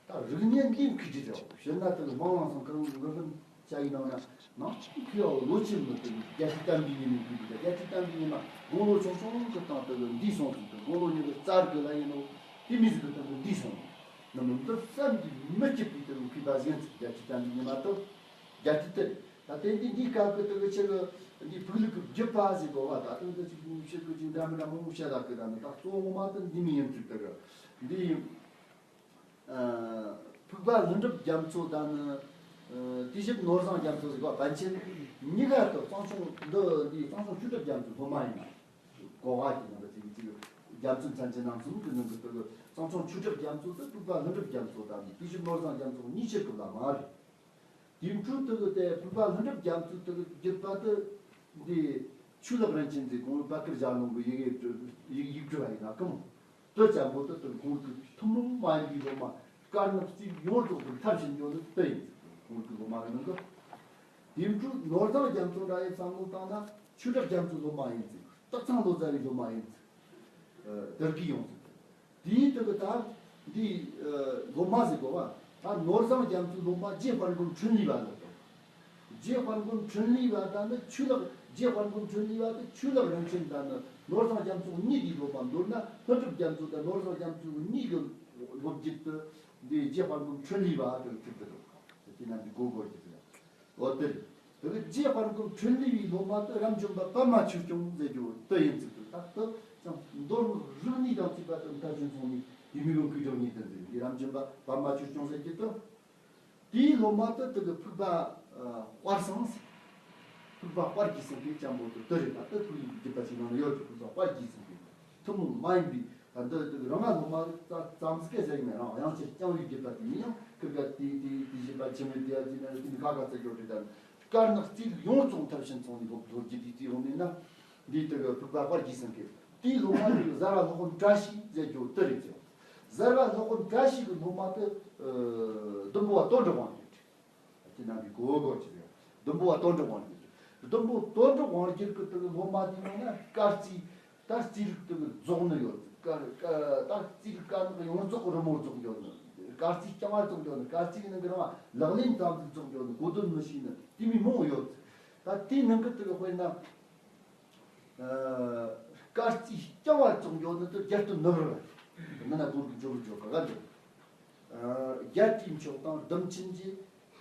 ད་རིག་གནས་འདི་མཁས་དྲི་རེད། ཞེ་ན་དེ་གི་མ་ལང་སང་ཁ་རང་གི་ཧུན་བྱ་ཡི་ནང་ན་ནང་ཆུང་མཁས་བ་ལོ་ཆེན་མོ་དེ་གི་རྒྱལ་སྲས་བསྟན་པའི་ཉི་མ་གི། དེ་རྒྱལ་སྲས་བསྟན་པའི་ཉི་མ་དགུང་ལོ་ཆུང་ཆུང་གི་སྟེང་དེ་གི་འདས་སོང་ཟིག་དེ་དགུང་ལོ་ཉི་ཤུ་རྩ་དགུ་ལ་ཡིན་ནོ། དེ་མི་ཟིག་གི་སྟེང་དུ་འདས་སོང་། ནམ་འདིར་བསམ་གྱིས་མི་ཁྱབ་པའི་དེ་གི་མཁས་པ་གཞན་ཚོ་རྒྱལ་སྲས་བསྟན་པའི་ཉི་མ་དེ། རྒྱལ་སྲས་དེ་རེད། ད་དེ་འདི་འདིའི་སྐབས་ཀྱི་དེ་གི་ཆེ་གི་འདི་ཕུག་ལུགས་ཀྱི་བརྒྱུད་པ་ཟེར་གོ་བ། ད་དུང་དེ་ཅིག་ཕྱིར་གི་ཅིག་འདྲ་མི་འདྲ་མང་པོ་བཤད་ད་གི། ད་ནི་ད་གཙོ་བོ་ངོ་མ་དེ་འདི་མི་ཡིན་ཚུལ་དེ་གི་འདི་ཡིན། ཨ་ཕུག་པ་ལྷུན་གྲུབ་རྒྱ་མཚོ་དང་ནི། ཨ་དུས་ཞབས་ནོར་བཟང་རྒྱ་མཚོ་ཟེར་གོ་བ། པཎ་ཆེན་གཉིས་ཀ་དེ་གཙང་ཆུང་འདི་འདི་གཙང་ཆུང་ཆོས་གྲགས་རྒྱ་མཚོའི་སློབ་མ་ཡིན་ན། གོ་བ་གི་ནང་དུ་ཅིག་ཅིག་རྒྱ་མཚོའི་མཚན་ཅན་རྣམ་གསུམ་གྱི་ནང་གི་དེ་གི་གཙང་ཆུང་ཆོས་གྲགས་རྒྱ་མཚོ་དེ་ཕུག་པ་ལྷུན་གྲུབ་རྒྱ་མཚོ་དང་ནི་དུས་ཞབས་ནོར་བཟང་རྒྱ་མཚོ་གཉིས་ཆར་གི་བླ་མ་རེད། དེ་འཕྲོས་དེ་གི་དེ་ཕུག་པ་ལྷུན་གྲུབ་རྒྱ་མཚོ་དེ་གི་བརྒྱུད་པ་དེ་འདི་ཆོས་ལེགས་རིན་ཆེན་ཟེར། ཁོང་པ་ཀིར་ཞལ་ལུང་གི་ཡི་གེ་ཡིག་ཡིག་འབྲུ་བ་ཡིན་ན་གང་དེ་ཅན་པོ་དེ་དེ་ཁོང་གི་ཐུན་མོང་མ་ཡིན་པའི་སློབ་མ་དཀར་ནག་རྩིས་ཡོངས་རྫོགས་དེ་མཐར་ཕྱིན་ཡོད་ནི་དེ་ཡིན། ཁོང་གི་སློབ་མ་གི་ནང་གི། དེ་འཕྲོས་ནོར་བཟང་རྒྱ་མཚོ་འདྲ་ཡི་བསམ་བློ་བཏང་ན་ཆོས་གྲགས་རྒྱ་མཚོའི་སློབ་མ་ཡིན་ཚིག་སྟག་ཚང་ལོ་ཙཱ་བའི་སློབ་མ་ཡིན་ཚིག་དེར་གི་ཡོང་ཚིག་དེའི་དེ་གི་ད་འདི་ཨ་སློབ་མ་ཟེར་གོ་བ། ད་ནོར་བཟང་རྒྱ་མཚོའི་སློབ་མ་རྗེ་དཔལ་མགོན་འཕྲིན་ལས་པ་ལ་དང་། རྗེ་དཔལ་མགོན་འཕྲིན་ལས་པ་དང་ནི་ཆོས་ལེགས། རྗེ་དཔལ་མགོན་འཕྲིན་ལས་པ་དེ་ཆོས་ལེགས་རིན་ཆེན་དང་ནི་ནོར་བཟང་རྒྱ་མཚོ་གཉིས་ཀྱི་སློབ་མ། མདོར་ན་ལྷུན་གྲུབ་རྒྱ་མཚོ་དང་ནོར་བཟང་རྒྱ་མཚོ་གཉིས་ཀྱི་སློབ་བརྒྱུད་དུ་འདི་རྗེ་དཔལ་མགོན་འཕྲིན་ལས་པ་དེ་ཚིག་དེ་དང་། དེ་རྣམས་ཀྱི་གོ་དགོས་ཀྱི་ཟེར། འོ་དེ་རེད། དེ་ནི་རྗེ་དཔལ་མགོན་འཕྲིན་ལས་པའི་སློབ་མ་དེ་རབ་འབྱམས་པ་པདྨ་ཆོས་སྐྱོང་ཟེར་རྒྱུ་དེ་ཡིན་ཚུལ་དུ། ད་དེ་ཀྱང་མདོར་རིག་གནས་དང་བཅས་པ་དེ་མཐར་ཕྱིན་སོང་ནས་དེ་མི་ལོ་ཁུག་ཀྱང་ཉིད་དུ་འཛིན་འདི་རབ་འབྱམས་པ་པདྨ་ཆོས་སྐྱོང་ཟེར་རྒྱུ་དེ། དེའི་སློབ་མ་དེ་དེ་གི་ཕུག་པ་ཨ་དཔལ་སེང་ཟེར། ཕུག་པ་དཔལ་གྱི་སེང་གེ་ཅན་པོ་དེ་དེ་རེད། ད་དེ་ཕུག་ལུགས་བརྒྱུད་པ་ཅིག་ནང་ན་ཡོད་དེ། ཕུག་པ་དཔལ་གྱི་སེང་གེ་ཐུན་མོང་མ་ཡིན་པའི། ད་འདི་དེ་རང་ང་སློབ་མ་ཙ་ཙམ་ཟིག་གི་ཟེར་ཡིན་ན་རང་དབྱངས་ཅན་རྐྱང་བའི་བརྒྱུད་པ་དེ་ཡིན་ཡང་ཁིར་ག་དེ་དེ་དེ་བཞིན་པ་འཆི་མེད་དེ་ཡ་དེ་ན་དེ་མི་ཁ་ཁ་ཚ་རྒྱོ་དེ་དང་དཀར་ནག་རྩིས་ཡོངས་རྫོགས་མཐར་ཕྱིན་སོང་ནས་སློབ་སློབ་རྒྱུ་དེ་དེ་འོང་ནས་ན། འདི་དེ་གི་ཕུག་པ་དཔལ་གྱི་སེང་གེ་དེའི་སློབ་མ་དེ་གི་གཟར་བ་སློབ་དཔོན་བཀྲ་ཤིས་ཟེར་རྒྱུ་དེ་རེད་ཟེར། གཟར་བ་སློབ་དཔོན་བཀྲ་ཤིས་ཀྱི་སློབ་མ་དེ་ཨ་ཟླུམ་པོ་བ་དོན་གྲུབ་དབང་རྒྱལ་རེད། དེ་རྣམས་ཀྱི་གོ་གོ་ཅི་རེད། ཟླུམ་པོ་བ་དོན་གྲུབ་དབང་རྒྱལ་རེད། ཟླུམ་པོ་དོན་གྲུབ་དབང་རྒྱལ་གྱི་དེ་གི་སློབ་མ་དེ་ཡིན་ན་དཀར་རྩིས། ད་རྩིས་རིག་དེ་གི་རྫོགས་ནི་ཡོད། དཀར་དཀར་ད་རྩིས་རིག་དཀར་ནག་ཡོངས་རྫོགས་རི་མོ་རྫོགས་ཡོད་ནི། དཀར་རྩིས་རྐྱང་བ་རྫོགས་ཡོད་ནི། དཀར་རྩིས་ཀྱི་ནང་གི་རང་ལག་ལེན་ཙམ་ཟིག་རྫོགས་ཡོད་ནི། གོ་དོན་མི་ཤེས་ནི་དེ་མི་མང་བོ་ཡོད། ད་དེའི་ནང་གི་དེ་གི་དཔེར་ན། ཨ་དཀར་རྩིས་རྐྱང་བ་རྫོགས་ཡོད་ནི་དེ་རྒྱལ་སྟོན་ནུབ་རི་བ་རེད། མི་ན་གོང་གི་འཇོག་རུ་འཇོག་ག་ག་འཇོག་ཨ་རྒྱལ་སྲས་མཆོག་དང་བདུད་མཆིམས་ཀྱི།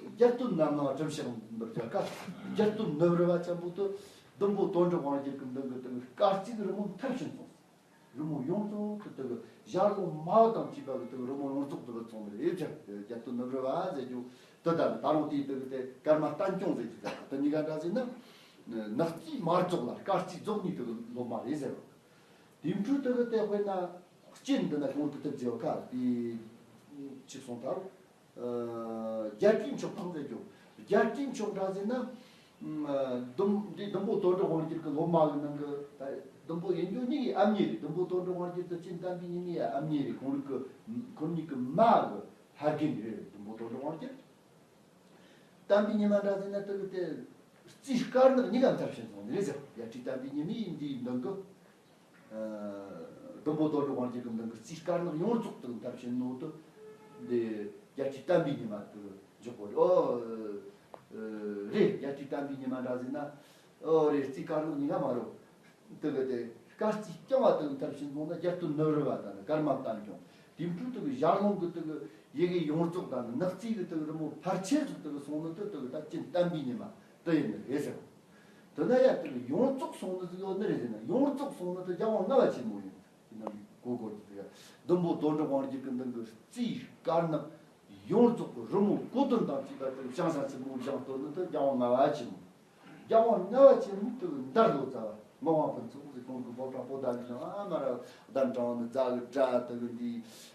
རྒྱལ་སྟོན་རྣམས་ལའང་སྒྲུབ་བཤགས་འབུལ་བྱ་སྐབས་རྒྱལ་སྟོན་ནུབ་རི་བ་ཅན་པོ་དེ་ཟླུམ་པོ་དོན་གྲུབ་དབང་རྒྱལ་གྱི་མདུན་གྱི་སྟེང་དཀར་རྩིས་རི་མོ་མཐར་ཕྱིན་སོང་། རི་མོ་ཡོངས་རྫོགས་དེ་དེ་གི་ཞལ་ལུང་སྨྲ་བ་དང་བཅས་པ་གི་དེ་གི་རི་མོ་ཡོངས་རྫོགས་དེ་གི་ཚང་མ་རེད་ཀྱང་། རྒྱལ་སྟོན་ནུབ་རི་བ་ཟེར་རྒྱུ་དེ་དང་ད་རུང་དེའི་དེ་གི་དེ་ཀརྨ་བསྟན་སྐྱོང་ཟེར་རྒྱུ་ཟེར་དེ་གཉིས་ཀ་འདྲ་ཟེར་ན། ནག་རྩིས་མ་རྫོགས་ལ་དཀར་རྩིས་རྫོགས་ནི་དེ་གི་སློབ་མ་རེད་ཟེར་བ། དེ་འཕྲོས་དེ་གི་དེ་དཔེར་ན་སྤྱིར་འདི་ན་གོང་དུ་དེ་མཛད་པ་ཁ་དེ་ཆིབས་སོང་ཐལ། ཨ་རྒྱལ་སྲས་མཆོག་དང་ཟེར་རྒྱུ། རྒྱལ་སྲས་མཆོག་འདྲ་ཟེར་ན། ཨ་ཟླུམ་འདི་ཟླུམ་པོ་དོན་གྲུབ་དབང་རྒྱལ་གྱི་སློབ་མ་གི་ནང་གི་ད་ཟླུམ་པོ་ཡིན་རྒྱུ་གཉིས་ཀྱི་ཨ་མྱེས་རེད། ཟླུམ་པོ་དོན་གྲུབ་དབང་རྒྱལ་དེ་སྤྱིར་བསྟན་པའི་ཉི་མའི་ཨ་མྱེས་རེད། ཁོང་རིགས་ཀྱི་ཁོང་གཉིས་ཀྱི་མ་གི་ཕ་རྒན་རེད། ཟླུམ་པོ་དོན་གྲུབ་དབང་རྒྱལ། བསྟན་པའི་ཉི་མ་འདྲ་ཟེར་ན་དེ་གི་དེ། རྩིས་དཀར་ནག་གཉིས་ཀ་མཐར་ཕྱིན་སོང་ནི་རེད་ཟེར། རྒྱལ་སྲས་དམ་པའི་ཉི་མའི་འདིའི་མདུན་གྱི། ཨ། བདུན་པོ་དོན་གྲུབ་དབང་རྒྱལ་གྱི་མདུན་གྱི་རྩིས་དཀར་ནག་ཡོངས་རྫོགས་དང་མཐར་ཕྱིན་ནོ་དུ། འདི་རྒྱལ་སྲས་དམ་པའི་ཉི་མ་དུ་འཇོག་གོ་རེད། ཨོ། ཨ། རེད། རྒྱལ་སྲས་དམ་པའི་ཉི་མ་འདྲ་ཟེར་ན། ཨོ་རེད། རྩིས་དཀར་ནག་གཉིས་ཀ་མ་རོ། དེ་གི་དེ་དཀར་རྩིས་རྐྱང་བ་དེ་གི་མཐར་ཕྱིན་སོང་ན་རྒྱ་སྟོད་ནུབ་རི་བ་དང་ནི་ཀརྨ་བསྟན་སྐྱོང་། དེ་འཕྲོ་དེ་གི་ཞལ་ལུང་གི་དེ་གི་ཡི་གེ་ཡོངས་རྫོགས་དང་ནི་ནག་རྩིས་གི་དེ་གི་རི་མོ་ཕལ་ཆེར་ཟིག་དེ་གི་སོང་ནི་དེ་དེ་གི་ད་སྤྱིར་བསྟན་པའི་ཉི་མ་དེ་ཡིན་ནི་རེད་ཟེར། དེ་ན་ཡ་དེ་གི་ཡོངས་རྫོགས་སོང་ནི་ཟིག་ཡོད་ནི་རེད་ཟེར་ན། ཡོངས་རྫོགས་སོང་ནི་དེ་རྒྱལ་དབང་ལྔ་པ་ཆེན་མོ་ཡིན། དེ་ན་གོ་གོ་གི་དེ་ཡ་བདུན་པོ་དོན་གྲུབ་དབང་རྒྱལ་གི་མདུན་གི་རྩིས་དཀར་ནག་ཡོངས་རྫོགས་གི་རི་མོ་གོ་དོན་དང་བཅས་པ་དེ་བྱང་ས་ཆེན་མོ་བཞེངས་བཏོན་ནི་དེ་རྒྱལ་དབང་ལྔ་པ་ཆེན་མོ། རྒྱལ་དབང་ལྔ་པ་ཆེན་མོའི་དུ་མདར་ལོ་ཙཱ་བ་ངག་དབང་ཕུན་ཚོགས་ཟེར། ཁོང་གི་ཕོ་བྲང་པོ་ཏཱ་ལའི་ནང་ཨ་མ་ར་གདན་དྲངས་ནས་རྫ་གི་སྒྲ་དུ་གི་འདི་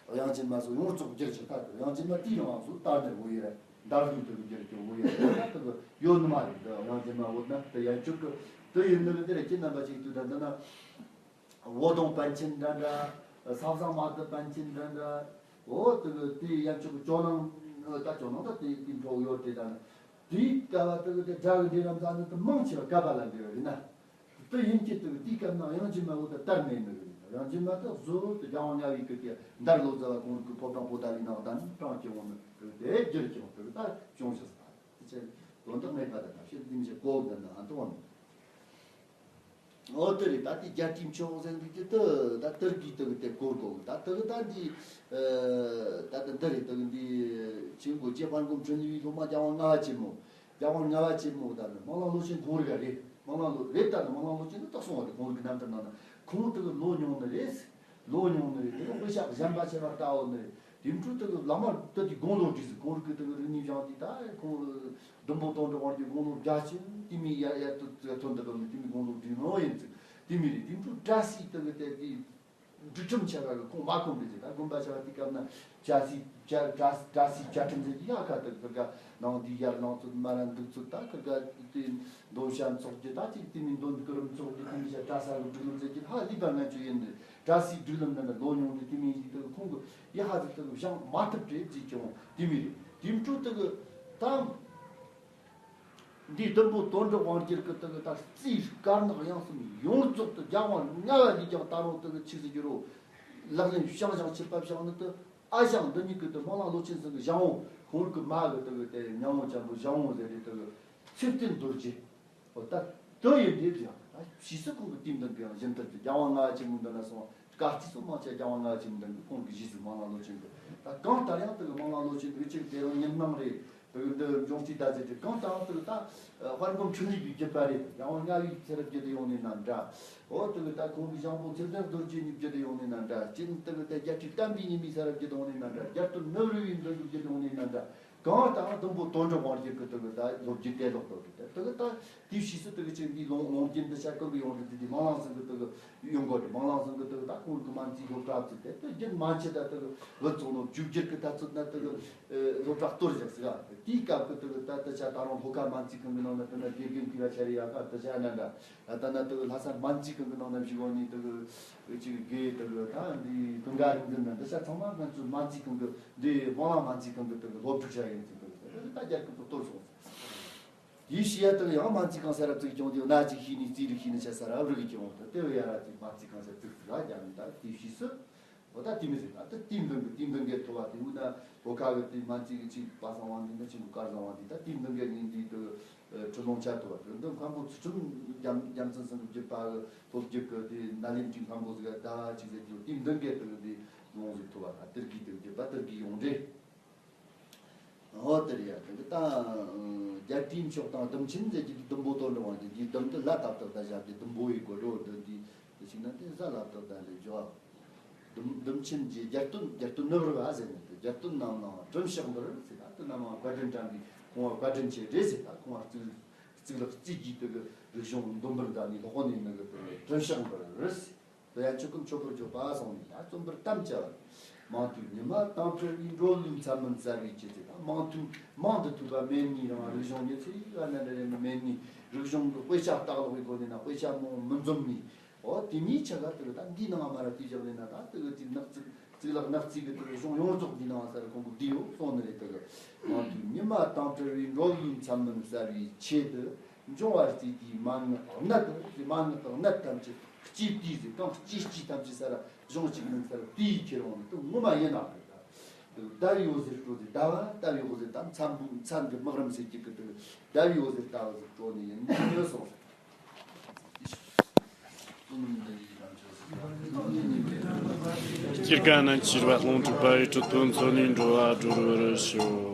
དབྱངས་ཅན་མ་སོགས་ཡོངས་རྫོགས་བསྒྱུར་ཅིག་ད་དུ་དབྱངས་ཅན་མ་དེའི་རིང་ལ་སོ་ད་འདིར་འོ་ཡེ་ར་མདར་ལུས་དུ་གི་བསྒྱུར་ཅིག་འོ་ཡེ་ར་ད་དུ་གི་ཡོད་ནི་མ་རེད། འདི་དབྱངས་ཅན་མ་འོ་ན་དུ་ཡན་ཆོད་གི་དུ་ཡིན་ནི་གི་འདིར་ཁྱེད་རྣམ་པ་ཅིག་དུ་ད་འདི་ན། འོད་སྟོང་པཎ་ཆེན་འདྲ་འདྲ། ས་བཟང་མ་བསྡུ་པཎ་ཆེན་འདྲ་འདྲ། འོ་དེ་གི་དེ་ཡན་ཆོད་ཀྱི་ཇོ་ནང་ད་ཇོ་ནང་ད་དེ་དེ་འཕྲོ་ཡོད་དེ་ད་ནི། དེའི་སྐབས་དེ་གི་དེ་སྒྲ་གི་འབྲེལ་ལམ་ཟ་ནི་དེ་མང་ཆེ་བ་ཀ་པ་ལ་འབྲེལ་བ་རེད་ན། དེ་ཡིན་གྱི་དེ་གི་དེའི་སྐབས་ན་དབྱངས་ཅན་མ་འོ་ད་དར་མེད་ནི་རེད། དབྱངས་ཅན་མ་ད་གཟོད་དེ་རྒྱལ་དབང་ལྔ་པའི་གི་དེ་མདར་ལོ་ཙཱ་བ་ཁོང་གི་ཕོ་བྲང་པོ་ཏཱ་ལའི་ནང་ད་ནི་དྲངས་ཀྱི་འོང་ནི་དེ་གི་དེ་བསྒྱུར་ཀྱི་འོང་དེ་གི་ད་ཅུང་ཞིག་ཟ། དེ་ཆེ་དོན་དག་མེད་པ་དང་ཐབས་ཤེས་འཛིན་བྱེད་གོ་བསྡད་ན་ཨ་དོ་འོང་། ཨོ་དེ་རེད། ད་དེ་རྒྱལ་སྲས་མཆོག་ཟེར་འདུག་གི་དེ་ད་དེར་གི་དེ་གི་དེ་གོར་གོ་ད་དེ་གི་ད་འདི་ད་དེ་འདི་རེད། དེ་གི་འདི་ཆེན་པོ་རྗེ་དཔལ་མགོན་འཕྲིན་ལས་པའི་སློབ་མ་རྒྱལ་དབང་ལྔ་པ་ཆེན་མོ། རྒྱལ་དབང་ལྔ་པ་ཆེན་མོ་ད་ནི་སྨོན་ལམ་ལོ་ཆེན་ཁོང་རིག་ག་རེད། སྨོན་ལམ་ལོ་རེད། ད་ནི་སྨོན་ལམ་ལོ་ཆེན་ནི་རྟགས་སོང་བ་རེད། ཁོང་རིག་གི་རྣམ་ཐར་ནང་ན་ཁོང་དེ་གི་ལོ་ཉུང་ནི་རེད། ལོ་ཉུང་ནི་རེད། དེ་གི་དཔེ་ཆ་གཞན་པ་ཆེ་བ་ལྟ་བོ་ནི་རེད། དེ་འཕྲོ་དེ་གི་བླ་མ་དེ་དེ་དགུང་ལོ་བགྲེས་སུ་ཁོང་རིག་གི་དེ་གི་རིག་གནས་སྦྱངས་དེ་ད་ཁོང་བདུན་པོ་དོན་གྲུབ་དབང་རྒྱལ་དགུང་ལོ་བརྒྱད་ཅུ་དེ་མི་ཡར་ཡར་དུ་ཐོན་དུ་བབས་ནས་དེ་མི་དགུང་ལོ་བགྲེས་ནོ་ཡིན་ཚུལ་དེ་མི་རེད། དེ་འཕྲོ་བཀྲ་ཤིས་དེ་གི་དེ་དེ་སྒྲིག་ཁྲིམས་ཆེ་བ་གི་ཁོང་མ་ཁོམ་རེད་ཟེར། ད་དགོན་པ་ཆེ་བ་དེ་སྐབས་ན་བཀྲ་ཤིས་བཀྲ་བཀྲ་བཀྲ་ཤིས་བཅའ་ཁྲིམས་ཟེར་གྱི་ཡག་ག་དེ་ཁིར་ག་ནང་དེ་ཡར་ནང་ཚུད་མ་ར་འདུག་ཚུད་ད་ཁིར་ག་དེ་འདོན་ཞབས་ཚོགས་ཀྱི་ད་ཅིག་དེ་མི་འདོན་སྐུ་རིམ་ཚོགས་ཀྱི་དེ་མི་ཤ་བཀྲ་ས་གི་སྒྲིག་ལམ་ཟེར་གྱི་ཧ་ལས་པ་ང་ཚོ་ཡིན་ནི་བཀྲ་ཤིས་སྒྲིག་ལམ་ནང་ན་ལོ་ཉུང་དེ་དེ་མི་ཡིན་དེ་ཁོང་གི་ཡ་ཧ་ཟེར་དེ་བཞེངས་མ་ཐུབ་བྲེལ་ཅིག་ཀྱང་དེ་མི་རེད། དེ་འཕྲོ་དེ་གི་ད། འདིའི་བདུན་པོ་དོན་གྲུབ་དབང་རྒྱལ་གྱི་དེ་གི་ད་རྩིས་དཀར་ནག་དབྱངས་གསུམ་ཡོངས་རྫོགས་དུ་རྒྱལ་དབང་ལྔ་པ་ལས་ཀྱང་ད་རུང་དེ་གི་ཆི་ཟེར་རྒྱུ་རོ། ལག་ལེན་བྱང་ཞིང་ཆིབས་པ་བཞག་ནི་དེ་ཨ་ཞང་འདི་ཉིད་ཀྱི་དེ་སྨོན་ལམ་ལོ་ཆེན་ཚང་གི་ཞང་བོ་ཁོང་གི་མ་གི་དེ་གི་དེ་ཉང་བོ་ཅན་པོ་ཞང་བོ་ཟེར་རེད། དེ་གི་ཚེ་བརྟན་རྡོ་རྗེ། འོ་ད་དེ་ཡིན་དེ་ཡང་ད་ཕྱིས་སུ་ཁོང་གི་དེའི་མདུན་གྱི་ཡང་བཞིན་དུ་རྒྱལ་དབང་ལྔ་པ་ཆེན་མོའི་མདུན་ལ་སོང་བ། སྐར་རྩིས་སུ་མང་ཆེ་རྒྱལ་དབང་ལྔ་པ་ཆེན་མོའི་མདུན་གྱི་ཁོང་གི་རྗེས་སུ་སྨོན་ལམ་ལོ་ཆེན་གྱི་ད་གང་ལྟར་ཡང་དེ་གི་སྨོན་ལམ་ལོ་ཆེན་གྱི་ཅིག་དེ་རིང་ཉིན་གནངས་རེད། དེ་གི་འདི་འབྱུང་རྩིས་ཟླ་ཚེས་དེ་གང་ལྟར་ཡང་དེ་གི་ད་དཔལ་མགོན་འཕྲིན་ལས་པའི་བརྒྱུད་པ་རེད། རྒྱལ་དབང་ལྔ་པའི་ཚེ་རབས་བརྒྱུད་དུ་ཡོང་ནས་ན་འདྲ། འོ་དེ་གི་ད་ཁོང་གི་ཞང་བོ་ཚེ་བརྟན་རྡོ་རྗེ་ནས་བརྒྱུད་དུ་ཡོང་ནས་ན་འདྲ། སྤྱིར་དེ་གི་ད་རྒྱལ་སྲས་བསྟན་པའི་ཉི་མའི་ཚེ་རབས་བརྒྱུད་དུ་ཡོང་ནས་ན་འདྲ། རྒྱ་སྟོད་ནུབ་རི་བའི་མདུན་གྱི་བརྒྱུད་དུ་ཡོང་ནས་ན་འདྲ། གང་ལྟར་བདུན་པོ་དོན་གྲུབ་དབང་རྒྱལ་གྱི་དེ་གི་ད་ལོ་རྒྱུས་དེ་ལོག་ཏུ་རེད། དེ་གི་ད་དེའི་ཕྱིས་སུ་དེ་གི་ཅིག་འདི་ལུང་ལུང་རྒྱུན་འདི་ཆ་གང་གི་ཡོང་རེད། དེ་དེ་སྨོན་ལམ་ཚང་གི་དེ་གི་ཡོང་དགོས་རེད། སྨོན་ལམ་ཚང་གི་དེ་གི་ད་ཁོང་གི་སྨན་རྩིས་སློབ་གྲྭ་བཙུགས་ཏེ་དེ་རྒྱུན་མ་ཆད་ད་དེ་གི་བུ་ཚོགས་ནོ་བཅུ་བསྒྱུར་གི་ད་ཚོད་ན་དེ་གི་སློབ་གྲྭ་གཏོར་བཞག་ཟིག་ག་དེའི་སྐབས་གི་དེ་གི་ད་དེ་ཆ་ད་རུང་ལྷོ་ཁ་སྨན་རྩིས་ཁང་གི་ནང་ན་དེ་ན་དགེ་རྒན་དེ་ག་ཆ་རེ་ཡ་ག་དེ་ཆ་ན་འདྲ། ད་ལྟ་ན་དེ་གི་ལྷ་ས་སྨན་རྩིས་ཁང་གི་ནང་ན་བཞུགས་ཡོད་ནི་དེ་གི་ཅིག་དགེ་དེ་གི་ད་འདི་ཀུན་དགའ་རིག་འཛིན་ན་འདི་ཆ་ཚང་མ་ང་ཚོའི་སྨན་རྩིས་ཁང་གི་འདི་སྨོན་ལམ་སྨན་རྩིས་ཁང་གི་དེ་གི་སློབ་ཕྲུག་ཆ་ཡིན་ཚུལ་དེ་གི་ད་རྒྱལ་ཁབ་ཏུ་གཏོར་སོང་། དེའི་ཕྱི་ཡ་དེ་གི་ཡང་སྨན་རྩིས་ཁང་གསར་ར་བཙུགས་ཀྱང་དེ་ན་ཅིག་ཤེས་ནི་རྩིས་རིག་ཤེས་ནི་ཆ་གསར་ར་རིག་གི་ཀྱང་དེ་དེ་བས་ཡ་ར་ཅིག་སྨན་རྩིས་ཁང་ཆ་བཙུགས་ཚུལ་ལ་རྒྱ་མི་ད་དེའི་ཕྱིས་སུ། འོ་ད་དེ་མི་ཟེར་ད་དེ་དེའི་མདུན་གྱི་དེའི་མདུན་གྱི་ཐུབ་པ་དེ་འུ་ན་ལྷོ་ཁ་གི་དེ་སྨན་རྩིས་གི་ཅིག་པ་སངས་དབང་འདུས་ན་ཅིག་གུ་དཀར་བཟང་དབང་འདུས་ད་དེའི་མདུན་གྱི་ཉིན་དེའི་དུ་ཁྲི་ལོང་ཆ་ཐུབ་པ་དེ་འདི་མཁན་པོ་ཚུལ་ཁྲིམས་རྒྱལ་རྒྱལ་མཚན་སེང་གེ་བརྒྱུད་པ་གི་སློབ་བརྒྱུད་གི་དེ་ན་ལེན་ཅིག་མཁན་པོ་ཟིག་ག་ཟླ་བ་ཅིག་ཟེར་གྱི་དེའི་མདུན་གྱི་དུ་དེ་ལོང་ཟིག་ཐུབ་པ་ད་དེར་གི་དེ་བརྒྱུད་པ་དེར་གི་ཡོང་རེད། འོ་དེ་རེད་ཡ། དེ་གི་ད་རྒྱལ་སྲས་མཆོག་དང་ཟླུམ་ཆེན་ཟེར་གྱི་དེ་ཟླུམ་པོ་དོན་གྲུབ་དབང་གི་དེའི་ཟླུམ་དེ་ལ་ཏག་ཏག་ད་བཞག་གི་ཟླུམ་པོ་ཡི་གོ་རོ་འདི་འདི་དེ་ཞིག་ན་དེ་ཟ་ལ་ཏག་ད་ལས་བྱོ། ཟླུམ་ཟླུམ་ཆེན་གྱི་རྒྱལ་སྟོད་རྒྱལ་སྟོད་ནུབ་རི་བ་ཟེར་ནས་དེ་རྒྱལ་སྟོད་རྣམས་ལ་དྲིམ་ཤག་འབུར་ཟེར། ད་དེ་རྣམས་ལ་བཀའ་དྲིན་དྲན་པའི་ཁོང་བ་བཀའ་དྲིན་ཆེ་རེད་ཟེར། ད་ཁོང་བ་གཙུག་གཙུག་ལག་རྩིས་ཀྱི་དེ་གི་རིག་གཞུང་འདོན་པར་མཛད་ནས་ལྷག་པ་ནས་ནི་གི་དེ་དྲིམ་ཤག་འབུར་ཟེར། དེ་ཡང་ཆོས་སྐུ་མཆོད་པར་བརྗོད་པ་སོང་ནས་ད་རྩོམ་པར་གཏམ་བྱ་བར། མང་ཐོས་ཉི་མ་དྭངས་བཀྲུ་བའི་འགྲོ་ལུགས་ཚད་མིན་གསལ་བའི་ཆེད་དུ་ད་མང་ཐོས་མང་དུ་ཐོས་པ་མེད་ནི་རང་རིག་གཞུང་ཉི་ཚེ་ཡི་ག་ནས་འདྲ་ཡིན་མེད་ནི་རིག་གཞུང་གི་དཔེ་ཆ་ལྟ་ཀློག་པའི་སྒོ་ནས་ན་དཔེ་ཆ་མང་མི་འཛོམས་ནི། འོ་དེ་གཉིས་ཆ་ག་དེ་གི་ད་འདི་ནང་མ་ར་དེ་བཞག་ནས་ན་ད་དེ་གི་ཅིག་ནག་ཅིག་གཙུག་ལག་ནག་རྩིས་ཀྱི་དེ་གི་གཞུང་ཡོངས་རྫོགས་འདི་ནང་སར་ཁོང་གི་བསྡུས་ཡོད་གསུངས་ནི་རེད། དེ་གི་མང་ཐོས་ཉི་མ་དྭངས་བཀྲུ་བའི་འགྲོ་ལུགས་ཚད་མིན་གསལ་བའི་ཆེད་དུ། འབྱུང་བ་རྩིས་དུས་མན་ངག་གནད་དུ་ཟེར། མན་ངག་གི་གནད་ཐམས་ཅད་སྐྱེ་དུས་ཟེར། གང་སྐྱེ་དུས་ཐམས་ཅད་ས་ར་གཞུང་གཅིག་མིན་ས་ར་དུས་ཁྱེར་འོང་ནི་དུ་ངོ་མ་ཡིན་ན། ཟླ་བའི་འོད་ཟེར་སྤྲོ་ཟེར། ཟླ་བ་ཟླ་བའི་འོད་ཟེར་ད་མཚན་མཚན་གྱི་སྨག་རུམ་ཟེར་གྱི་གི་དུ་ཟླ་བའི་འོད་ཟེར་ལྟ་བུ་ཟེར་སྤྲོ་ནི་ཡིན་ནི་སོང་ཟེར། སྐྱེ་རྒ་ན་འཆིའི་རྦ་ཀློང་འཁྲུགས་པ་ཡི། གྲི་ཐོད་མཚོན་ནས་འགྲོ་བ་སྒྲོལ་བར་ཤོག།